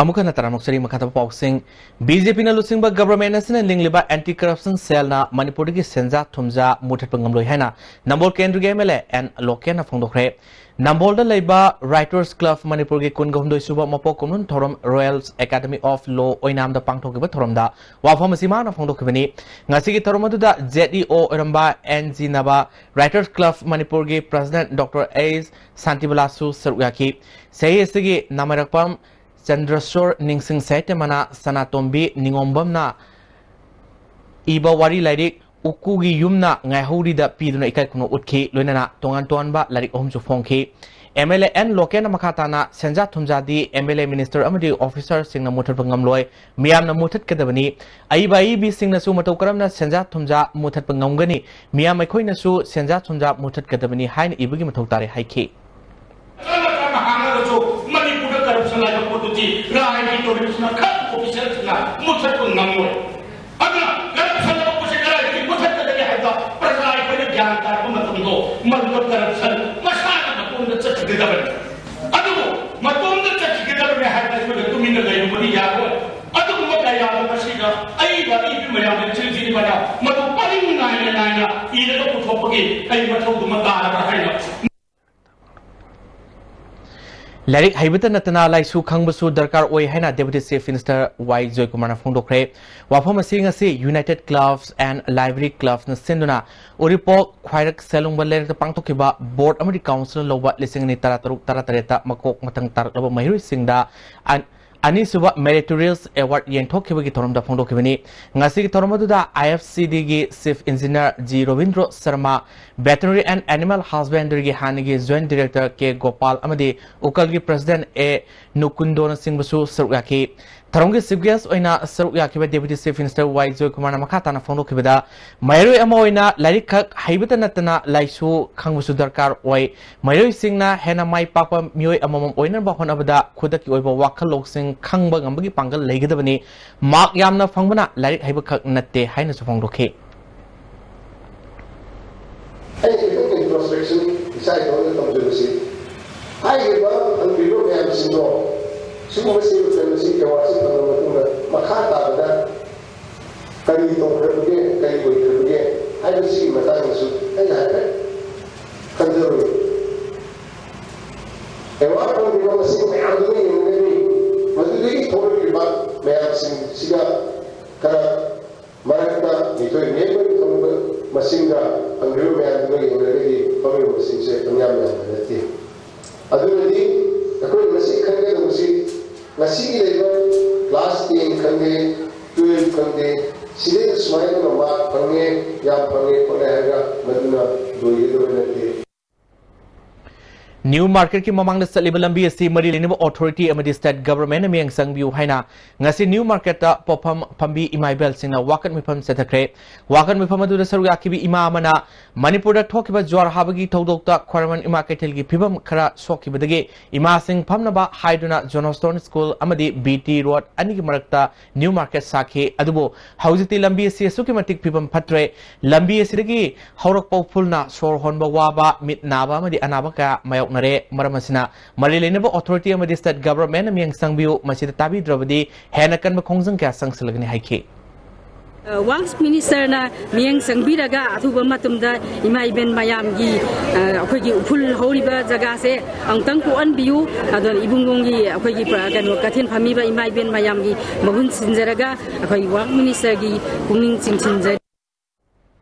ꯑꯃꯨꯛ ꯍꯟꯅ ꯇꯔꯥꯃꯨꯛ ꯆꯔꯤ ꯃꯈꯥ ꯊꯥꯕ ꯄꯥꯎꯁꯤꯡ꯫ ꯕꯤ ꯖꯦ ꯄꯤꯅ ꯂꯨꯆꯤꯡꯕ ꯒꯚꯔꯟꯃꯦꯟꯠ ꯑꯁꯤꯅ ꯂꯤꯡꯂꯤꯕ ꯑꯦꯟꯇꯤ ꯀꯔꯞꯁꯟ ꯁꯦꯜꯅ ꯃꯅꯤꯄꯨꯔꯗꯒꯤ ꯁꯦꯟꯖꯥ ꯊꯨꯝꯖꯥ ꯃꯨꯊꯠꯄ ꯉꯝꯂꯣꯏ ꯍꯥꯏꯅ ꯅꯝꯕꯣꯜ ꯀꯦꯟꯗ꯭ꯔꯒꯤ ꯑꯦꯝ ꯑꯦꯜ ꯑꯦ ꯑꯦꯟ ꯂꯣꯀꯦꯟꯅ ꯐꯣꯡꯗꯣꯛꯈ꯭ꯔꯦ꯫ ꯅꯝꯕꯣꯜꯗ ꯂꯩꯕ ꯔꯥꯏꯇꯔꯁ ꯀ꯭ꯂꯕ ꯃꯅꯤꯄꯨꯔꯒꯤ ꯀꯨꯟꯒ ꯍꯨꯝꯗꯣꯏ ꯁꯨꯕ ꯃꯄꯣꯛ ꯀꯨꯝꯑꯣꯟ ꯊꯧꯔꯝ ꯔꯣꯌꯦꯜ ꯑꯦꯀꯥꯗꯃꯤ ꯑꯣꯐ ꯂꯣ ꯑꯣꯏꯅꯥꯝꯗ ꯄꯥꯡꯊꯣꯛꯈꯤꯕ ꯊꯧꯔꯝꯗ ꯋꯥꯐꯝ ꯑꯁꯤ ꯃꯥꯅ ꯐꯣꯡꯗꯣꯛꯈꯤꯕꯅꯤ꯫ ꯉꯁꯤꯒꯤ ꯊꯧꯔꯝ ꯑꯗꯨꯗ ꯖꯦꯠ ꯏ ꯑꯣ ꯑꯣꯏꯔꯝꯕ ꯑꯦꯟ ꯖꯤ ꯅꯕꯥ, ꯔꯥꯏꯇꯔꯁ ꯀ꯭ꯂꯕ ꯃꯅꯤꯄꯨꯔꯒꯤ ꯄ꯭ꯔꯁꯤꯗꯦꯟꯠ ꯗꯣꯛꯇꯔ ꯑꯦꯁ ꯁꯥꯟꯇꯤꯕꯂꯥꯁꯨ ꯁꯔꯨꯛ ꯌꯥꯈꯤ꯫ ꯆꯍꯤ ꯑꯁꯤꯒꯤ ꯅꯥꯃꯥꯏꯔꯛꯄꯝ ꯆꯟꯗ꯭ꯔꯁꯣꯔ ꯅꯤꯡꯁꯤꯡ ꯁꯥꯍꯤꯇ꯭ꯌ ꯃꯅꯥ, ꯁꯅꯥꯇꯣꯝꯕꯤ ꯅꯤꯉꯣꯝꯕꯝꯅ ꯏꯕ ꯋꯥꯔꯤ ꯂꯥꯏꯔꯤꯛ ꯎꯀꯨꯒꯤ ꯌꯨꯝꯅ ꯉꯥꯏꯍꯧꯔꯤꯗ ꯄꯤꯗꯨꯅ ꯏꯀꯥꯏ ꯈꯨꯝꯅꯧ ꯎꯠꯈꯤ꯫ ꯂꯣꯏꯅꯅ ꯇꯣꯉꯥꯟ ꯇꯣꯉꯥꯟꯕ ꯂꯥꯏꯔꯤꯛ ꯑꯍꯨꯝꯁꯨ ꯐꯣꯡꯈꯤ꯫ ꯑꯦꯝ ꯑꯦꯜ ꯑꯦ ꯑꯦꯟ ꯂꯣꯀꯦꯟꯅ ꯃꯈꯥ ꯇꯥꯅ ꯁꯦꯟꯖꯥ ꯊꯨꯝꯖꯥꯗꯤ ꯑꯦꯝ ꯑꯦꯜ ꯑꯦ, ꯃꯤꯅꯤꯁꯇꯔ ꯑꯃꯗꯤ ꯑꯣꯐꯤꯁꯔꯁꯤꯡꯅ ꯃꯨꯊꯠꯄ ꯉꯝꯂꯣꯏ, ꯃꯤꯌꯥꯝꯅ ꯃꯨꯊꯠꯀꯗꯕꯅꯤ꯫ ꯑꯏꯕ ꯑꯏꯕꯤꯁꯤꯡꯅꯁꯨ ꯃꯇꯧ ꯀꯔꯝꯅ ꯁꯦꯟꯖꯥ ꯊꯨꯝꯖꯥ ꯃꯨꯊꯠꯄ ꯉꯝꯒꯅꯤ? ꯃꯤꯌꯥꯝ ꯑꯩꯈꯣꯏꯅꯁꯨ ꯁꯦꯟꯖꯥ ꯊꯨꯝꯖꯥ ꯃꯨꯊꯠꯀꯗꯕꯅꯤ ꯍꯥꯏꯅ ꯏꯕꯒꯤ ꯃꯊꯧ ꯇꯥꯔꯦ ꯍꯥꯏꯈꯤ꯫ ꯃꯆꯥ ꯃꯆꯥꯅ ꯍꯥꯡꯉꯒꯁꯨ ꯃꯅꯤꯄꯨꯔꯗ ꯀꯔꯞꯁꯟ ꯍꯥꯏꯕ ꯄꯣꯠꯇꯨꯗꯤ ꯔꯥꯏꯒꯤ ꯇꯧꯔꯤꯕꯁꯤꯅ ꯈꯛ ꯑꯣꯐꯤꯁꯤꯌꯦꯜꯁꯤꯡꯅ ꯃꯨꯠꯊꯠꯄ ꯉꯝꯃꯣꯏ꯫ ꯑꯗꯨꯅ ꯀꯔꯞꯁꯟ ꯍꯥꯏꯕ ꯄꯣꯠꯁꯦ ꯀꯗꯥꯏꯗꯒꯤ ꯃꯨꯠꯊꯠꯀꯗꯒꯦ ꯍꯥꯏꯕꯗ ꯄ꯭ꯔꯖꯥ ꯑꯩꯈꯣꯏꯅ ꯒ꯭ꯌꯥꯟ ꯇꯥꯔꯛꯄ ꯃꯇꯝꯗꯣ ꯃꯗꯨꯗ ꯀꯔꯞꯁꯟ ꯃꯁꯥꯅ ꯃꯇꯣꯝꯗ ꯆꯠꯈꯤꯒꯗꯕꯅꯤ꯫ ꯑꯗꯨꯕꯨ ꯃꯇꯣꯝꯗ ꯆꯠꯈꯤꯒꯗꯕꯅꯤ ꯍꯥꯏꯕꯗ ꯑꯩꯈꯣꯏꯅ ꯇꯨꯃꯤꯟꯅ ꯂꯩꯔꯨꯕꯗꯤ ꯌꯥꯔꯣꯏ꯫ ꯑꯗꯨꯒꯨꯝꯕ ꯀꯌꯥ ꯑꯃ ꯃꯁꯤꯗ ꯑꯏꯕ ꯑꯏꯕꯤ ꯃꯌꯥꯝꯅ ꯆꯤꯟꯊꯤꯔꯤꯕꯅ ꯃꯗꯨ ꯄꯔꯤꯡ ꯅꯥꯏꯅ ꯅꯥꯏꯅ ꯏꯔꯒ ꯄꯨꯊꯣꯛꯄꯒꯤ ꯑꯩ ꯃꯊꯧꯗꯨꯃ ꯇꯥꯔꯕ꯭ꯔꯥ ꯍꯥꯏꯅ ꯂꯥꯏꯔꯤꯛ ꯍꯩꯕꯇ ꯅꯠꯇꯅ ꯂꯥꯏꯁꯨ ꯈꯪꯕꯁꯨ ꯗꯔꯀꯥꯔ ꯑꯣꯏ ꯍꯥꯏꯅ ꯗꯦꯄꯨꯇꯤ ꯆꯤꯐ ꯃꯤꯅꯤꯁꯇꯔ ꯋꯥꯏ ꯖꯣꯏꯀꯨꯃꯥꯔꯅ ꯐꯣꯡꯗꯣꯛꯈ꯭ꯔꯦ꯫ ꯋꯥꯐꯝ ꯑꯁꯤ ꯉꯁꯤ United Clubs and Library Clubsꯅ ꯁꯤꯟꯗꯨꯅ ꯎꯔꯤꯄꯣꯛ ꯈ꯭ꯋꯥꯏꯔꯛ ꯁꯦꯂꯨꯡꯕ ꯂꯩꯔꯛꯇ ꯄꯥꯡꯊꯣꯛꯈꯤꯕ ꯕꯣꯔꯗ ꯑꯃꯗꯤ ꯀꯥꯎꯟꯁꯤꯜꯅ ꯂꯧꯕ ꯂꯤꯁꯤꯡ ꯑꯅꯤ ꯇꯔꯥꯇꯔꯨꯛ ꯇꯔꯥꯇꯔꯦꯠꯇ ꯃꯀꯣꯛ ꯃꯊꯪ ꯇꯥꯔꯛꯂꯕ ꯃꯍꯩꯔꯣꯏꯁꯤꯡꯗ ꯑꯟ-, ꯑꯅꯤꯁꯨꯕ Meritorious Award ꯌꯦꯟꯊꯣꯛꯈꯤꯕꯒꯤ ꯊꯧꯔꯝꯗ ꯐꯣꯡꯗꯣꯛꯈꯤꯕꯅꯤ꯫ ꯉꯁꯤꯒꯤ ꯊꯧꯔꯝ ꯑꯗꯨꯗ ꯑꯥꯏ ꯑꯦꯐ ꯁꯤ ꯗꯤꯒꯤ chief engineer G Robindro Sharma, Veterinary and Animal Husbandryꯒꯤ ꯍꯥꯟꯅꯒꯤ ꯖꯣꯏꯟꯠ ꯗꯥꯏꯔꯦꯛꯇꯔ ꯀꯦ ꯒꯣꯄꯥꯜ ꯑꯃꯗꯤ ꯎꯀꯜꯒꯤ ꯄ꯭ꯔꯁꯤꯗꯦꯟꯠ ꯑꯦ ꯅꯨꯀꯨꯟꯗꯣꯅꯆꯤꯡꯕꯁꯨ ꯁꯔꯨꯛ ꯌꯥꯈꯤ꯫ ꯊꯧꯔꯝꯒꯤ Chief Guest ꯑꯣꯏꯅ ꯁꯔꯨꯛ ꯌꯥꯈꯤꯕ Deputy Chief Minister ꯋꯥꯏ ꯖꯣꯏꯀꯨꯃꯥꯔꯅ ꯃꯈꯥ ꯇꯥꯅ ꯐꯣꯡꯗꯣꯛꯈꯤꯕꯗ, ꯃꯍꯩꯔꯣꯏ ꯑꯃ ꯑꯣꯏꯅ ꯂꯥꯏꯔꯤꯛ ꯈꯛ ꯍꯩꯕꯇ ꯅꯠꯇꯅ ꯂꯥꯏꯁꯨ ꯈꯪꯕꯁꯨ ꯗꯔꯀꯥꯔ ꯑꯣꯏ꯫ ꯃꯍꯩꯔꯣꯏꯁꯤꯡꯅ ꯍꯦꯟꯅ ꯃꯥꯏ ꯄꯥꯛꯄ ꯃꯤꯑꯣꯏ ꯑꯃꯃꯝ ꯑꯣꯏꯅꯕ ꯍꯣꯠꯅꯕꯗ ꯈꯨꯗꯛꯀꯤ ꯑꯣꯏꯕ ꯋꯥꯈꯜ ꯂꯧꯁꯤꯡ ꯈꯪꯕ ꯉꯝꯕꯒꯤ ꯄꯥꯡꯒꯜ ꯂꯩꯒꯗꯕꯅꯤ꯫ ꯃꯥꯔꯛ ꯌꯥꯝꯅ ꯐꯪꯕꯅ ꯂꯥꯏꯔꯤꯛ ꯍꯩꯕ ꯈꯛ ꯅꯠꯇꯦ ꯍꯥꯏꯅꯁꯨ ꯐꯣꯡꯗꯣꯛꯈꯤ꯫ ꯑꯩ ꯈꯤꯇꯪ introspection ꯏꯁꯥ ꯏꯇꯣꯝꯇ ꯇꯧꯖꯕꯁꯤ, ꯍꯥꯏꯔꯤꯕ ꯍꯪꯕꯤꯕ ꯃꯌꯥꯝꯁꯤꯡꯗꯣ, ꯁꯤꯒꯨꯝꯕ ꯁꯤꯕ ꯀꯩꯅꯣꯁꯤ ꯑꯦꯋꯥꯔꯗꯁꯤ ꯐꯪꯉ ꯃꯇꯨꯡꯗ ꯃꯈꯥ ꯇꯥꯕꯗ ꯀꯔꯤ ꯇꯧꯈ꯭ꯔꯕꯒꯦ, ꯀꯔꯤ ꯑꯣꯏꯈ꯭ꯔꯕꯒꯦ ꯍꯥꯏꯕꯁꯤꯒꯤ ꯃꯇꯥꯡꯗꯁꯨ ꯑꯩꯅ ꯍꯥꯏꯐꯦꯠ ꯈꯟꯖꯔꯨꯏ꯫ ꯑꯦꯋꯥꯔꯗ ꯐꯪꯂꯤꯕ ꯃꯁꯤꯡ ꯃꯌꯥꯝꯗꯨꯒ ꯌꯦꯡꯅꯔꯗꯤ, ꯃꯗꯨꯗꯒꯤ ꯊꯣꯛꯂꯛꯂꯤꯕ ꯃꯌꯥꯝꯁꯤꯡꯁꯤꯒ ꯈꯔ ꯃꯔꯛꯇ ꯃꯤꯊꯣꯏ ꯃꯤꯍꯦꯟꯕꯒꯤ ꯐꯪꯕ ꯃꯁꯤꯡꯒ ꯐꯪꯗ꯭ꯔꯤꯕ ꯃꯌꯥꯝꯗꯨꯒ ꯌꯦꯡꯅꯔꯒꯗꯤ ꯐꯪꯂꯤꯕ ꯃꯁꯤꯡꯁꯦ ꯄꯪꯌꯥꯝ ꯌꯥꯝꯕ ꯅꯠꯇꯦ꯫ ꯑꯗꯨꯅꯗꯤ ꯑꯩꯈꯣꯏꯅ ꯉꯁꯤ ꯈꯪꯒꯗꯧꯕꯁꯤ, ꯉꯁꯤꯒꯤ ꯂꯩꯕ class ten ꯈꯪꯗꯦ, twelve ꯈꯪꯗꯦ, ꯁꯤꯗꯩꯗ ꯁꯨꯃꯥꯏꯅ ꯃꯥꯔꯛ ꯐꯪꯉꯦ, ꯌꯥꯝ ꯐꯪꯉꯦ ꯈꯣꯠꯂꯦ ꯍꯥꯏꯔꯒ ꯃꯗꯨꯅ ꯂꯣꯏꯒꯗꯕ ꯅꯠꯇꯦ꯫ ꯅ꯭ꯌꯨ ꯃꯥꯔꯀꯦꯠꯀꯤ ꯃꯃꯥꯡꯗ ꯆꯠꯂꯤꯕ ꯂꯝꯕꯤ ꯑꯁꯤ ꯃꯔꯤ ꯂꯩꯅꯕ authority ꯑꯃꯗꯤ state governmentꯅ ꯃꯤꯠꯌꯦꯡ ꯆꯪꯕꯤꯌꯨ ꯍꯥꯏꯅ ꯉꯁꯤ ꯅ꯭ꯌꯨ ꯃꯥꯔꯀꯦꯠꯇ ꯄꯣꯠꯐꯝ ꯐꯝꯕꯤ ꯏꯃꯥ ꯏꯕꯦꯜꯁꯤꯡꯅ ꯋꯥꯀꯠ ꯃꯤꯐꯝ ꯆꯠꯊꯈ꯭ꯔꯦ꯫ ꯋꯥꯀꯠ ꯃꯤꯐꯝ ꯑꯗꯨꯗ ꯁꯔꯨꯛ ꯌꯥꯈꯤꯕꯤ ꯏꯃꯥ ꯑꯃꯅ ꯃꯅꯤꯄꯨꯔꯗ ꯊꯣꯛꯈꯤꯕ ꯖ꯭ꯋꯥꯔ ꯍꯥꯕꯒꯤ ꯊꯧꯗꯣꯛꯇ ꯈ꯭ꯋꯥꯏꯔꯝꯕꯟ ꯏꯃꯥ ꯀꯩꯊꯦꯜꯒꯤ ꯐꯤꯕꯝ ꯈꯔ ꯁꯣꯛꯈꯤꯕꯗꯒꯤ ꯏꯃꯥꯁꯤꯡ ꯐꯝꯅꯕ ꯍꯥꯏꯗꯨꯅ Johnstone School ꯑꯃꯗꯤ B T Road ꯑꯅꯤꯒꯤ ꯃꯔꯛꯇ ꯅ꯭ꯌꯨ ꯃꯥꯔꯀꯦꯠ ꯁꯥꯈꯤ꯫ ꯑꯗꯨꯕꯨ ꯍꯧꯖꯤꯛꯇꯤ ꯂꯝꯕꯤ ꯑꯁꯤ ꯑꯁꯨꯛꯀꯤ ꯃꯇꯤꯛ ꯐꯤꯕꯝ ꯐꯠꯇ꯭ꯔꯦ꯫ ꯂꯝꯕꯤ ꯑꯁꯤꯗꯒꯤ ꯍꯧꯔꯛꯄ ꯎꯐꯨꯜꯅ ꯁꯣꯔ ꯍꯣꯟꯕ ꯋꯥꯕ, ꯃꯤꯠ ꯅꯥꯕ ꯑꯃꯗꯤ ꯑꯅꯥꯕ ꯀꯌꯥ ꯃꯥꯌꯣꯛꯅꯔꯦ꯫ ꯃꯔꯝ ꯑꯁꯤꯅ ꯃꯔꯤ ꯂꯩꯅꯕ authority ꯑꯃꯗꯤ state governmentꯅ ꯃꯤꯠꯌꯦꯡ ꯆꯪꯕꯤꯌꯨ, ꯃꯁꯤꯗ ꯇꯥꯕꯤꯗ꯭ꯔꯕꯗꯤ ꯍꯦꯟꯅ ꯀꯟꯕ ꯈꯣꯡꯖꯪ ꯀꯌꯥ ꯆꯪꯁꯤꯜꯂꯒꯅꯤ ꯍꯥꯏꯈꯤ꯫ ꯑ, Works Ministerꯅ ꯃꯤꯠꯌꯦꯡ ꯆꯪꯕꯤꯔꯒ ꯑꯊꯨꯕ ꯃꯇꯝꯗ ꯏꯃꯥ ꯏꯕꯦꯟ ꯃꯌꯥꯝꯒꯤ, ꯑ, ꯑꯩꯈꯣꯏꯒꯤ ꯎꯐꯨꯜ ꯍꯧꯔꯤꯕ ꯖꯒꯥꯁꯦ ꯑꯃꯨꯛꯇꯪ ꯀꯣꯛꯍꯟꯕꯤꯌꯨ꯫ ꯑꯗꯨꯅ ꯏꯕꯨꯡꯉꯣꯒꯤ ꯑꯩꯈꯣꯏꯒꯤ ꯄ꯭ꯔ-, ꯀꯩꯅꯣ, ꯀꯩꯊꯦꯜ ꯐꯝꯃꯤꯕ ꯏꯃꯥ ꯏꯕꯦꯟ ꯃꯌꯥꯝꯒꯤ ꯃꯍꯨꯠ ꯁꯤꯟꯖꯔꯒ ꯑꯩꯈꯣꯏ Works Ministerꯒꯤ ꯄꯨꯛꯅꯤꯡ ꯆꯤꯡꯁꯤꯟꯖꯔꯤ꯫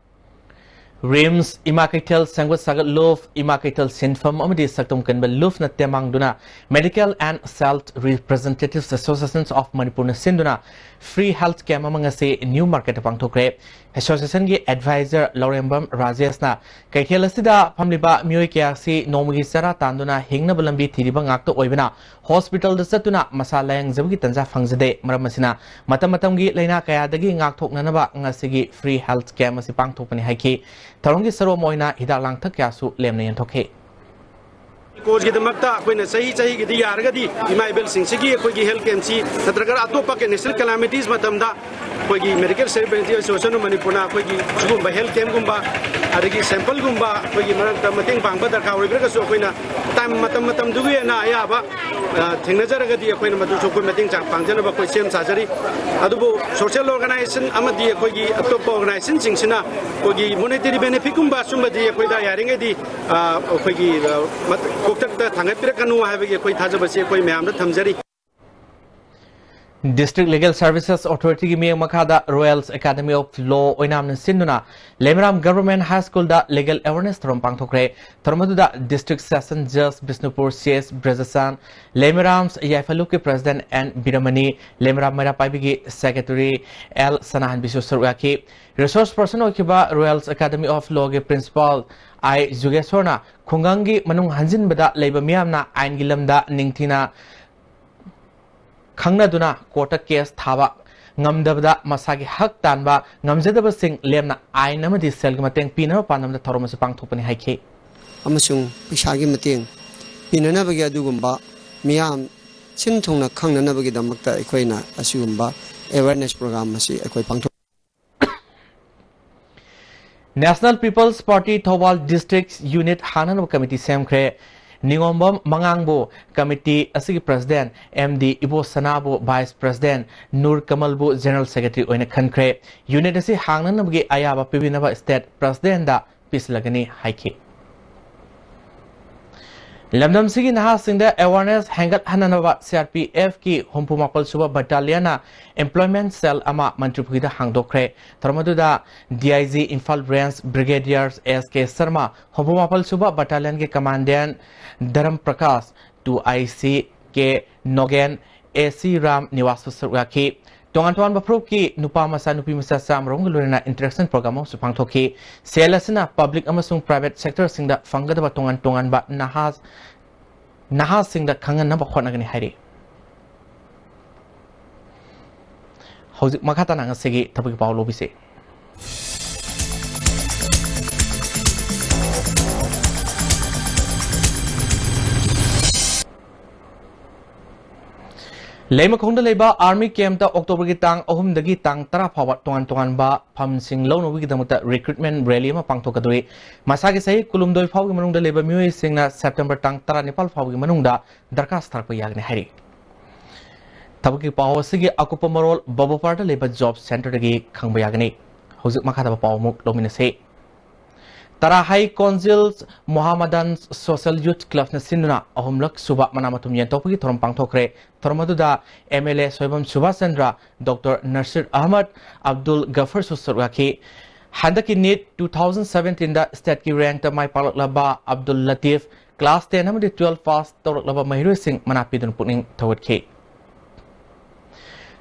ꯔꯤꯝꯁ, ꯏꯃꯥ ꯀꯩꯊꯦꯜ ꯁꯦꯝꯒꯠ ꯁꯥꯒꯠ ꯂꯨꯞ, ꯏꯃꯥ ꯀꯩꯊꯦꯜ ꯁꯤꯟꯐꯝ ꯑꯃꯗꯤ ꯁꯛꯇꯝ ꯀꯟꯕ ꯂꯨꯞꯅ ꯇꯦꯡꯕꯥꯡꯗꯨꯅ Medical and Self Representatives Associations of Manipurꯅ ꯁꯤꯟꯗꯨꯅ free health camp ꯑꯃ ꯉꯁꯤ ꯅ꯭ꯌꯨ ꯃꯥꯔꯀꯦꯠꯇ ꯄꯥꯡꯊꯣꯛꯈ꯭ꯔꯦ꯫ Associationꯒꯤ advisor ꯂꯧꯔꯦꯝꯕꯝ ꯔꯥꯖꯦꯁꯅ ꯀꯩꯊꯦꯜ ꯑꯁꯤꯗ ꯐꯝꯂꯤꯕ ꯃꯤꯑꯣꯏ ꯀꯌꯥ ꯑꯁꯤ ꯅꯣꯡꯃꯒꯤ ꯆꯔꯥ ꯇꯥꯟꯗꯨꯅ ꯍꯤꯡꯅꯕ ꯂꯝꯕꯤ ꯊꯤꯔꯤꯕ ꯉꯥꯛꯇ ꯑꯣꯏꯕꯅ hospitalꯗ ꯆꯠꯇꯨꯅ ꯃꯁꯥ ꯂꯥꯌꯦꯡꯖꯕꯒꯤ ꯇꯟꯖꯥ ꯐꯪꯖꯗꯦ꯫ ꯃꯔꯝ ꯑꯁꯤꯅ ꯃꯇꯝ ꯃꯇꯝꯒꯤ ꯂꯥꯏꯅꯥ ꯀꯌꯥꯗꯒꯤ ꯉꯥꯛꯊꯣꯛꯅꯅꯕ ꯉꯁꯤꯒꯤ free health camp ꯑꯁꯤ ꯄꯥꯡꯊꯣꯛꯄꯅꯤ ꯍꯥꯏꯈꯤ꯫ ꯊꯧꯔꯝꯒꯤ ꯁꯔꯨꯛ ꯑꯃ ꯑꯣꯏꯅ ꯍꯤꯗꯥꯛ ꯂꯥꯡꯊꯛ ꯀꯌꯥꯁꯨ ꯂꯦꯝꯅ ꯌꯦꯟꯊꯣꯛꯈꯤ꯫ ꯀꯣꯔꯁꯀꯤꯗꯃꯛꯇ ꯑꯩꯈꯣꯏꯅ ꯆꯍꯤ ꯆꯍꯤꯒꯤꯗꯤ ꯌꯥꯔꯒꯗꯤ ꯏꯃꯥ ꯏꯕꯦꯜꯁꯤꯡꯁꯤꯒꯤ ꯑꯩꯈꯣꯏꯒꯤ health campꯁꯤ ꯅꯠꯇ꯭ꯔꯒ ꯑꯇꯣꯞꯄ natural calamities ꯃꯇꯝꯗ ꯑꯩꯈꯣꯏꯒꯤ Medical Self Representative Association of ꯃꯅꯤꯄꯨꯔꯅ ꯑꯩꯈꯣꯏꯒꯤ ꯁꯤꯒꯨꯝꯕ health campꯀꯨꯝꯕ ꯑꯗꯒꯤ sampleꯒꯨꯝꯕ ꯑꯩꯈꯣꯏꯒꯤ ꯃꯔꯛꯇ ꯃꯇꯦꯡ ꯄꯥꯡꯕ ꯗꯔꯀꯥꯔ ꯑꯣꯏꯕꯤꯔꯒꯁꯨ ꯑꯩꯈꯣꯏꯅ time ꯃꯇꯝ ꯃꯇꯝꯗꯨꯒꯤ ꯑꯣꯏꯅ ꯑꯌꯥꯕ ꯑ, ꯊꯦꯡꯅꯖꯔꯒꯗꯤ ꯑꯩꯈꯣꯏꯅ ꯃꯗꯨꯁꯨ ꯑꯩꯈꯣꯏ ꯃꯇꯦꯡ ꯆꯥꯡ ꯄꯥꯡꯖꯅꯕ ꯑꯩꯈꯣꯏ ꯁꯦꯝ ꯁꯥꯖꯔꯤ꯫ ꯑꯗꯨꯕꯨ social organization ꯑꯃꯗꯤ ꯑꯩꯈꯣꯏꯒꯤ ꯑꯇꯣꯞꯄ organizationꯁꯤꯡꯁꯤꯅ ꯑꯩꯈꯣꯏꯒꯤ monetary benefitꯀꯨꯝꯕ ꯁꯨꯝꯕꯗꯤ ꯑꯩꯈꯣꯏꯗ ꯌꯥꯔꯤꯉꯩꯗꯤ ꯑ, ꯑꯩꯈꯣꯏꯒꯤ ꯑ, ꯃꯠ-, ꯀꯣꯛꯊꯛꯇ ꯊꯥꯡꯒꯠꯄꯤꯔꯛꯀꯅꯨ ꯍꯥꯏꯕꯒꯤ ꯑꯩꯈꯣꯏ ꯊꯥꯖꯕꯁꯤ ꯑꯩꯈꯣꯏ ꯃꯌꯥꯝꯗ ꯊꯝꯖꯔꯤ꯫ District Legal Services Authorityꯒꯤ ꯃꯤꯠꯌꯦꯡ ꯃꯈꯥꯗ Royals Academy of Law ꯑꯣꯏꯅꯥꯝꯅ ꯁꯤꯟꯗꯨꯅ ꯂꯩꯃꯔꯥꯝ Government High Schoolꯗ legal awareness ꯊꯧꯔꯝ ꯄꯥꯡꯊꯣꯛꯈ꯭ꯔꯦ꯫ ꯊꯧꯔꯝ ꯑꯗꯨꯗ District Session Judge Bishnupur C S ꯕ꯭ꯔꯖꯆꯥꯟ, ꯂꯩꯃꯔꯥꯝ ꯌꯥꯏꯐ ꯂꯨꯞꯀꯤ President N ꯕꯤꯔꯃꯅꯤ, ꯂꯩꯃꯔꯥꯝ ꯃꯩꯔꯥ ꯄꯥꯏꯕꯤꯒꯤ Secretary L ꯁꯅꯥꯍꯟꯕꯤꯁꯨ ꯁꯔꯨꯛ ꯌꯥꯈꯤ꯫ Resource person ꯑꯣꯏꯈꯤꯕ Royals Academy of Lawꯒꯤ Principal I ꯖꯨꯒꯦꯁꯣꯔꯅ ꯈꯨꯡꯒꯪꯒꯤ ꯃꯅꯨꯡ ꯍꯟꯖꯤꯟꯕꯗ ꯂꯩꯕ ꯃꯤꯌꯥꯝꯅ ꯑꯥꯏꯟꯒꯤ ꯂꯝꯗ ꯅꯤꯡꯊꯤꯅ ꯈꯪꯅꯗꯨꯅ courtꯇ case ꯊꯥꯕ ꯉꯝꯗꯕꯗ ꯃꯁꯥꯒꯤ ꯍꯛ ꯇꯥꯟꯕ ꯉꯝꯖꯗꯕꯁꯤꯡ ꯂꯦꯝꯅ ꯑꯥꯏꯟ ꯑꯃꯗꯤ ꯁꯦꯜꯒꯤ ꯃꯇꯦꯡ ꯄꯤꯅꯕ ꯄꯥꯟꯗꯝꯗ ꯊꯧꯔꯝ ꯑꯁꯤ ꯄꯥꯡꯊꯣꯛꯄꯅꯤ ꯍꯥꯏꯈꯤ꯫ ꯑꯃꯁꯨꯡ ꯄꯩꯁꯥꯒꯤ ꯃꯇꯦꯡ ꯄꯤꯅꯅꯕꯒꯤ ꯑꯗꯨꯒꯨꯝꯕ ꯃꯤꯌꯥꯝ ꯁꯤꯟ ꯊꯨꯡꯅ ꯈꯪꯅꯅꯕꯒꯤꯗꯃꯛꯇ ꯑꯩꯈꯣꯏꯅ ꯑꯁꯤꯒꯨꯝꯕ awareness program ꯑꯁꯤ ꯑꯩꯈꯣꯏ ꯄꯥꯡꯊꯣꯛ National People's Party Thoubal District Unit ꯍꯥꯡꯅꯅꯕ committee ꯁꯦꯝꯈ꯭ꯔꯦ꯫ ꯅꯤꯉꯣꯝꯕꯝ ꯃꯉꯥꯡꯕꯨ committee ꯑꯁꯤꯒꯤ President, M D ꯏꯕꯣꯁꯅꯥꯕꯨ Vice President, Nur ꯀꯃꯜꯕꯨ General Secretary ꯑꯣꯏꯅ ꯈꯟꯈ꯭ꯔꯦ꯫ Unit ꯑꯁꯤ ꯍꯥꯡꯅꯅꯕꯒꯤ ꯑꯌꯥꯕ ꯄꯤꯕꯤꯅꯕ State Presidentꯗ ꯄꯤꯁꯤꯜꯂꯒꯅꯤ ꯍꯥꯏꯈꯤ꯫ ꯂꯝꯗꯝꯁꯤꯒꯤ ꯅꯍꯥꯁꯤꯡꯗ awareness ꯍꯦꯟꯒꯠꯍꯟꯅꯅꯕ C R P F ꯀꯤ ꯍꯨꯝꯐꯨ ꯃꯥꯄꯜ ꯁꯨꯕ battalionꯅ employment cell ꯑꯃ ꯃꯟꯇ꯭ꯔꯤꯄꯨꯈ꯭ꯔꯤꯗ ꯍꯥꯡꯗꯣꯛꯈ꯭ꯔꯦ꯫ ꯊꯧꯔꯝ ꯑꯗꯨꯗ D I G Imphal Branch Brigadier S K Sharma, ꯍꯨꯝꯐꯨ ꯃꯥꯄꯜ ꯁꯨꯕ battalionꯒꯤ commandant ꯙꯔꯝ Prakash, two I C K ꯅꯣꯒꯦꯟ, A C Ram ꯅꯤꯋꯥꯁꯁꯨ ꯁꯔꯨꯛ ꯌꯥꯈꯤ꯫ ꯇꯣꯉꯥꯟ ꯇꯣꯉꯥꯟꯕ ꯐꯨꯔꯨꯞꯀꯤ ꯅꯨꯄꯥ ꯃꯆꯥ, ꯅꯨꯄꯤ ꯃꯆꯥ ꯆꯥꯝꯃꯔꯣꯝꯒ ꯂꯣꯏꯅꯅ interaction program ꯑꯃꯁꯨ ꯄꯥꯡꯊꯣꯛꯈꯤ꯫ Cell ꯑꯁꯤꯅ public ꯑꯃꯁꯨꯡ private sectorꯁꯤꯡꯗ ꯐꯪꯒꯗꯕ ꯇꯣꯉꯥꯟ ꯇꯣꯉꯥꯟꯕ ꯅꯍꯥ, ꯅꯍꯥꯁꯤꯡꯗ ꯈꯪꯍꯟꯅꯕ ꯍꯣꯠꯅꯒꯅꯤ ꯍꯥꯏꯔꯤ꯫ ꯍꯧꯖꯤꯛ ꯃꯈꯥ ꯇꯥꯅ ꯉꯁꯤꯒꯤ ꯊꯕꯛꯀꯤ ꯄꯥꯎ ꯂꯧꯕꯤꯁꯤ꯫ ꯂꯩꯃꯈꯣꯡꯗ ꯂꯩꯕ army campꯇ Octoberꯒꯤ ꯇꯥꯡ ꯑꯍꯨꯝꯗꯒꯤ ꯇꯥꯡ ꯇꯔꯥ ꯐꯥꯎꯕ ꯇꯣꯉꯥꯟ ꯇꯣꯉꯥꯟꯕ ꯐꯝꯁꯤꯡ ꯂꯧꯅꯕꯒꯤꯗꯃꯛꯇ recruitment rally ꯑꯃ ꯄꯥꯡꯊꯣꯛꯀꯗꯧꯔꯤ꯫ ꯃꯁꯥꯒꯤ ꯆꯍꯤ ꯀꯨꯟꯍꯨꯝꯗꯣꯏ ꯐꯥꯎꯒꯤ ꯃꯅꯨꯡꯗ ꯂꯩꯕ ꯃꯤꯑꯣꯏꯁꯤꯡꯅ September ꯇꯥꯡ ꯇꯔꯥꯅꯤꯄꯥꯜ ꯐꯥꯎꯒꯤ ꯃꯅꯨꯡꯗ ꯗꯔꯈꯥꯁ ꯊꯥꯔꯛꯄ ꯌꯥꯒꯅꯤ ꯍꯥꯏꯔꯤ꯫ ꯊꯕꯛꯀꯤ ꯄꯥꯎ ꯑꯁꯤꯒꯤ ꯑꯀꯨꯞꯄ ꯃꯔꯣꯜ ꯕꯕꯣꯄꯥꯔꯗ ꯂꯩꯕ job centreꯗꯒꯤ ꯈꯪꯕ ꯌꯥꯒꯅꯤ꯫ ꯍꯧꯖꯤꯛ ꯃꯈꯥ ꯇꯥꯕ ꯄꯥꯎ ꯑꯃꯨꯛ ꯂꯧꯃꯤꯟꯅꯁꯤ꯫ ꯇꯔꯥꯍꯩ ꯀꯣꯟꯖꯤꯜ ꯃꯣꯍꯥꯃꯗꯥꯟ Social Youth Clubꯅ ꯁꯤꯟꯗꯨꯅ ꯑꯍꯨꯝꯂꯛ ꯁꯨꯕ ꯃꯅꯥ ꯃꯊꯨꯝ ꯌꯦꯟꯊꯣꯛꯄꯒꯤ ꯊꯧꯔꯝ ꯄꯥꯡꯊꯣꯛꯈ꯭ꯔꯦ꯫ ꯊꯧꯔꯝ ꯑꯗꯨꯗ M L A Soibam Subhas Chandra, Doctor ꯅꯁꯤꯔ ꯑꯍꯃꯗ, ꯑꯕꯗꯨꯜ ꯒꯐꯔꯁꯨ ꯁꯔꯨꯛ ꯌꯥꯈꯤ꯫ ꯍꯟꯗꯛꯀꯤ NEET two thousand seventeenꯗ stateꯀꯤ rankꯇ ꯃꯥꯏ ꯄꯥꯛꯂꯛꯂꯕ ꯑꯕꯗꯨꯜ ꯂꯇꯤꯐ, class ten ꯑꯃꯗꯤ twelve pass ꯇꯧꯔꯛꯂꯕ ꯃꯍꯩꯔꯣꯏꯁꯤꯡ ꯃꯅꯥ ꯄꯤꯗꯨꯅ ꯄꯨꯛꯅꯤꯡ ꯊꯧꯒꯠꯈꯤ꯫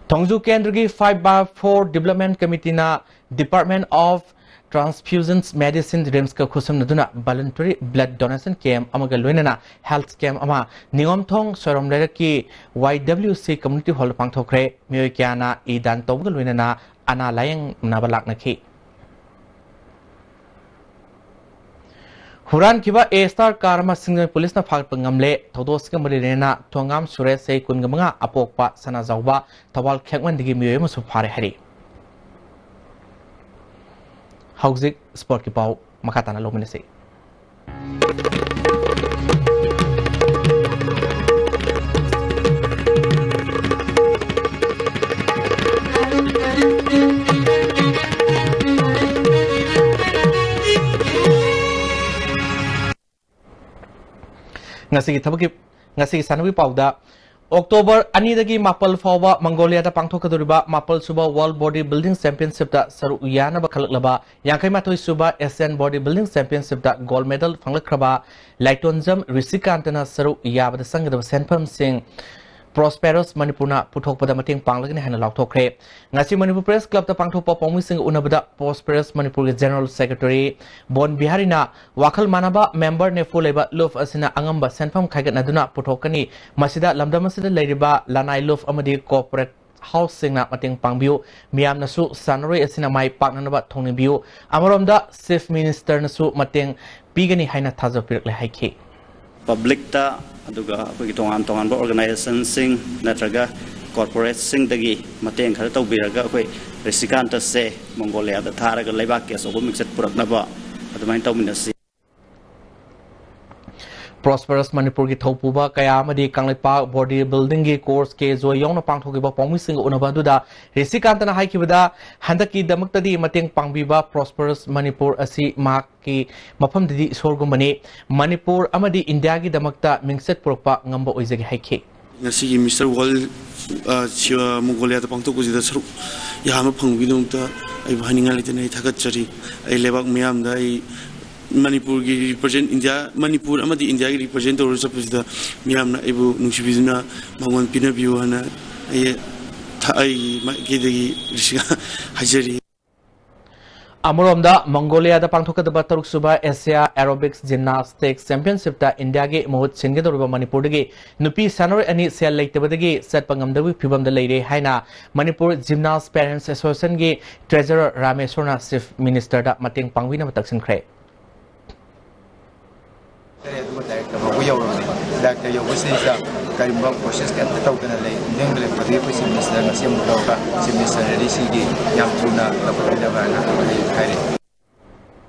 ꯊꯣꯡꯖꯨ ꯀꯦꯟꯗ꯭ꯔꯒꯤ five by four Development Committeeꯅ Department of Transfusion Medicine, RIMSꯀ ꯈꯨꯠꯁꯝꯅꯗꯨꯅ voluntary blood donation camp ꯑꯃꯒ ꯂꯣꯏꯅꯅ health camp ꯑꯃ ꯅꯤꯉꯣꯝꯊꯣꯡ ꯁꯣꯏꯔꯣꯝ ꯂꯩꯔꯛꯀꯤ Y W C Community Hallꯗ ꯄꯥꯡꯊꯣꯛꯈ꯭ꯔꯦ꯫ ꯃꯤꯑꯣꯏ ꯀꯌꯥꯅ ꯏ ꯗꯥꯟ ꯇꯧꯕꯒ ꯂꯣꯏꯅꯅ ꯑꯅꯥ ꯂꯥꯌꯦꯡꯅꯕ ꯂꯥꯛꯅꯈꯤ꯫ ꯍꯨꯔꯥꯟꯈꯤꯕ A Star car ꯑꯃ ꯁꯤꯡꯖꯃꯩ ꯄꯨꯂꯤꯁꯅ ꯐꯥꯒꯠꯄ ꯉꯝꯂꯦ꯫ ꯊꯧꯗꯣꯛ ꯑꯁꯤꯒ ꯃꯔꯤ ꯂꯩꯅꯅ ꯊꯣꯉꯥꯝ ꯁꯨꯔꯦꯁ, ꯆꯍꯤ ꯀꯨꯟꯒ ꯃꯉꯥ, ꯑꯄꯣꯛꯄ ꯁꯅꯥꯖꯥꯎꯕ, ꯊꯧꯕꯥꯜ ꯈꯦꯛꯃꯟꯗꯒꯤ ꯃꯤꯑꯣꯏ ꯑꯃꯁꯨ ꯐꯥꯔꯦ ꯍꯥꯏꯔꯤ꯫ ꯍꯧꯖꯤꯛ sportꯀꯤ ꯄꯥꯎ ꯃꯈꯥ ꯇꯥꯅ ꯂꯧꯃꯤꯟꯅꯁꯤ꯫ ꯉꯁꯤꯒꯤ ꯊꯕꯛꯀꯤ, ꯉꯁꯤꯒꯤ ꯁꯥꯟꯅꯕꯒꯤ ꯄꯥꯎꯗ, ꯑꯣꯛꯇꯣꯕꯔ ꯑꯅꯤꯗꯒꯤ ꯃꯥꯄꯜ ꯐꯥꯎꯕ ꯃꯪꯒꯣꯂꯤꯌꯥꯗ ꯄꯥꯡꯊꯣꯛꯀꯗꯧꯔꯤꯕ ꯃꯥꯄꯜ ꯁꯨꯕ World Body Building Championship shift ꯁꯔꯨꯛ ꯌꯥꯅꯕ ꯈꯜꯂꯛꯂꯕ ꯌꯥꯡꯈꯩ ꯃꯥꯊꯣꯏ ꯁꯨꯕ Asian Body Building Championship ꯁꯤꯞꯇ ꯒꯣꯜꯗ ꯃꯦꯗꯜ ꯐꯪꯂꯛꯈ꯭ꯔꯕ ꯂꯥꯏꯇꯣꯟꯖꯝ ꯔꯤꯁꯤꯀꯥꯟꯇꯅ ꯁꯔꯨꯛ ꯌꯥꯕꯗ ꯆꯪꯒꯗꯕ ꯁꯦꯟꯐꯝꯁꯤꯡ ꯄ꯭ꯔꯣꯁꯄꯦꯔꯁ ꯃꯅꯤꯄꯨꯔꯅ ꯄꯨꯊꯣꯛꯄꯗ ꯃꯇꯦꯡ ꯄꯥꯡꯂꯒꯅꯤ ꯍꯥꯏꯅ ꯂꯥꯎꯊꯣꯛꯈ꯭ꯔꯦ꯫ ꯉꯁꯤ ꯃꯅꯤꯄꯨꯔ ꯄ꯭ꯔꯦꯁ ꯀ꯭ꯂꯕꯇ ꯄꯥꯡꯊꯣꯛꯄ ꯄꯥꯎꯃꯤꯁꯤꯡꯒ ꯎꯅꯕꯗ ꯄ꯭ꯔꯣꯁꯄꯦꯔꯁ ꯃꯅꯤꯄꯨꯔꯒꯤ ꯖꯦꯅꯔꯦꯜ ꯁꯦꯀ꯭ꯔꯦꯇꯔꯤ ꯕꯣꯟ ꯕꯤꯍꯥꯔꯤꯅ ꯋꯥꯈꯜ ꯃꯥꯟꯅꯕ ꯃꯦꯝꯕꯔ ꯅꯤꯐꯨ ꯂꯩꯕ ꯂꯨꯞ ꯑꯁꯤꯅ ꯑꯉꯝꯕ ꯁꯦꯟꯐꯝ ꯈꯥꯏꯒꯠꯅꯗꯨꯅ ꯄꯨꯊꯣꯛꯀꯅꯤ꯫ ꯃꯁꯤꯗ ꯂꯝꯗꯝ ꯑꯁꯤꯗ ꯂꯩꯔꯤꯕ ꯂꯅꯥꯏ ꯂꯨꯞ ꯑꯃꯗꯤ ꯀꯣꯔꯄꯣꯔꯦꯠ ꯍꯥꯎꯁꯁꯤꯡꯅ ꯃꯇꯦꯡ ꯄꯥꯡꯕꯤꯌꯨ꯫ ꯃꯤꯌꯥꯝꯅꯁꯨ ꯁꯥꯟꯅꯔꯣꯏ ꯑꯁꯤꯅ ꯃꯥꯏ ꯄꯥꯛꯅꯅꯕ ꯊꯧꯅꯤꯕꯤꯌꯨ꯫ ꯑꯃꯔꯣꯝꯗ ꯆꯤꯐ ꯃꯤꯅꯤꯁꯇꯔꯅꯁꯨ ꯃꯇꯦꯡ ꯄꯤꯒꯅꯤ ꯍꯥꯏꯅ ꯊꯥꯖꯕ ꯄꯤꯔꯛꯂꯦ ꯍꯥꯏꯈꯤ꯫ ꯄꯕ꯭ꯂꯤꯛꯇ ꯑꯗꯨꯒ ꯑꯩꯈꯣꯏꯒꯤ ꯇꯣꯉꯥꯟ ꯇꯣꯉꯥꯟꯕ ꯑꯣꯔꯒꯅꯥꯏꯖꯦꯁꯟꯁꯤꯡ ꯅꯠꯇ꯭ꯔꯒ ꯀꯣꯔꯄꯣꯔꯦꯠꯁꯤꯡꯗꯒꯤ ꯃꯇꯦꯡ ꯈꯔ ꯇꯧꯕꯤꯔꯒ ꯑꯩꯈꯣꯏ ꯔꯤꯁꯤꯀꯥꯟꯇꯁꯦ ꯃꯣꯡꯒꯣꯂꯤꯌꯥꯗ ꯊꯥꯔꯒ ꯂꯩꯕꯥꯛꯀꯤ ꯑꯆꯧꯕ ꯃꯤꯡꯆꯠ ꯄꯨꯔꯛꯅꯕ ꯑꯗꯨꯃꯥꯏꯅ ꯇꯧꯃꯤꯟꯅꯁꯤ꯫ ꯄ꯭ꯔꯣꯁꯄꯔꯁ ꯃꯅꯤꯄꯨꯔꯒꯤ ꯊꯧꯄꯨꯕ ꯀꯌꯥ ꯑꯃꯗꯤ ꯀꯪꯂꯩꯄꯥꯛ ꯕꯣꯗꯤ ꯕꯤꯜꯗꯤꯡꯒꯤ ꯀꯣꯔꯁ ꯀꯦ ꯖꯣꯏ ꯌꯥꯎꯅ ꯄꯥꯡꯊꯣꯛꯈꯤꯕ ꯄꯥꯎꯃꯤꯁꯤꯡꯒ ꯎꯅꯕ ꯑꯗꯨꯗ ꯔꯤꯁꯤꯀꯥꯟꯇꯅ ꯍꯥꯏꯈꯤꯕꯗ, ꯍꯟꯗꯛꯀꯤꯗꯃꯛꯇꯗꯤ ꯃꯇꯦꯡ ꯄꯥꯡꯕꯤꯕ ꯄ꯭ꯔꯣꯁꯄꯔꯁ ꯃꯅꯤꯄꯨꯔ ꯑꯁꯤ ꯃꯍꯥꯛꯀꯤ ꯃꯐꯝꯗꯗꯤ ꯏꯁꯣꯔꯒꯨꯝꯕꯅꯤ꯫ ꯃꯅꯤꯄꯨꯔ ꯑꯃꯗꯤ ꯏꯟꯗꯤꯌꯥꯒꯤꯗꯃꯛꯇ ꯃꯤꯡꯆꯠ ꯄꯨꯔꯛꯄ ꯉꯝꯕ ꯑꯣꯏꯖꯒꯦ ꯍꯥꯏꯈꯤ꯫ ꯉꯁꯤꯒꯤ ꯃꯤꯁꯇꯔ ꯋꯥꯔꯜ, ꯑ, ꯁꯤ-, ꯑ, ꯃꯣꯡꯒꯣꯂꯤꯌꯥꯗ ꯄꯥꯡꯊꯣꯛꯄꯁꯤꯗ ꯁꯔꯨꯛ ꯌꯥꯕ ꯐꯪꯕꯒꯤꯗꯃꯛꯇ ꯑꯩꯕꯨ ꯍꯥꯏꯅꯤꯡꯉꯥꯏ ꯂꯩꯇꯅ ꯑꯩ ꯊꯥꯒꯠꯆꯔꯤ꯫ ꯑꯩ ꯂꯩꯕꯥꯛ ꯃꯤꯌꯥꯝꯗ ꯑꯩ ꯃꯅꯤꯄꯨꯔꯒꯤ ꯔꯤꯄ꯭ꯔꯖꯦꯟ-, ꯏꯟꯗꯤꯌꯥ, ꯃꯅꯤꯄꯨꯔ ꯑꯃꯗꯤ ꯏꯟꯗꯤꯌꯥꯒꯤ ꯔꯤꯄ꯭ꯔꯖꯦꯟ ꯇꯧꯔꯒ ꯆꯠꯄꯁꯤꯗ ꯃꯤꯌꯥꯝꯅ ꯑꯩꯕꯨ ꯅꯨꯡꯁꯤꯕꯤꯗꯨꯅ ꯃꯥꯡꯑꯣꯟ ꯄꯤꯅꯕꯤꯌꯨ ꯍꯥꯏꯅ ꯑꯩ ꯊ-, ꯑꯩꯒꯤ ꯃꯥꯏꯀꯩꯗꯒꯤ ꯍꯥꯏꯖꯔꯤ꯫ ꯑꯃꯔꯣꯝꯗ, ꯃꯪꯒꯣꯂꯤꯌꯥꯗ ꯄꯥꯡꯊꯣꯛꯀꯗꯕ ꯇꯔꯨꯛ ꯁꯨꯕ ꯑꯦꯁꯤꯌꯥ ꯑꯦꯔꯣꯕꯤꯛꯁ ꯖꯤꯝꯅꯥꯁꯇꯤꯛꯁ ꯆꯦꯝꯄꯤꯌꯟꯁꯤꯞꯇ ꯏꯟꯗꯤꯌꯥꯒꯤ ꯃꯍꯨꯠ ꯁꯤꯟꯒꯗꯧꯔꯤꯕ ꯃꯅꯤꯄꯨꯔꯗꯒꯤ ꯅꯨꯄꯤ ꯁꯥꯟꯅꯔꯣꯏ ꯑꯅꯤ ꯁꯦꯜ ꯂꯩꯇꯕꯗꯒꯤ ꯆꯠꯄ ꯉꯝꯗꯕꯒꯤ ꯐꯤꯚꯝꯗ ꯂꯩꯔꯦ ꯍꯥꯏꯅ ꯃꯅꯤꯄꯨꯔ ꯖꯤꯝꯅꯥꯁ ꯄꯦꯔꯦꯟꯠꯁ ꯑꯦꯁꯣꯁꯤꯌꯦꯁꯟꯒꯤ ꯇ꯭ꯔꯦꯖꯔꯔ ꯔꯥꯃꯦꯁꯣꯔꯅ ꯆꯤꯐ ꯃꯤꯅꯤꯁꯇꯔꯗ ꯃꯇꯦꯡ ꯄꯥꯡꯕꯤꯅꯕ ꯇꯛꯁꯤꯟꯈ꯭ꯔꯦ꯫ ꯑꯗꯨꯒ ꯗꯥꯏꯔꯦꯛꯇ ꯐꯥꯎꯕ ꯌꯧꯔꯕꯅꯤ꯫ ꯗꯥꯏꯔꯦꯛꯇ ꯌꯧꯕꯁꯤꯗꯩꯁꯤꯗ ꯀꯔꯤꯒꯨꯝꯕ ꯄ꯭ꯔꯣꯁꯦꯁ ꯀꯩꯝꯇ ꯇꯧꯗꯅ ꯂꯩ꯫ ꯅꯤꯡꯁꯤꯡꯕ ꯂꯩꯇꯕꯒꯤ ꯑꯩꯈꯣꯏ ꯆꯤꯐ ꯃꯤꯅꯤꯁꯇꯔ ꯉꯁꯤ ꯑꯃꯨꯛ ꯂꯧꯔꯒ ꯆꯤꯐ ꯃꯤꯅꯤꯁꯇꯔꯅꯗꯤ ꯁꯤꯒꯤ ꯌꯥꯝ ꯊꯨꯅ ꯂꯧꯈꯠꯄꯤꯅꯕ ꯍꯥꯏꯅ ꯑꯩ ꯍꯥꯏꯔꯤ꯫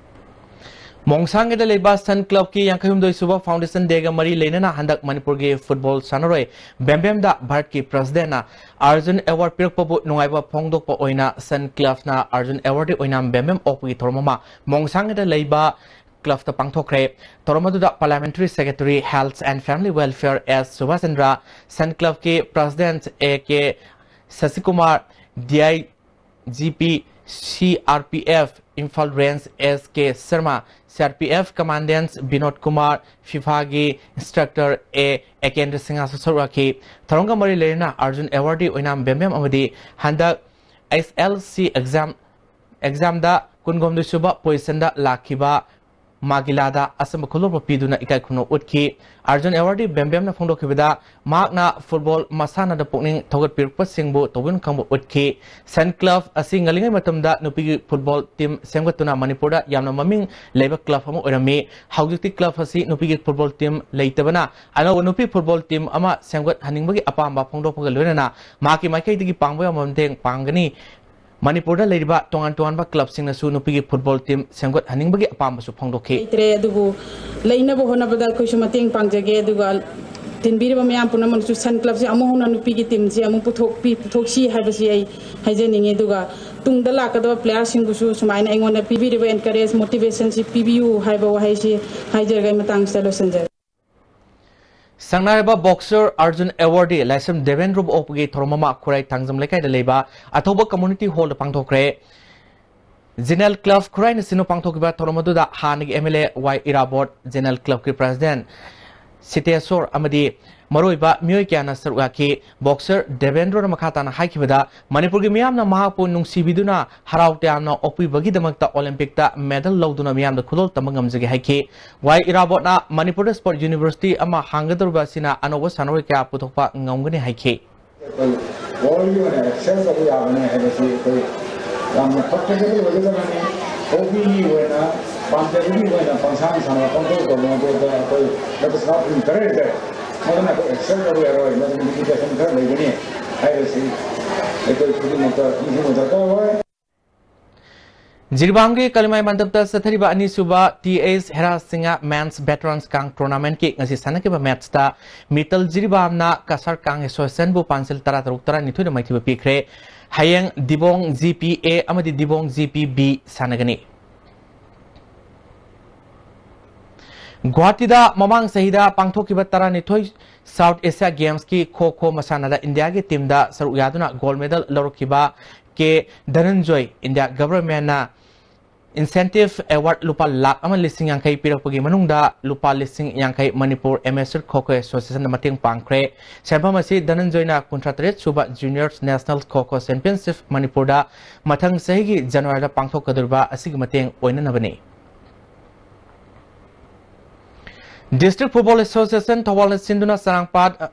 ꯃꯣꯡꯁꯥꯡꯒꯤꯗ ꯂꯩꯕ ꯁꯟ ꯀ꯭ꯂꯕꯀꯤ ꯌꯥꯡꯈꯩ ꯍꯨꯝꯗꯣꯏ ꯁꯨꯕ ꯐꯥꯎꯟꯗꯦꯁꯟ ꯗꯦꯒ ꯃꯔꯤ ꯂꯩꯅꯅ ꯍꯟꯗꯛ ꯃꯅꯤꯄꯨꯔꯒꯤ ꯐꯨꯠꯕꯣꯜ ꯁꯥꯟꯅꯔꯣꯏ ꯕꯦꯝꯕꯦꯝꯗ ꯚꯥꯔꯠꯀꯤ ꯄ꯭ꯔꯁꯤꯗꯦꯟꯅ ꯑꯔꯖꯨꯟ ꯑꯦꯋꯥꯔꯗ ꯄꯤꯔꯛꯄꯕꯨ ꯅꯨꯡꯉꯥꯏꯕ ꯐꯣꯡꯗꯣꯛꯄ ꯑꯣꯏꯅ ꯁꯟ ꯀ꯭ꯂꯕꯅ ꯑꯔꯖꯨꯟ ꯑꯦꯋꯥꯔꯗ ꯑꯣꯏꯅ ꯕꯦꯝꯕꯦꯝ ꯑꯣꯛꯄꯒꯤ ꯊꯧꯔꯝ ꯑꯃ ꯃꯣꯡꯁꯥꯡꯒꯤꯗ ꯂꯩꯕ ꯀ꯭ꯂꯕꯇ ꯄꯥꯡꯊꯣꯛꯈ꯭ꯔꯦ꯫ ꯊꯧꯔꯝ ꯑꯗꯨꯗ Parliamentary Secretary Health and Family Welfare S Subhash Chandra, ꯁꯟ ꯀ꯭ꯂꯕꯀꯤ President A K ꯁꯁꯤꯀꯨꯃꯥꯔ, D I G P C R P F Imphal Range S K Sharma, C R P F Commandant Vinod Kumar, ꯐꯤꯐꯥꯒꯤ Instructor A ꯑꯦꯀꯦꯟꯗ꯭ꯔ ꯁꯤꯡꯍꯁꯨ ꯁꯔꯨꯛ ꯌꯥꯈꯤ꯫ ꯊꯧꯔꯝꯒ ꯃꯔꯤ ꯂꯩꯅꯅ ꯑꯔꯖꯨꯟ ꯑꯦꯋꯥꯔꯗꯤ ꯑꯣꯏꯅꯥꯝ ꯕꯦꯝꯕꯦꯝ ꯑꯃꯗꯤ ꯍꯟꯗꯛ S L C exam, examꯗ ꯀꯨꯟꯍꯨꯝꯗꯣꯏ ꯁꯨꯕ positionꯗ ꯂꯥꯛꯈꯤꯕ ꯃꯥꯒꯤꯂꯥꯗ ꯑꯆꯝꯕ ꯈꯨꯗꯣꯜꯄꯣꯠ ꯄꯤꯗꯨꯅ ꯏꯀꯥꯏ ꯈꯨꯝꯅꯧ ꯎꯠꯈꯤ꯫ ꯑꯔꯖꯨꯟ ꯑꯦꯋꯥꯔꯗꯤ ꯕꯦꯝꯕꯦꯝꯅ ꯐꯣꯡꯗꯣꯛꯈꯤꯕꯗ, ꯃꯍꯥꯛꯅ ꯐꯨꯠꯕꯣꯜ ꯃꯁꯥꯟꯅꯗ ꯄꯨꯛꯅꯤꯡ ꯊꯧꯒꯠꯄꯤꯔꯛꯄꯁꯤꯡꯕꯨ ꯇꯧꯕꯤꯐꯝ ꯈꯪꯕ ꯎꯠꯈꯤ꯫ ꯁꯟ ꯀ꯭ꯂꯕ ꯑꯁꯤ ꯉꯜꯂꯤꯉꯩ ꯃꯇꯝꯗ ꯅꯨꯄꯤꯒꯤ ꯐꯨꯠꯕꯣꯜ ꯇꯤꯝ ꯁꯦꯝꯒꯠꯇꯨꯅ ꯃꯅꯤꯄꯨꯔꯗ ꯌꯥꯝꯅ ꯃꯃꯤꯡ ꯂꯩꯕ ꯀ꯭ꯂꯕ ꯑꯃ ꯑꯣꯏꯔꯝꯃꯤ꯫ ꯍꯧꯖꯤꯛꯇꯤ ꯀ꯭ꯂꯕ ꯑꯁꯤ ꯅꯨꯄꯤꯒꯤ ꯐꯨꯠꯕꯣꯜ ꯇꯤꯝ ꯂꯩꯇꯕꯅ ꯑꯅꯧꯕ ꯅꯨꯄꯤ ꯐꯨꯠꯕꯣꯜ ꯇꯤꯝ ꯑꯃ ꯁꯦꯝꯒꯠꯍꯟꯅꯤꯡꯕꯒꯤ ꯑꯄꯥꯝꯕ ꯐꯣꯡꯗꯣꯛꯄꯒ ꯂꯣꯏꯅꯅ ꯃꯍꯥꯛꯀꯤ ꯃꯥꯏꯀꯩꯗꯒꯤ ꯄꯥꯡꯕ ꯌꯥꯕ ꯃꯇꯦꯡ ꯄꯥꯡꯒꯅꯤ꯫ ꯃꯅꯤꯄꯨꯔꯗ ꯂꯩꯔꯤꯕ ꯇꯣꯉꯥꯟ ꯇꯣꯉꯥꯟꯕ ꯀ꯭ꯂꯕꯁꯤꯡꯅꯁꯨ ꯅꯨꯄꯤꯒꯤ ꯐꯨꯠꯕꯣꯜ ꯇꯤꯝ ꯁꯦꯝꯒꯠꯍꯟꯅꯤꯡꯕꯒꯤ ꯑꯄꯥꯝꯕꯁꯨ ꯐꯣꯡꯗꯣꯛꯈꯤ꯫ ꯂꯩꯇ꯭ꯔꯦ, ꯑꯗꯨꯕꯨ ꯂꯩꯅꯕ ꯍꯣꯠꯅꯕꯗ ꯑꯩꯈꯣꯏꯁꯨ ꯃꯇꯦꯡ ꯄꯥꯡꯖꯒꯦ꯫ ꯑꯗꯨꯒ ꯇꯤꯟꯕꯤꯔꯤꯕ ꯃꯌꯥꯝ ꯄꯨꯝꯅꯃꯛꯅꯁꯨ ꯁꯟ ꯀ꯭ꯂꯕꯁꯦ ꯑꯃꯨꯛ ꯍꯟꯅ ꯅꯨꯄꯤꯒꯤ ꯇꯤꯝꯁꯦ ꯑꯃꯨꯛ ꯄꯨꯊꯣꯛꯄꯤ-, ꯄꯨꯊꯣꯛꯁꯤ ꯍꯥꯏꯕꯁꯤ ꯑꯩ ꯍꯥꯏꯖꯅꯤꯡꯉꯤ꯫ ꯑꯗꯨꯒ ꯇꯨꯡꯗ ꯂꯥꯛꯀꯗꯕ ꯄ꯭ꯂꯦꯌꯥꯔꯁꯤꯡꯕꯨꯁꯨ ꯁꯨꯃꯥꯏꯅ ꯑꯩꯉꯣꯟꯗ ꯄꯤꯕꯤꯔꯤꯕ encourage, motivationꯁꯤ ꯄꯤꯕꯤꯌꯨ ꯍꯥꯏꯕ ꯋꯥꯍꯩꯁꯤ ꯍꯥꯏꯖꯔꯒ ꯑꯩ ꯃꯇꯥꯡꯁꯤꯗ ꯂꯣꯏꯁꯤꯟꯖꯔꯦ꯫ ꯁꯪꯅꯥꯏꯔꯕ boxer ꯑꯔꯖꯨꯟ ꯑꯦꯋꯥꯔꯗꯤ ꯂꯥꯏꯁ꯭ꯔꯝ ꯗꯦꯕꯦꯟꯗ꯭ꯔꯕꯨ ꯑꯣꯛꯄꯒꯤ ꯊꯧꯔꯝ ꯑꯃ ꯈꯨꯔꯥꯏ ꯊꯥꯡꯖꯝ ꯂꯩꯀꯥꯏꯗ ꯂꯩꯕ ꯑꯊꯧꯕ community hallꯗ ꯄꯥꯡꯊꯣꯛꯈ꯭ꯔꯦ꯫ ꯖꯦꯅꯦꯜ ꯀ꯭ꯂꯕ ꯈꯨꯔꯥꯏꯅ ꯁꯤꯟꯕ ꯄꯥꯡꯊꯣꯛꯈꯤꯕ ꯊꯧꯔꯝ ꯑꯗꯨꯗ ꯍꯥꯟꯅꯒꯤ M L A Y ꯏꯔꯥꯕꯣꯠ, ꯖꯦꯅꯦꯜ ꯀ꯭ꯂꯕꯀꯤ president ꯁꯤꯇꯦꯁꯣꯔ ꯑꯃꯗꯤ ꯃꯔꯨꯑꯣꯏꯕ ꯃꯤꯑꯣꯏ ꯀꯌꯥꯅ ꯁꯔꯨꯛ ꯌꯥꯈꯤ꯫ Boxer ꯗꯦꯕꯦꯟꯗ꯭ꯔꯣꯅ ꯃꯈꯥ ꯇꯥꯅ ꯍꯥꯏꯈꯤꯕꯗ, ꯃꯅꯤꯄꯨꯔꯒꯤ ꯃꯤꯌꯥꯝꯅ ꯃꯍꯥꯛꯄꯨ ꯅꯨꯡꯁꯤꯕꯤꯗꯨꯅ ꯍꯔꯥꯎ ꯇꯌꯥꯝꯅ ꯑꯣꯛꯄꯤꯕꯒꯤꯗꯃꯛꯇ Olympicꯇ medal ꯂꯧꯗꯨꯅ ꯃꯤꯌꯥꯝꯗ ꯈꯨꯗꯣꯜ ꯇꯝꯕ ꯉꯝꯖꯒꯦ ꯍꯥꯏꯈꯤ꯫ ꯋꯥꯏ ꯏꯔꯥꯕꯣꯠꯅ ꯃꯅꯤꯄꯨꯔꯗ sport university ꯑꯃ ꯍꯥꯡꯒꯗꯧꯔꯤꯕ ꯑꯁꯤꯅ ꯑꯅꯧꯕ ꯁꯥꯟꯅꯔꯣꯏ ꯀꯌꯥ ꯄꯨꯊꯣꯛꯄ ꯉꯝꯒꯅꯤ ꯍꯥꯏꯈꯤ꯫ ꯑꯩꯈꯣꯏ worldꯒꯤ ꯑꯣꯏꯅ excel ꯇꯧꯕ ꯌꯥꯕꯅꯤ ꯍꯥꯏꯕꯁꯤ ꯑꯩꯈꯣꯏ ꯌꯥꯝꯅ ꯐꯖꯕ ꯑꯣꯏꯒꯗꯕꯅꯤ꯫ Hobbyꯒꯤ ꯑꯣꯏꯅ, ꯄꯥꯝꯖꯕꯒꯤ ꯑꯣꯏꯅ ꯄꯪꯁꯥꯟ ꯁꯥꯟꯅꯕ ꯄꯪꯇꯧ ꯇꯧꯕ ꯃꯊꯛꯇ ꯑꯩꯈꯣꯏ let us not encourage that꯫ ꯃꯗꯨꯅ ꯑꯩꯈꯣꯏ excel ꯇꯧꯕ ꯌꯥꯔꯣꯏ, ꯃꯗꯨꯅ limitation ꯈꯔ ꯂꯩꯒꯅꯤ ꯍꯥꯏꯕꯁꯤ ꯑꯩꯈꯣꯏ ꯈꯨꯗꯤꯡꯃꯛꯇ ꯅꯤꯡꯁꯤꯡꯕ ꯗꯔꯀꯥꯔ ꯑꯣꯏ꯫ ꯖꯤꯔꯤꯕꯥꯝꯒꯤ ꯀꯂꯤꯃꯥꯏ ꯃꯟꯗꯞꯇ ꯆꯠꯊꯔꯤꯕ ꯑꯅꯤꯁꯨꯕ ꯇꯤ ꯑꯩꯆ ꯍꯦꯔꯥ ꯁꯤꯡꯍ Men's Veterans Cup Tournamentꯀꯤ ꯉꯁꯤ ꯁꯥꯟꯅꯈꯤꯕ matchꯇ ꯃꯤꯇꯜ ꯖꯤꯔꯤꯕꯥꯝꯅ ꯀꯁꯥꯔ ꯀꯥꯡ Associationꯕꯨ ꯄꯥꯟꯖꯤꯜ ꯇꯔꯥꯇꯔꯨꯛ ꯇꯔꯥꯅꯤꯊꯣꯏꯗ ꯃꯥꯏꯊꯤꯕ ꯄꯤꯈ꯭ꯔꯦ꯫ ꯍꯌꯦꯡ ꯗꯤꯕꯣꯡ G P A ꯑꯃꯗꯤ ꯗꯤꯕꯣꯡ G P B ꯁꯥꯟꯅꯒꯅꯤ꯫ ꯒꯨꯋꯥꯍꯥꯇꯤꯗ ꯃꯃꯥꯡ ꯆꯍꯤꯗ ꯄꯥꯡꯊꯣꯛꯈꯤꯕ ꯇꯔꯥꯅꯤꯊꯣꯏ South Asia Gamesꯀꯤ ꯈꯣ ꯈꯣ ꯃꯁꯥꯟꯅꯗ ꯏꯟꯗꯤꯌꯥꯒꯤ teamꯗ ꯁꯔꯨꯛ ꯌꯥꯗꯨꯅ gold medal ꯂꯧꯔꯛꯈꯤꯕ ꯀꯦ ꯙꯅꯟꯖꯣꯏ ꯏꯟꯗꯤꯌꯥ governmentꯅ incentive award ꯂꯨꯄꯥ ꯂꯥꯈ ꯑꯃ ꯂꯤꯁꯤꯡ ꯌꯥꯡꯈꯩ ꯄꯤꯔꯛꯄꯒꯤ ꯃꯅꯨꯡꯗ ꯂꯨꯄꯥ ꯂꯤꯁꯤꯡ ꯌꯥꯡꯈꯩ ꯃꯅꯤꯄꯨꯔ Amateur Kho Kho Associationꯗ ꯃꯇꯦꯡ ꯄꯥꯡꯈ꯭ꯔꯦ꯫ ꯁꯦꯟꯐꯝ ꯑꯁꯤ ꯙꯅꯟꯖꯣꯏꯅ ꯀꯨꯟꯊ꯭ꯔꯥ ꯇꯔꯦꯠ ꯁꯨꯕ Junior National Kho Kho Championship ꯃꯅꯤꯄꯨꯔꯗ ꯃꯊꯪ ꯆꯍꯤꯒꯤ ꯖꯅꯋꯥꯔꯤꯗ ꯄꯥꯡꯊꯣꯛꯀꯗꯧꯔꯤꯕ ꯑꯁꯤꯒꯤ ꯃꯇꯦꯡ ꯑꯣꯏꯅꯅꯕꯅꯤ꯫ District Football Association ꯊꯧꯕꯥꯜꯅ ꯁꯤꯟꯗꯨꯅ ꯆꯔꯥꯡꯄꯥꯠ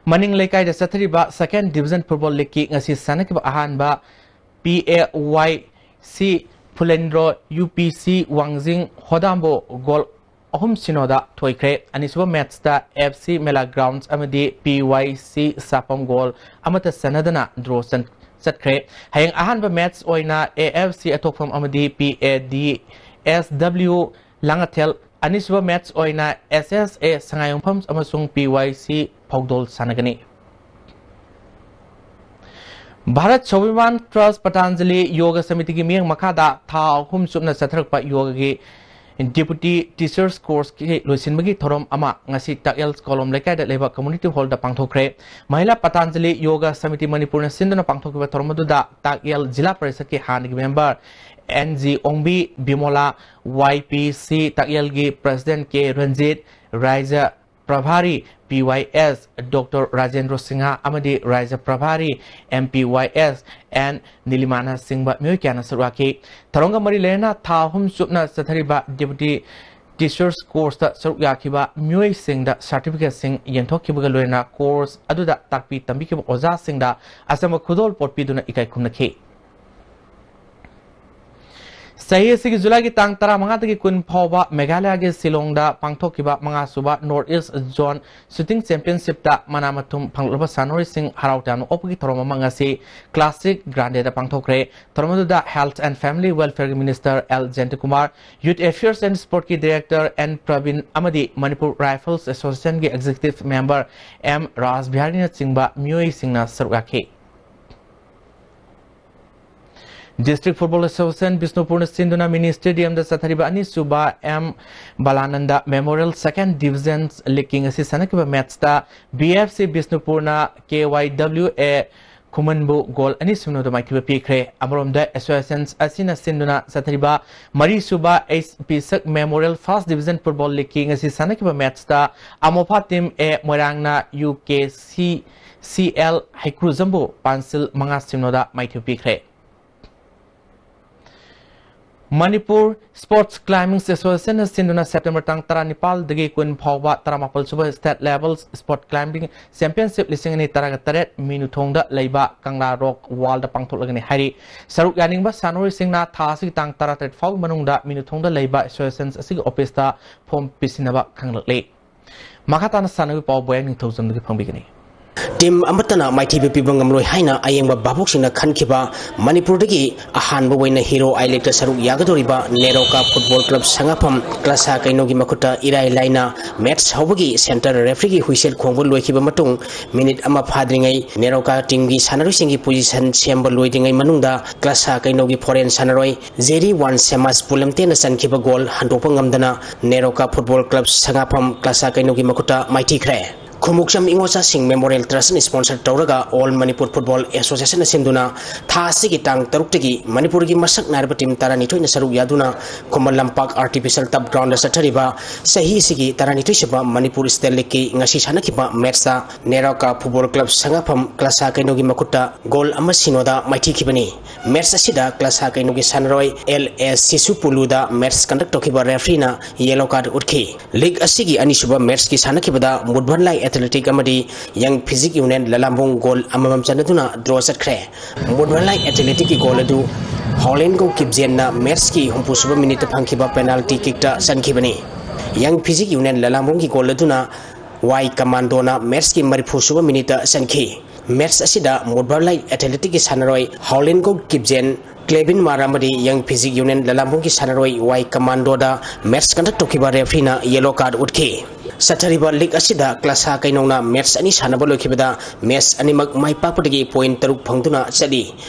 ꯃꯅꯤꯡ ꯂꯩꯀꯥꯏꯗ ꯆꯠꯊꯔꯤꯕ Second Division Football Leagueꯀꯤ ꯉꯁꯤ ꯁꯥꯟꯅꯈꯤꯕ ꯑꯍꯥꯟꯕ P A Y C ꯐꯨꯂꯦꯟꯗ꯭ꯔꯣ U P C ꯋꯥꯡꯖꯤꯡ ꯍꯣꯗꯥꯝꯕꯨ goal ꯑꯍꯨꯝ ꯁꯤꯅꯣꯗ ꯊꯣꯏꯈ꯭ꯔꯦ꯫ ꯑꯅꯤꯁꯨꯕ matchꯇ F C Mela Grounds ꯑꯃꯗꯤ P Y C ꯁꯥꯄꯝ goal ꯑꯃꯠꯇ ꯆꯟꯅꯗꯅ draw ꯆꯠꯈ꯭ꯔꯦ꯫ ꯍꯌꯦꯡ ꯑꯍꯥꯟꯕ match ꯑꯣꯏꯅ A F C ꯑꯊꯣꯛꯐꯝ ꯑꯃꯗꯤ P A D S W Langathel, ꯑꯅꯤꯁꯨꯕ match ꯑꯣꯏꯅ S S A ꯁꯉꯥꯏꯌꯨꯝꯐꯝ ꯑꯃꯁꯨꯡ P Y C ꯐꯧꯗꯣꯜ ꯁꯥꯟꯅꯒꯅꯤ꯫ ꯚꯥꯔꯠ ꯁ꯭ꯋꯥꯚꯤꯃꯥꯟ Trust ꯄꯇꯥꯟꯖꯂꯤ ꯌꯣꯒ ꯁꯃꯤꯇꯤꯒꯤ ꯃꯤꯠꯌꯦꯡ ꯃꯈꯥꯗ ꯊꯥ ꯑꯍꯨꯝ ꯆꯨꯞꯅ ꯆꯠꯊꯔꯛꯄ ꯌꯣꯒꯒꯤ Deputy Teachers Courseꯀꯤ ꯂꯣꯏꯁꯤꯟꯕꯒꯤ ꯊꯧꯔꯝ ꯑꯃ ꯉꯁꯤ ꯇꯥꯛꯌꯦꯜ ꯀꯣꯂꯣꯝ ꯂꯩꯀꯥꯏꯗ ꯂꯩꯕ community hallꯗ ꯄꯥꯡꯊꯣꯛꯈ꯭ꯔꯦ꯫ ꯃꯍꯤꯂꯥ ꯄꯇꯥꯟꯖꯂꯤ ꯌꯣꯒ ꯁꯃꯤꯇꯤ ꯃꯅꯤꯄꯨꯔꯅ ꯁꯤꯟꯗꯨꯅ ꯄꯥꯡꯊꯣꯛꯈꯤꯕ ꯊꯧꯔꯝ ꯑꯗꯨꯗ ꯇꯥꯛꯌꯦꯜ ꯖꯤꯂꯥ ꯄꯔꯤꯁꯠꯀꯤ ꯍꯥꯟꯅꯒꯤ member N G ꯑꯣꯡꯕꯤ, ꯕꯤꯃꯣꯂꯥ, Y P C ꯇꯥꯛꯌꯦꯜꯒꯤ president K Ranjit, ꯔꯥꯏꯖ ꯄ꯭ꯔꯚꯥꯔꯤ P Y S Doctor Rajendro Singh ꯑꯃꯗꯤ ꯔꯥꯏꯖ ꯄ꯭ꯔꯚꯥꯔꯤ M P Y S N ꯅꯤꯂꯤꯃꯥꯅꯆꯤꯡꯕ ꯃꯤꯑꯣꯏ ꯀꯌꯥꯅ ꯁꯔꯨꯛ ꯌꯥꯈꯤ꯫ ꯊꯧꯔꯝꯒ ꯃꯔꯤ ꯂꯩꯅꯅ ꯊꯥ ꯑꯍꯨꯝ ꯆꯨꯞꯅ ꯆꯠꯊꯔꯤꯕ Deputy Teachers Courseꯇ ꯁꯔꯨꯛ ꯌꯥꯈꯤꯕ ꯃꯤꯑꯣꯏꯁꯤꯡꯗ certificateꯁꯤꯡ ꯌꯦꯟꯊꯣꯛꯈꯤꯕꯒ ꯂꯣꯏꯅꯅ course ꯑꯗꯨꯗ ꯇꯥꯛꯄꯤ ꯇꯝꯕꯤꯈꯤꯕ ꯑꯣꯖꯥꯁꯤꯡꯗ ꯑꯆꯝꯕ ꯈꯨꯗꯣꯜꯄꯣꯠ ꯄꯤꯗꯨꯅ ꯏꯀꯥꯏ ꯈꯨꯝꯅꯈꯤ꯫ ꯆꯍꯤ ꯑꯁꯤꯒꯤ ꯖꯨꯂꯥꯏꯒꯤ ꯇꯥꯡ ꯇꯔꯥꯃꯉꯥꯗꯒꯤ ꯀꯨꯟ ꯐꯥꯎꯕ ꯃꯦꯘꯥꯂꯌꯥꯒꯤ ꯁꯤꯂꯣꯡꯗ ꯄꯥꯡꯊꯣꯛꯈꯤꯕ ꯃꯉꯥꯁꯨꯕ North East Zone Shooting Championshipꯇ ꯃꯅꯥ ꯃꯊꯨꯝ ꯐꯪꯂꯛꯂꯕ ꯁꯥꯟꯅꯔꯣꯏꯁꯤꯡ ꯍꯔꯥꯎ ꯇꯌꯥꯝꯅ ꯑꯣꯛꯄꯒꯤ ꯊꯧꯔꯝ ꯑꯃ ꯉꯁꯤ Classic Grandeꯗ ꯄꯥꯡꯊꯣꯛꯈ꯭ꯔꯦ꯫ ꯊꯧꯔꯝ ꯑꯗꯨꯗ Health and Family Welfareꯒꯤ Minister L ꯖꯌꯟꯇꯀꯨꯃꯥꯔ, Youth Affairs and Sportsꯀꯤ Director N Praveen ꯑꯃꯗꯤ Manipur Rifles Associationꯒꯤ Executive Member M ꯔꯥꯖꯕꯤꯍꯥꯔꯤꯅꯆꯤꯡꯕ ꯃꯤꯑꯣꯏꯁꯤꯡꯅ ꯁꯔꯨꯛ ꯌꯥꯈꯤ꯫ District Football Association ꯕꯤꯁꯅꯨꯄꯨꯔꯅ ꯁꯤꯟꯗꯨꯅ ꯃꯤꯅꯤ ꯁ꯭ꯇꯦꯗꯤꯌꯝꯗ ꯆꯠꯊꯔꯤꯕ ꯑꯅꯤꯁꯨꯕ ꯑꯦꯝ ꯕꯂꯥꯅꯟꯗ ꯃꯦꯃꯣꯔꯤꯌꯦꯜ ꯁꯦꯀꯦꯟ ꯗꯤꯕꯤꯖꯟ ꯂꯤꯒꯀꯤ ꯉꯁꯤ ꯁꯥꯟꯅꯈꯤꯕ ꯃꯦꯠꯁꯇ B F C ꯕꯤꯁꯅꯨꯄꯨꯔꯅ K Y W ꯑꯦ ꯈꯨꯃꯟꯕꯨ ꯒꯣꯜ ꯑꯅꯤ ꯁꯤꯅꯣꯗ ꯃꯥꯏꯊꯤꯕ ꯄꯤꯈ꯭ꯔꯦ꯫ ꯑꯃꯔꯣꯝꯗ ꯑꯦꯁꯣꯁꯤꯌꯦꯁꯟ ꯑꯁꯤꯅ ꯁꯤꯟꯗꯨꯅ ꯆꯠꯊꯔꯤꯕ ꯃꯔꯤꯁꯨꯕ ꯑꯩꯆ ꯄꯤ ꯁꯛ ꯃꯦꯃꯣꯔꯤꯌꯦꯜ ꯐꯥꯔꯁ ꯗꯤꯕꯤꯖꯟ ꯐꯨꯠꯕꯣꯜ ꯂꯤꯒꯀꯤ ꯉꯁꯤ ꯁꯥꯟꯅꯈꯤꯕ ꯃꯦꯠꯁꯇ ꯑꯃꯣꯐꯥ ꯇꯤꯝ ꯑꯦ ꯃꯣꯏꯔꯥꯡꯅ U K C C L ꯍꯩꯀ꯭ꯔꯨꯖꯝꯕꯨ ꯄꯥꯟꯁꯤꯜ ꯃꯉꯥ ꯁꯤꯅꯣꯗ ꯃꯥꯏꯊꯤꯕ ꯄꯤꯈ꯭ꯔꯦ꯫ ꯃꯅꯤꯄꯨꯔ ꯁ꯭ꯄꯣꯔꯠꯁ ꯀ꯭ꯂꯥꯏꯝꯕꯤꯡ ꯑꯦꯁꯣꯁꯤꯌꯦꯁꯟꯅ ꯁꯤꯟꯗꯨꯅ ꯁꯦꯞꯇꯦꯝꯕꯔ ꯇꯥꯡ ꯇꯔꯥꯅꯤꯄꯥꯜꯗꯒꯤ ꯀꯨꯟ ꯐꯥꯎꯕ ꯇꯔꯥꯃꯥꯄꯜ ꯁꯨꯕ state level sport climbing championship ꯂꯤꯁꯤꯡ ꯑꯅꯤ ꯇꯔꯥꯒ ꯇꯔꯦꯠ ꯃꯤꯅꯨꯊꯣꯡꯗ ꯂꯩꯕ ꯀꯪꯂꯥ ꯔꯣꯛ ꯋꯥꯜꯗ ꯄꯥꯡꯊꯣꯛꯂꯒꯅꯤ ꯍꯥꯏꯔꯤ꯫ ꯁꯔꯨꯛ ꯌꯥꯅꯤꯡꯕ ꯁꯥꯟꯅꯔꯣꯏꯁꯤꯡꯅ ꯊꯥ ꯑꯁꯤꯒꯤ ꯇꯥꯡ ꯇꯔꯥꯇꯔꯦꯠ ꯐꯥꯎꯒꯤ ꯃꯅꯨꯡꯗ ꯃꯤꯅꯨꯊꯣꯡꯗ ꯂꯩꯕ ꯑꯦꯁꯣꯁꯤꯌꯦꯁꯟ ꯑꯁꯤꯒꯤ ꯑꯣꯐꯤꯁꯇ ꯐꯣꯝ ꯄꯤꯁꯤꯟꯅꯕ ꯈꯪꯂꯛꯂꯤ꯫ ꯃꯈꯥ ꯇꯥꯅ ꯁꯥꯟꯅꯕꯒꯤ ꯄꯥꯎ ꯕꯣꯌꯥ ꯅꯤꯡꯊꯧꯖꯝꯗꯒꯤ ꯐꯪꯕꯤꯒꯅꯤ꯫ ꯇꯤꯝ ꯑꯃꯠꯇꯅ ꯃꯥꯏꯊꯤꯕ ꯄꯤꯕ ꯉꯝꯂꯣꯏ ꯍꯥꯏꯅ ꯑꯌꯦꯡꯕ ꯚꯥꯕꯣꯛꯁꯤꯡꯅ ꯈꯟꯈꯤꯕ ꯃꯅꯤꯄꯨꯔꯗꯒꯤ ꯑꯍꯥꯟꯕ ꯑꯣꯏꯅ ꯍꯤꯔꯣ ꯑꯥꯏ ꯂꯤꯒꯇ ꯁꯔꯨꯛ ꯌꯥꯒꯗꯧꯔꯤꯕ ꯅꯦꯔꯣꯀꯥ ꯐꯨꯠꯕꯣꯜ ꯀ꯭ꯂꯕ ꯁꯉꯥꯐꯝ ꯀ꯭ꯂꯥꯁꯥ ꯀꯩꯅꯧꯒꯤ ꯃꯈꯨꯠꯇ ꯏꯔꯥꯏ ꯂꯥꯏꯅ ꯃꯦꯠꯁ ꯍꯧꯕꯒꯤ ꯁꯦꯟꯇꯔ ꯔꯦꯐ꯭ꯔꯤꯒꯤ ꯍꯨꯏꯁꯦꯜ ꯈꯣꯡꯕ ꯂꯣꯏꯈꯤꯕ ꯃꯇꯨꯡ ꯃꯤꯅꯤꯠ ꯑꯃ ꯐꯥꯗ꯭ꯔꯤꯉꯩ ꯅꯦꯔꯣꯀꯥ ꯇꯤꯝꯒꯤ ꯁꯥꯟꯅꯔꯣꯏꯁꯤꯡꯒꯤ ꯄꯣꯖꯤꯁꯟ ꯁꯦꯝꯕ ꯂꯣꯏꯗ꯭ꯔꯤꯉꯩ ꯃꯅꯨꯡꯗ ꯀ꯭ꯂꯥꯁꯥ ꯀꯩꯅꯧꯒꯤ ꯐꯣꯔꯦꯟ ꯁꯥꯟꯅꯔꯣꯏ ꯖꯦꯔꯤ ꯋꯥꯟ ꯁꯦꯃꯥꯁ ꯄꯨꯂꯝꯇꯦꯅ ꯆꯟꯈꯤꯕ ꯒꯣꯜ ꯍꯟꯗꯣꯛꯄ ꯉꯝꯗꯅ ꯅꯦꯔꯣꯀꯥ ꯐꯨꯠꯕꯣꯜ ꯀ꯭ꯂꯕ ꯁꯉꯥꯐꯝ ꯀ꯭ꯂꯥꯁꯥ ꯀꯩꯅꯧꯒꯤ ꯃꯈꯨꯠꯇ ꯃꯥꯏꯊꯤꯈ꯭ꯔꯦ꯫ ꯈꯨꯃꯨꯛꯆꯝ ꯏꯉꯣꯆꯥꯁꯤꯡ ꯃꯦꯃꯣꯔꯤꯌꯦꯜ ꯇ꯭ꯔꯁꯠꯅ ꯁ꯭ꯄꯣꯟꯁꯔ ꯇꯧꯔꯒ ꯑꯣꯜ ꯃꯅꯤꯄꯨꯔ ꯐꯨꯠꯕꯣꯜ ꯑꯦꯁꯣꯁꯤꯌꯦꯁꯟꯅ ꯁꯤꯟꯗꯨꯅ ꯊꯥ ꯑꯁꯤꯒꯤ ꯇꯥꯡ ꯇꯔꯨꯛꯇꯒꯤ ꯃꯅꯤꯄꯨꯔꯒꯤ ꯃꯁꯛ ꯅꯥꯏꯔꯕ ꯇꯤꯝ ꯇꯔꯥꯅꯤꯊꯣꯏꯅ ꯁꯔꯨꯛ ꯌꯥꯗꯨꯅ ꯈꯨꯃꯟ ꯂꯝꯄꯥꯛ ꯑꯥꯔꯇꯤꯐꯤꯁꯤꯌꯦꯜ ꯇꯔꯐ ꯒ꯭ꯔꯥꯎꯟꯗ ꯆꯠꯊꯔꯤꯕ ꯆꯍꯤ ꯑꯁꯤꯒꯤ ꯇꯔꯥꯅꯤꯊꯣꯏ ꯁꯨꯕ ꯃꯅꯤꯄꯨꯔ ꯁ꯭ꯇꯦꯠ ꯂꯤꯒꯀꯤ ꯉꯁꯤ ꯁꯥꯟꯅꯈꯤꯕ ꯃꯦꯠꯁꯇ ꯅꯦꯔꯣꯀꯥ ꯐꯨꯠꯕꯣꯜ ꯀ꯭ꯂꯕ ꯁꯉꯥꯐꯝ ꯀ꯭ꯂꯥꯁꯥ ꯀꯩꯅꯧꯒꯤ ꯃꯈꯨꯠꯇ ꯒꯣꯜ ꯑꯃ ꯁꯤꯅꯣꯗ ꯃꯥꯏꯊꯤꯈꯤꯕꯅꯤ꯫ ꯃꯦꯠꯁ ꯑꯁꯤꯗ ꯀ꯭ꯂꯥꯁꯥ ꯀꯩꯅꯧꯒꯤ ꯁꯥꯟꯅꯔꯣꯏ ꯑꯦꯜ ꯑꯦꯁ ꯁꯤꯁꯨꯄꯨꯂꯨꯗ ꯃꯦꯠꯁ ꯀꯟꯗꯛ ꯇꯧꯈꯤꯕ ꯔꯦꯐ꯭ꯔꯤꯅ ꯌꯦꯂꯣ ꯀꯥꯔꯗ ꯎꯠꯈꯤ꯫ ꯂꯤꯒ ꯑꯁꯤꯒꯤ ꯑꯅꯤꯁꯨꯕ ꯃꯦꯠꯁꯀꯤ ꯁꯥꯟꯅꯈꯤꯕꯗ ꯃꯨꯠꯕꯟꯂꯥꯏ ꯑꯦꯊꯂꯦꯇꯤꯛ ꯑꯃꯗꯤ ꯌꯪ ꯐꯤꯖꯤꯛ ꯌꯨꯅꯤꯌꯟ ꯂꯂꯥꯝꯕꯨꯡ ꯒꯣꯜ ꯑꯃꯃꯝ ꯆꯟꯅꯗꯨꯅ ꯗ꯭ꯔꯣ ꯆꯠꯈ꯭ꯔꯦ꯫ ꯃꯨꯠꯕꯟꯂꯥꯏ ꯑꯦꯊꯂꯦꯇꯤꯛꯀꯤ ꯒꯣꯜ ꯑꯗꯨ ꯍꯥꯎꯂꯦꯟꯒꯧ ꯀꯤꯞꯖꯦꯟꯅ ꯃꯦꯠꯁꯀꯤ ꯍꯨꯝꯐꯨꯁꯨꯕ ꯃꯤꯅꯤꯠꯇ ꯐꯪꯈꯤꯕ ꯄꯦꯅꯥꯜꯇꯤ ꯀꯤꯛꯇ ꯆꯟꯈꯤꯕꯅꯤ꯫ ꯌꯪ ꯐꯤꯖꯤꯛ ꯌꯨꯅꯤꯌꯟ ꯂꯂꯥꯝꯕꯨꯡꯒꯤ ꯒꯣꯜ ꯑꯗꯨꯅ ꯋꯥꯏ ꯀꯃꯥꯟꯗꯣꯅ ꯃꯦꯠꯁꯀꯤ ꯃꯔꯤꯐꯨꯁꯨꯕ ꯃꯤꯅꯤꯠꯇ ꯆꯟꯈꯤ꯫ ꯃꯦꯠꯁ ꯑꯁꯤꯗ ꯃꯨꯠꯕꯟꯂꯥꯏ ꯑꯦꯊꯂꯦꯇꯤꯛꯀꯤ ꯁꯥꯟꯅꯔꯣꯏ ꯍꯥꯎꯂꯦꯟꯒꯧ ꯀꯤꯞꯖꯦꯟ, ꯀ꯭ꯂꯦꯕꯤꯟ ꯃꯥꯔ ꯑꯃꯗꯤ ꯌꯪ ꯐꯤꯖꯤꯛ ꯌꯨꯅꯤꯌꯟ ꯂꯂꯥꯝꯕꯨꯡꯒꯤ ꯁꯥꯟꯅꯔꯣꯏ ꯋꯥꯏ ꯀꯃꯥꯟꯗꯣꯗ ꯃꯦꯠꯁ ꯀꯟꯗꯛ ꯇꯧꯈꯤꯕ ꯔꯦꯐ꯭ꯔꯤꯅ ꯌꯦꯂꯣ ꯀꯥꯔꯗ ꯎꯠꯈꯤ꯫ ꯆꯠꯊꯔꯤꯕ ꯂꯤꯒ ꯑꯁꯤꯗ ꯀ꯭ꯂꯥꯁꯥ ꯀꯩꯅꯧꯅ ꯃꯦꯠꯆ ꯑꯅꯤ ꯁꯥꯟꯅꯕ ꯂꯣꯏꯈꯤꯕꯗ ꯃꯦꯠꯆ ꯑꯅꯤꯃꯛ ꯃꯥꯏ ꯄꯥꯛꯄꯗꯒꯤ ꯄꯣꯏꯟꯠ ꯇꯔꯨꯛ ꯐꯪꯗꯨꯅ ꯆꯠꯂꯤ꯫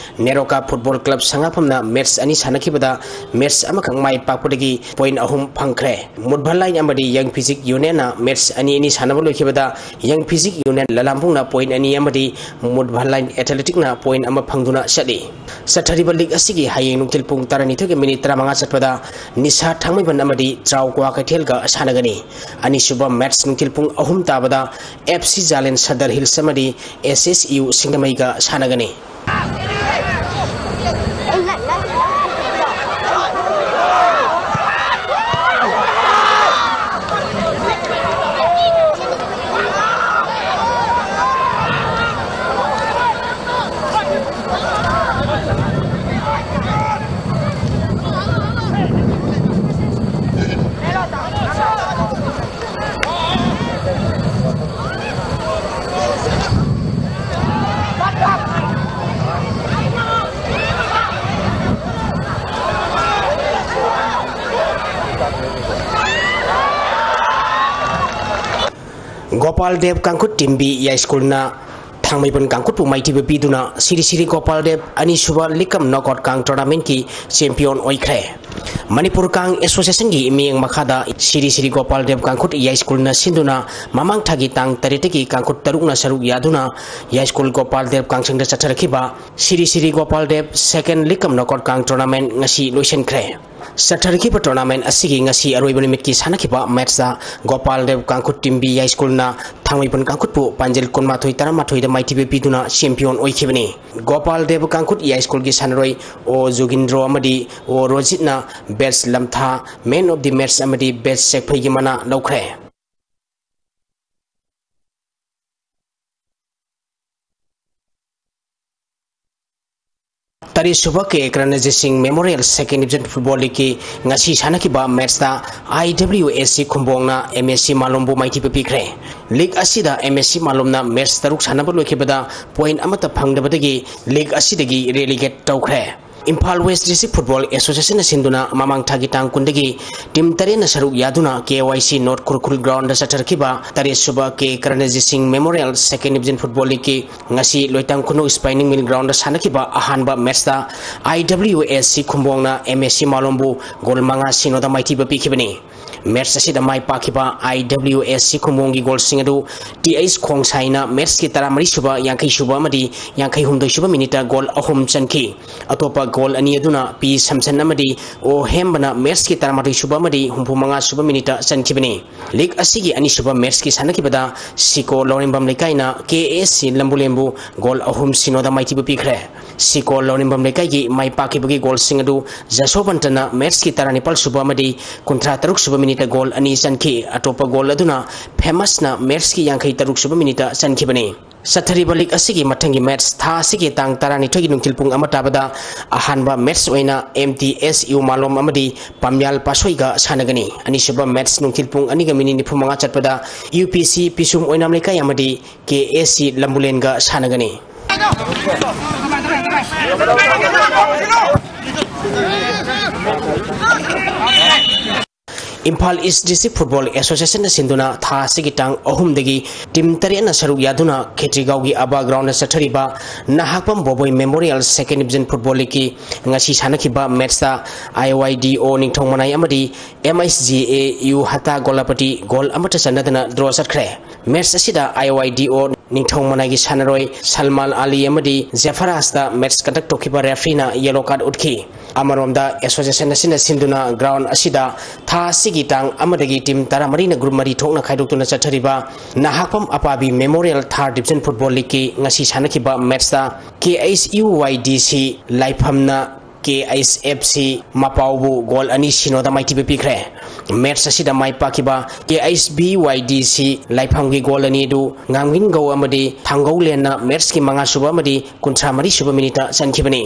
ꯅꯦꯔꯣꯀꯥ ꯐꯨꯠꯕꯣꯜ ꯀ꯭ꯂꯕ ꯁꯉꯥꯐꯝꯅ ꯃꯦꯠꯆ ꯑꯅꯤ ꯁꯥꯟꯅꯈꯤꯕꯗ ꯃꯦꯠꯆ ꯑꯃꯈꯛ ꯃꯥꯏ ꯄꯥꯛꯄꯗꯒꯤ ꯄꯣꯏꯟꯠ ꯑꯍꯨꯝ ꯐꯪꯈ꯭ꯔꯦ꯫ ꯃꯨꯠꯚꯟ ꯂꯥꯏꯟ ꯑꯃꯗꯤ ꯌꯪ ꯐꯤꯖꯤꯛ ꯌꯨꯅꯤꯌꯟꯅ ꯃꯦꯠꯆ ꯑꯅꯤ ꯑꯅꯤ ꯁꯥꯟꯅꯕ ꯂꯣꯏꯈꯤꯕꯗ ꯌꯪ ꯐꯤꯖꯤꯛ ꯌꯨꯅꯤꯌꯟ ꯂꯂꯥꯝꯕꯨꯡꯅ ꯄꯣꯏꯟꯠ ꯑꯅꯤ ꯑꯃꯗꯤ ꯃꯨꯠꯚꯟ ꯂꯥꯏꯟ ꯑꯦꯊꯂꯦꯇꯤꯛꯅ ꯄꯣꯏꯟꯠ ꯑꯃ ꯐꯪꯗꯨꯅ ꯆꯠꯂꯤ꯫ ꯆꯠꯊꯔꯤꯕ ꯂꯤꯒ ꯑꯁꯤꯒꯤ ꯍꯌꯦꯡ ꯅꯨꯡꯊꯤꯜ ꯄꯨꯡ ꯇꯔꯥꯅꯤꯊꯣꯏꯒ ꯃꯤꯅꯤꯠ ꯇꯔꯥꯃꯉꯥ ꯆꯠꯄꯗ ꯅꯤꯁꯥ ꯊꯥꯡꯃꯩꯕꯟ ꯑꯃꯗꯤ ꯇ꯭ꯔꯥꯎ ꯀ꯭ꯋꯥꯀꯩꯊꯦꯜꯒ ꯁꯥꯟꯅꯒꯅꯤ꯫ ꯑꯅꯤꯁꯨꯕ ꯃꯦꯠꯆ ꯅꯨꯡꯊꯤꯜ ꯄꯨꯡ ꯑꯍꯨꯝ ꯇꯥꯕꯗ ꯑꯦꯐ ꯁꯤ ꯖꯥꯂꯦꯟ ꯁꯗꯔ ꯍꯤꯜꯁ ꯑꯃꯗꯤ ꯑꯦꯁ ꯑꯦꯁ ꯌꯨ ꯁꯤꯡꯖꯃꯩꯒ ꯁꯥꯟꯅꯒꯅꯤ꯫ ꯒꯣꯄꯥꯜ ꯗꯦꯕ ꯀꯥꯡꯈꯨꯠ ꯇꯤꯝꯕꯤ ꯌꯥꯏꯁ꯭ꯀꯨꯜꯅ ꯊꯥꯡꯃꯩꯕꯟ ꯀꯥꯡꯈꯨꯠꯄꯨ ꯃꯥꯏꯊꯤꯕ ꯄꯤꯗꯨꯅ ꯁꯤꯔꯤ ꯁꯤꯔꯤ ꯒꯣꯄꯥꯜ ꯗꯦꯕ ꯑꯅꯤꯁꯨꯕ ꯂꯤꯛꯀꯝ ꯅꯣꯀꯥꯎꯠ ꯀꯥꯡ ꯇꯣꯔꯅꯥꯃꯦꯟꯠꯀꯤ ꯆꯦꯝꯄꯤꯌꯟ ꯑꯣꯏꯈ꯭ꯔꯦ꯫ ꯃꯅꯤꯄꯨꯔ ꯀꯥꯡ ꯑꯦꯁꯣꯁꯤꯌꯦꯁꯟꯒꯤ ꯃꯤꯠꯌꯦꯡ ꯃꯈꯥꯗ ꯁꯤꯔꯤ ꯁꯤꯔꯤ ꯒꯣꯄꯥꯜ ꯗꯦꯕ ꯀꯥꯡꯈꯨꯠ ꯌꯥꯏꯁ꯭ꯀꯨꯜꯅ ꯁꯤꯟꯗꯨꯅ ꯃꯃꯥꯡ ꯊꯥꯒꯤ ꯇꯥꯡ ꯇꯔꯦꯠꯇꯒꯤ ꯀꯥꯡꯈꯨꯠ ꯇꯔꯨꯛꯅ ꯁꯔꯨꯛ ꯌꯥꯗꯨꯅ ꯌꯥꯏꯁ꯭ꯀꯨꯜ ꯒꯣꯄꯥꯜ ꯗꯦꯕ ꯀꯥꯡꯁꯪꯗ ꯆꯠꯊꯔꯛꯈꯤꯕ ꯁꯤꯔꯤ ꯁꯤꯔꯤ ꯒꯣꯄꯥꯜ ꯗꯦꯕ ꯁꯦꯀꯦꯟ ꯂꯤꯛꯀꯝ ꯅꯣꯀꯥꯎꯠ ꯀꯥꯡ ꯇꯣꯔꯅꯥꯃꯦꯟꯠ ꯉꯁꯤ ꯂꯣꯏꯁꯤꯟꯈ꯭ꯔꯦ꯫ ꯆꯠꯊꯔꯛꯈꯤꯕ ꯇꯣꯔꯅꯥꯃꯦꯟꯠ ꯑꯁꯤꯒꯤ ꯉꯁꯤ ꯑꯔꯣꯏꯕ ꯅꯨꯃꯤꯠꯀꯤ ꯁꯥꯟꯅꯈꯤꯕ ꯃꯦꯠꯆꯇ ꯒꯣꯄꯥꯜ ꯗꯦꯕ ꯀꯥꯡꯈꯨꯠ ꯇꯤꯝꯕꯤ ꯌꯥꯏꯁ꯭ꯀꯨꯜꯅ ꯊꯥꯡꯃꯩꯕꯟ ꯀꯥꯡꯈꯨꯠꯄꯨ ꯄꯥꯟꯖꯤꯜ ꯀꯨꯟꯃꯥꯊꯣꯏ ꯇꯔꯥꯃꯥꯊꯣꯏꯗ ꯃꯥꯏꯊꯤꯕ ꯄꯤꯗꯨꯅ ꯆꯦꯝꯄꯤꯌꯟ ꯑꯣꯏꯈꯤꯕꯅꯤ꯫ ꯒꯣꯄꯥꯜ ꯗꯦꯕ ꯀꯥꯡꯈꯨꯠ ꯌꯥꯏꯁ꯭ꯀꯨꯜꯒꯤ ꯁꯥꯟꯅꯔꯣꯏ ꯑꯣ ꯖꯣꯒꯤꯟꯗ꯭ꯔꯣ ꯑꯃꯗꯤ ꯑꯣ ꯔꯣꯖꯤꯠꯅ ꯕꯦꯠꯁ ꯂꯝꯊꯥ, ꯃꯦꯟ ꯑꯣꯐ ꯗꯤ ꯃꯦꯠꯆ ꯑꯃꯗꯤ ꯕꯦꯠꯁ ꯆꯦꯛꯐꯩꯒꯤ ꯃꯅꯥ ꯂꯧꯈ꯭ꯔꯦ꯫ ꯇꯔꯦꯠꯁꯨꯕ ꯀꯦ ꯀꯔꯅꯖꯤꯠ ꯁꯤꯡ ꯃꯦꯃꯣꯔꯤꯌꯦꯜ ꯁꯦꯀꯦꯟ ꯗꯤꯕꯤꯖꯟ ꯐꯨꯠꯕꯣꯜ ꯂꯤꯒꯀꯤ ꯉꯁꯤ ꯁꯥꯟꯅꯈꯤꯕ ꯃꯦꯠꯆꯇ ꯑꯥꯏ ꯗꯕ꯭ꯂꯤꯌꯨ S C ꯈꯨꯝꯕꯣꯡꯅ M S C ꯃꯥꯂꯣꯝꯕꯨ ꯃꯥꯏꯊꯤꯕ ꯄꯤꯈ꯭ꯔꯦ꯫ ꯂꯤꯒ ꯑꯁꯤꯗ ꯑꯦꯝ ꯑꯦꯁ ꯁꯤ ꯃꯥꯂꯣꯝꯅ ꯃꯦꯠꯆ ꯇꯔꯨꯛ ꯁꯥꯟꯅꯕ ꯂꯣꯏꯈꯤꯕꯗ ꯄꯣꯏꯟꯠ ꯑꯃꯠꯇ ꯐꯪꯗꯕꯗꯒꯤ ꯂꯤꯒ ꯑꯁꯤꯗꯒꯤ ꯔꯦꯂꯤꯒꯦꯠ ꯇꯧꯈ꯭ꯔꯦ꯫ ꯏꯝꯐꯥꯜ ꯋꯦꯁ ꯗꯤꯁꯇ꯭ꯔꯤꯛ ꯐꯨꯠꯕꯣꯜ ꯑꯦꯁꯣꯁꯤꯌꯦꯁꯟꯅ ꯁꯤꯟꯗꯨꯅ ꯃꯃꯥꯡ ꯊꯥꯒꯤ ꯇꯥꯡ ꯀꯨꯟꯗꯒꯤ ꯇꯤꯝ ꯇꯔꯦꯠꯅ ꯁꯔꯨꯛ ꯌꯥꯗꯨꯅ ꯀꯦ ꯋꯥꯏ ꯁꯤ ꯅꯣꯔꯠ ꯈꯨꯔꯈꯨꯜ ꯒ꯭ꯔꯥꯎꯟꯗ ꯆꯠꯊꯔꯛꯈꯤꯕ ꯇꯔꯦꯠ ꯁꯨꯕ ꯀꯦ ꯀꯔꯅꯖꯤꯠ ꯁꯤꯡ ꯃꯦꯃꯣꯔꯤꯌꯦꯜ ꯁꯦꯀꯦꯟ ꯗꯤꯕꯤꯖꯟ ꯐꯨꯠꯕꯣꯜ ꯂꯤꯒꯀꯤ ꯉꯁꯤ ꯂꯣꯏꯇꯥꯡ ꯈꯨꯅꯧ ꯁ꯭ꯄꯥꯏꯅꯤꯡ ꯃꯤꯜ ꯒ꯭ꯔꯥꯎꯟꯗ ꯁꯥꯟꯅꯈꯤꯕ ꯑꯍꯥꯟꯕ ꯃꯦꯠꯁꯇ ꯑꯥꯏ ꯗꯕ꯭ꯂꯤꯌꯨ S C ꯈꯨꯝꯕꯣꯡꯅ M S C ꯃꯥꯂꯣꯝꯕꯨ goal ꯃꯉꯥ ꯁꯤꯅꯣꯗ ꯃꯥꯏꯊꯤꯕ ꯄꯤꯈꯤꯕꯅꯤ꯫ ꯃꯦꯠꯁ ꯑꯁꯤꯗ ꯃꯥꯏ ꯄꯥꯛꯈꯤꯕ ꯑꯥꯏ ꯗꯕ꯭ꯂꯤꯌꯨ ꯑꯦꯁ ꯁꯤ ꯈꯨꯝꯕꯣꯡꯒꯤ ꯒꯣꯜꯁꯤꯡ ꯑꯗꯨ ꯇꯤ ꯑꯩꯆ ꯈꯣꯡꯁꯥꯏꯅ ꯃꯦꯠꯁꯀꯤ ꯇꯔꯥꯃꯔꯤ ꯁꯨꯕ, ꯌꯥꯡꯈꯩ ꯁꯨꯕ ꯑꯃꯗꯤ ꯌꯥꯡꯈꯩ ꯍꯨꯝꯗꯣꯏ ꯁꯨꯕ ꯃꯤꯅꯤꯠꯇ ꯒꯣꯜ ꯑꯍꯨꯝ ꯆꯟꯈꯤ꯫ ꯑꯇꯣꯞꯄ ꯒꯣꯜ ꯑꯅꯤ ꯑꯗꯨꯅ ꯄꯤ ꯁꯝꯁꯟ ꯑꯃꯗꯤ ꯑꯣ ꯍꯦꯝꯕꯅ ꯃꯦꯠꯁꯀꯤ ꯇꯔꯥꯃꯥꯊꯣꯏ ꯁꯨꯕ ꯑꯃꯗꯤ ꯍꯨꯝꯐꯨ ꯃꯉꯥ ꯁꯨꯕ ꯃꯤꯅꯤꯠꯇ ꯆꯟꯈꯤꯕꯅꯤ꯫ ꯂꯤꯒ ꯑꯁꯤꯒꯤ ꯑꯅꯤꯁꯨꯕ ꯃꯦꯠꯁꯀꯤ ꯁꯥꯟꯅꯈꯤꯕꯗ ꯁꯤꯀꯣ ꯂꯧꯔꯦꯝꯕꯝ ꯂꯩꯀꯥꯏꯅ ꯀꯦ ꯑꯦꯁ ꯁꯤ ꯂꯝꯕꯨꯂꯦꯟꯕꯨ ꯒꯣꯜ ꯑꯍꯨꯝ ꯁꯤꯅꯣꯗ ꯃꯥꯏꯊꯤꯕ ꯄꯤꯈ꯭ꯔꯦ꯫ ꯁꯤꯀꯣ ꯂꯧꯔꯦꯝꯕꯝ ꯂꯩꯀꯥꯏꯒꯤ ꯃꯥꯏ ꯄꯥꯛꯈꯤꯕꯒꯤ ꯒꯣꯜꯁꯤꯡ ꯑꯗꯨ ꯖꯁꯣꯕꯟꯇꯅ ꯃꯦꯠꯁꯀꯤ ꯇꯔꯥꯅꯤꯄꯥꯜ ꯁꯨꯕ ꯑꯃꯗꯤ ꯀꯨꯟꯊ꯭ꯔꯥ ꯇꯔꯨꯛ ꯁꯨꯕ ꯃꯤꯅꯤꯠꯇ ꯒꯣꯜ ꯑꯅꯤ ꯆꯟꯈꯤ꯫ ꯑꯇꯣꯞꯄ ꯒꯣꯜ ꯑꯗꯨꯅ ꯐꯦꯃꯁꯅ ꯃꯦꯠꯁꯀꯤ ꯌꯥꯡꯈꯩ ꯇꯔꯨꯛ ꯁꯨꯕ ꯃꯤꯅꯤꯠꯇ ꯆꯟꯈꯤꯕꯅꯤ꯫ ꯆꯠꯊꯔꯤꯕ ꯂꯤꯒ ꯑꯁꯤꯒꯤ ꯃꯊꯪꯒꯤ ꯃꯦꯠꯁ ꯊꯥ ꯑꯁꯤꯒꯤ ꯇꯥꯡ ꯇꯔꯥꯅꯤꯊꯣꯏꯒꯤ ꯅꯨꯡꯊꯤꯜ ꯄꯨꯡ ꯑꯃ ꯇꯥꯕꯗ ꯑꯍꯥꯟꯕ ꯃꯦꯠꯁ ꯑꯣꯏꯅ ꯑꯦꯝ ꯇꯤ ꯑꯦꯁ ꯌꯨ ꯃꯥꯂꯣꯝ ꯑꯃꯗꯤ ꯄꯥꯝꯌꯥꯜ ꯄꯥꯁꯣꯏꯒ ꯁꯥꯟꯅꯒꯅꯤ꯫ ꯑꯅꯤꯁꯨꯕ ꯃꯦꯠꯁ ꯅꯨꯡꯊꯤꯜ ꯄꯨꯡ ꯑꯅꯤꯒ ꯃꯤꯅꯤꯠ ꯅꯤꯐꯨ ꯃꯉꯥ ꯆꯠꯄꯗ ꯌꯨ ꯄꯤ ꯁꯤ ꯄꯤꯁꯨꯝ ꯑꯣꯏꯅꯥꯝ ꯂꯩꯀꯥꯏ ꯑꯃꯗꯤ ꯀꯦ ꯑꯦꯁ ꯁꯤ ꯂꯝꯕꯨꯂꯦꯟꯒ ꯁꯥꯟꯅꯒꯅꯤ꯫ ꯏꯝꯐꯥꯜ ꯏꯁ ꯗꯤꯁꯇ꯭ꯔꯤꯛ ꯐꯨꯠꯕꯣꯜ ꯑꯦꯁꯣꯁꯤꯌꯦꯁꯟꯅ ꯁꯤꯟꯗꯨꯅ ꯊꯥ ꯑꯁꯤꯒꯤ ꯇꯥꯡ ꯑꯍꯨꯝꯗꯒꯤ ꯇꯤꯝ ꯇꯔꯦꯠꯅ ꯁꯔꯨꯛ ꯌꯥꯗꯨꯅ ꯈꯦꯇ꯭ꯔꯤꯒꯥꯎꯒꯤ ꯑꯕꯥ ꯒ꯭ꯔꯥꯎꯟꯗ ꯆꯠꯊꯔꯤꯕ ꯅꯍꯥꯛꯄꯝ ꯕꯣꯕꯣꯏ ꯃꯦꯃꯣꯔꯤꯌꯦꯜ ꯁꯦꯀꯦꯟ ꯗꯤꯕꯤꯖꯟ ꯐꯨꯠꯕꯣꯜ ꯂꯤꯒꯀꯤ ꯉꯁꯤ ꯁꯥꯟꯅꯈꯤꯕ ꯃꯦꯠꯁꯇ ꯑꯥꯏ ꯋꯥꯏ ꯗꯤ ꯑꯣ ꯅꯤꯡꯊꯧ ꯃꯅꯥꯏ ꯑꯃꯗꯤ M H G A U Hatta Golapati goal ꯑꯃꯠꯇ ꯆꯟꯅꯗꯅ ꯗ꯭ꯔꯣ ꯆꯠꯈ꯭ꯔꯦ꯫ ꯃꯦꯠꯁ ꯑꯁꯤꯗ ꯑꯥꯏ ꯋꯥꯏ ꯗꯤ ꯑꯣ ꯅꯤꯡꯊꯧ ꯃꯅꯥꯏꯒꯤ ꯁꯥꯟꯅꯔꯣꯏ ꯁꯜꯃꯥꯟ ꯑꯂꯤ ꯑꯃꯗꯤ ꯖꯦꯐꯔꯥꯁꯇ ꯃꯦꯠꯁ ꯀꯟꯗꯛ ꯇꯧꯈꯤꯕ ꯔꯦꯐ꯭ꯔꯤꯅ ꯌꯦꯂꯣ ꯀꯥꯔꯗ ꯎꯠꯈꯤ꯫ ꯑꯃꯔꯣꯝꯗ ꯑꯦꯁꯣꯁꯤꯌꯦꯁꯟ ꯑꯁꯤꯅ ꯁꯤꯟꯗꯨꯅ ꯒ꯭ꯔꯥꯎꯟ ꯑꯁꯤꯗ ꯊꯥ ꯑꯁꯤꯒꯤ ꯇꯥꯡ ꯑꯃꯗꯒꯤ ꯇꯤꯝ ꯇꯔꯥꯃꯔꯤꯅ ꯒ꯭ꯔꯨꯞ ꯃꯔꯤ ꯊꯣꯛꯅ ꯈꯥꯏꯗꯣꯛꯇꯨꯅ ꯆꯠꯊꯔꯤꯕ ꯅꯍꯥꯛꯄꯝ ꯑꯄꯥꯕꯤ ꯃꯦꯃꯣꯔꯤꯌꯦꯜ ꯊꯥꯔꯠ ꯗꯤꯕꯤꯖꯟ ꯐꯨꯠꯕꯣꯜ ꯂꯤꯒꯀꯤ ꯉꯁꯤ ꯁꯥꯟꯅꯈꯤꯕ ꯃꯦꯠꯁꯇ ꯀꯦ ꯑꯩꯆ ꯌꯨ ꯋꯥꯏ ꯗꯤ ꯁꯤ ꯂꯥꯏꯐꯝꯅ ꯀꯦ ꯑꯩꯆ ꯑꯦꯐ ꯁꯤ ꯃꯄꯥꯎꯕꯨ ꯒꯣꯜ ꯑꯅꯤ ꯁꯤꯅꯣꯗ ꯃꯥꯏꯊꯤꯕ ꯄꯤꯈ꯭ꯔꯦ꯫ ꯃꯦꯠꯁ ꯑꯁꯤꯗ ꯃꯥꯏ ꯄꯥꯛꯈꯤꯕ ꯀꯦ ꯑꯩꯆ ꯕꯤ ꯋꯥꯏ ꯗꯤ ꯁꯤ ꯂꯥꯏꯐꯝꯒꯤ ꯒꯣꯜ ꯑꯅꯤ ꯑꯗꯨ ꯉꯥꯡꯃꯤꯟꯒꯧ ꯑꯃꯗꯤ ꯊꯥꯡꯒꯧꯂꯦꯟꯅ ꯃꯦꯠꯁꯀꯤ ꯃꯉꯥ ꯁꯨꯕ ꯑꯃꯗꯤ ꯀꯨꯟꯊ꯭ꯔꯥ ꯃꯔꯤ ꯁꯨꯕ ꯃꯤꯅꯤꯠꯇ ꯆꯟꯈꯤꯕꯅꯤ꯫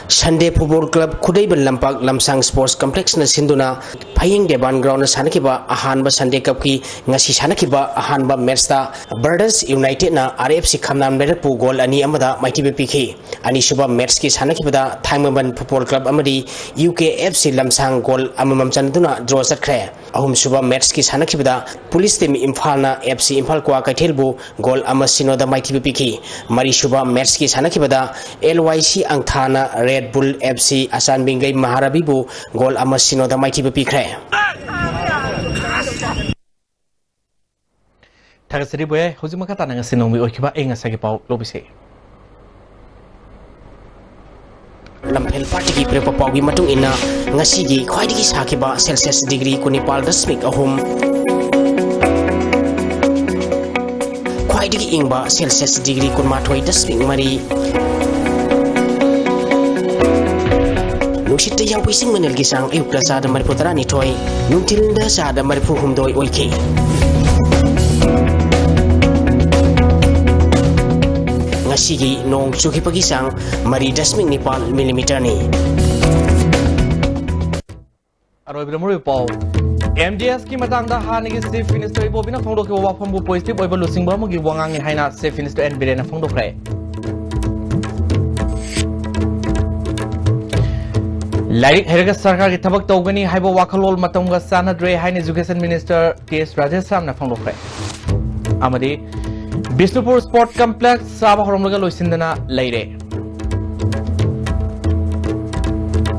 Sunday Football Club ꯈꯨꯗꯩꯕ ꯂꯝꯄꯥꯛ ꯂꯝꯁꯥꯡ Sports Complexꯅ ꯁꯤꯟꯗꯨꯅ ꯐꯌꯦꯡ ꯗꯦꯕꯥꯟ Groundꯅ ꯁꯥꯟꯅꯈꯤꯕ ꯑꯍꯥꯟꯕ Sunday Cupꯀꯤ ꯉꯁꯤ ꯁꯥꯟꯅꯈꯤꯕ ꯑꯍꯥꯟꯕ matchꯇ Brothers Unitedꯅ RFC ꯈꯝꯅꯥꯝ ꯂꯩꯔꯛꯄꯨ goal ꯑꯅꯤ ꯑꯃꯗ ꯃꯥꯏꯊꯤꯕ ꯄꯤꯈꯤ꯫ ꯑꯅꯤꯁꯨꯕ matchꯀꯤ ꯁꯥꯟꯅꯈꯤꯕꯗ ꯊꯥꯡꯃꯩꯕꯟ Football Club ꯑꯃꯗꯤ UKFC ꯂꯝꯁꯥꯡ goal ꯑꯃꯃꯝ ꯆꯟꯗꯨꯅ draw ꯆꯠꯈ꯭ꯔꯦ꯫ ꯑꯍꯨꯝꯁꯨꯕ matchꯀꯤ ꯁꯥꯟꯅꯈꯤꯕꯗ Police Team ꯏꯝꯐꯥꯜꯅ FC Imphal ꯀ꯭ꯋꯥꯀꯩꯊꯦꯜꯕꯨ goal ꯑꯃ ꯁꯤꯅꯣꯗ ꯃꯥꯏꯊꯤꯕ ꯄꯤꯈꯤ꯫ ꯃꯔꯤꯁꯨꯕ matchꯀꯤ ꯁꯥꯟꯅꯈꯤꯕꯗ LYC ꯑꯪꯊꯥꯅ Red Bull FC ꯑꯆꯥꯟꯕꯤꯡꯒꯩ ꯃꯍꯥꯔꯥꯕꯤꯕꯨ goal ꯑꯃ ꯁꯤꯅꯣꯗ ꯃꯥꯏꯊꯤꯕ ꯄꯤꯈ꯭ꯔꯦ꯫ ꯊꯥꯒꯠꯆꯔꯤ ꯕꯣꯌꯦ꯫ ꯍꯧꯖꯤꯛ ꯃꯈꯥ ꯇꯥꯅ ꯉꯁꯤ ꯅꯣꯡꯃꯒꯤ ꯑꯣꯏꯈꯤꯕ ꯑꯌꯤꯡ ꯑꯁꯥꯒꯤ ꯄꯥꯎ ꯂꯧꯕꯤꯁꯤ꯫ ꯂꯝꯐꯦꯜ ꯄꯥꯠꯇꯒꯤ ꯄꯤꯔꯛꯄ ꯄꯥꯎꯒꯤ ꯃꯇꯨꯡ ꯏꯟꯅ, ꯉꯁꯤꯒꯤ ꯈ꯭ꯋꯥꯏꯗꯒꯤ ꯁꯥꯈꯤꯕ Celsius degree ꯀꯨꯟꯅꯤꯄꯥꯜ ꯗꯁꯃꯤꯛ ꯑꯍꯨꯝ, ꯈ꯭ꯋꯥꯏꯗꯒꯤ ꯏꯪꯕ Celsius degree ꯀꯨꯟꯃꯥꯊꯣꯏ ꯗꯁꯃꯤꯛ ꯃꯔꯤ, ꯅꯨꯡꯁꯤꯠꯇ ꯌꯥꯎꯕ ꯏꯁꯤꯡ ꯃꯅꯤꯜꯒꯤ ꯆꯥꯡ ꯑꯌꯨꯛꯇ ꯆꯥꯗ ꯃꯔꯤꯐꯨ ꯇꯔꯥꯅꯤꯊꯣꯏ, ꯅꯨꯡꯊꯤꯜꯗ ꯆꯥꯗ ꯃꯔꯤꯐꯨ ꯍꯨꯝꯗꯣꯏ ꯑꯣꯏꯈꯤ꯫ ꯉꯁꯤꯒꯤ ꯅꯣꯡ ꯆꯨꯈꯤꯕꯒꯤ ꯆꯥꯡ ꯃꯔꯤ ꯗꯁꯃꯤꯛ ꯅꯤꯄꯥꯜ millimeterꯅꯤ꯫ ꯑꯔꯣꯏꯕꯗ ꯃꯔꯨꯑꯣꯏꯕ ꯄꯥꯎ꯫ MDSꯀꯤ ꯃꯇꯥꯡꯗ ꯍꯥꯟꯅꯒꯤ Chief Minister ꯏꯕꯣꯕꯤꯅ ꯐꯣꯡꯗꯣꯛꯈꯤꯕ ꯋꯥꯐꯝꯕꯨ positive ꯑꯣꯏꯕ ꯂꯨꯆꯤꯡꯕ ꯑꯃꯒꯤ ꯋꯥꯉꯥꯡꯅꯤ ꯍꯥꯏꯅ Chief Minister ꯑꯦꯟ ꯕꯤꯔꯦꯟꯅ ꯐꯣꯡꯗꯣꯛꯈ꯭ꯔꯦ꯫ ꯂꯥꯏꯔꯤꯛ ꯍꯩꯔꯒ ꯁꯔꯀꯥꯔꯒꯤ ꯊꯕꯛ ꯇꯧꯒꯅꯤ ꯍꯥꯏꯕ ꯋꯥꯈꯜꯂꯣꯟ ꯃꯇꯝꯒ ꯆꯥꯟꯅꯗ꯭ꯔꯦ ꯍꯥꯏꯅ Education Minister ꯀꯦ ꯑꯦꯁ ꯔꯥꯙꯦꯁ꯭ꯌꯥꯝꯅ ꯐꯣꯡꯗꯣꯛꯈ꯭ꯔꯦ꯫ ꯑꯃꯗꯤ ꯕꯤꯁꯅꯨꯄꯨꯔ Sport Complex ꯁꯥꯕ ꯍꯧꯔꯝꯂꯒ ꯂꯣꯏꯁꯤꯟꯗꯅ ꯂꯩꯔꯦ꯫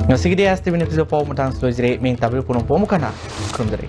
ꯉꯁꯤꯒꯤꯗꯤ STV News ꯄꯥꯎ ꯃꯇꯥꯡꯁꯤ ꯂꯣꯏꯖꯔꯦ꯫ ꯃꯤꯡ ꯇꯥꯕꯤꯔ ꯄꯨꯝꯅꯃꯛꯄꯨ ꯑꯃꯨꯛ ꯍꯟꯅ ꯈꯨꯔꯨꯝꯖꯔꯤ꯫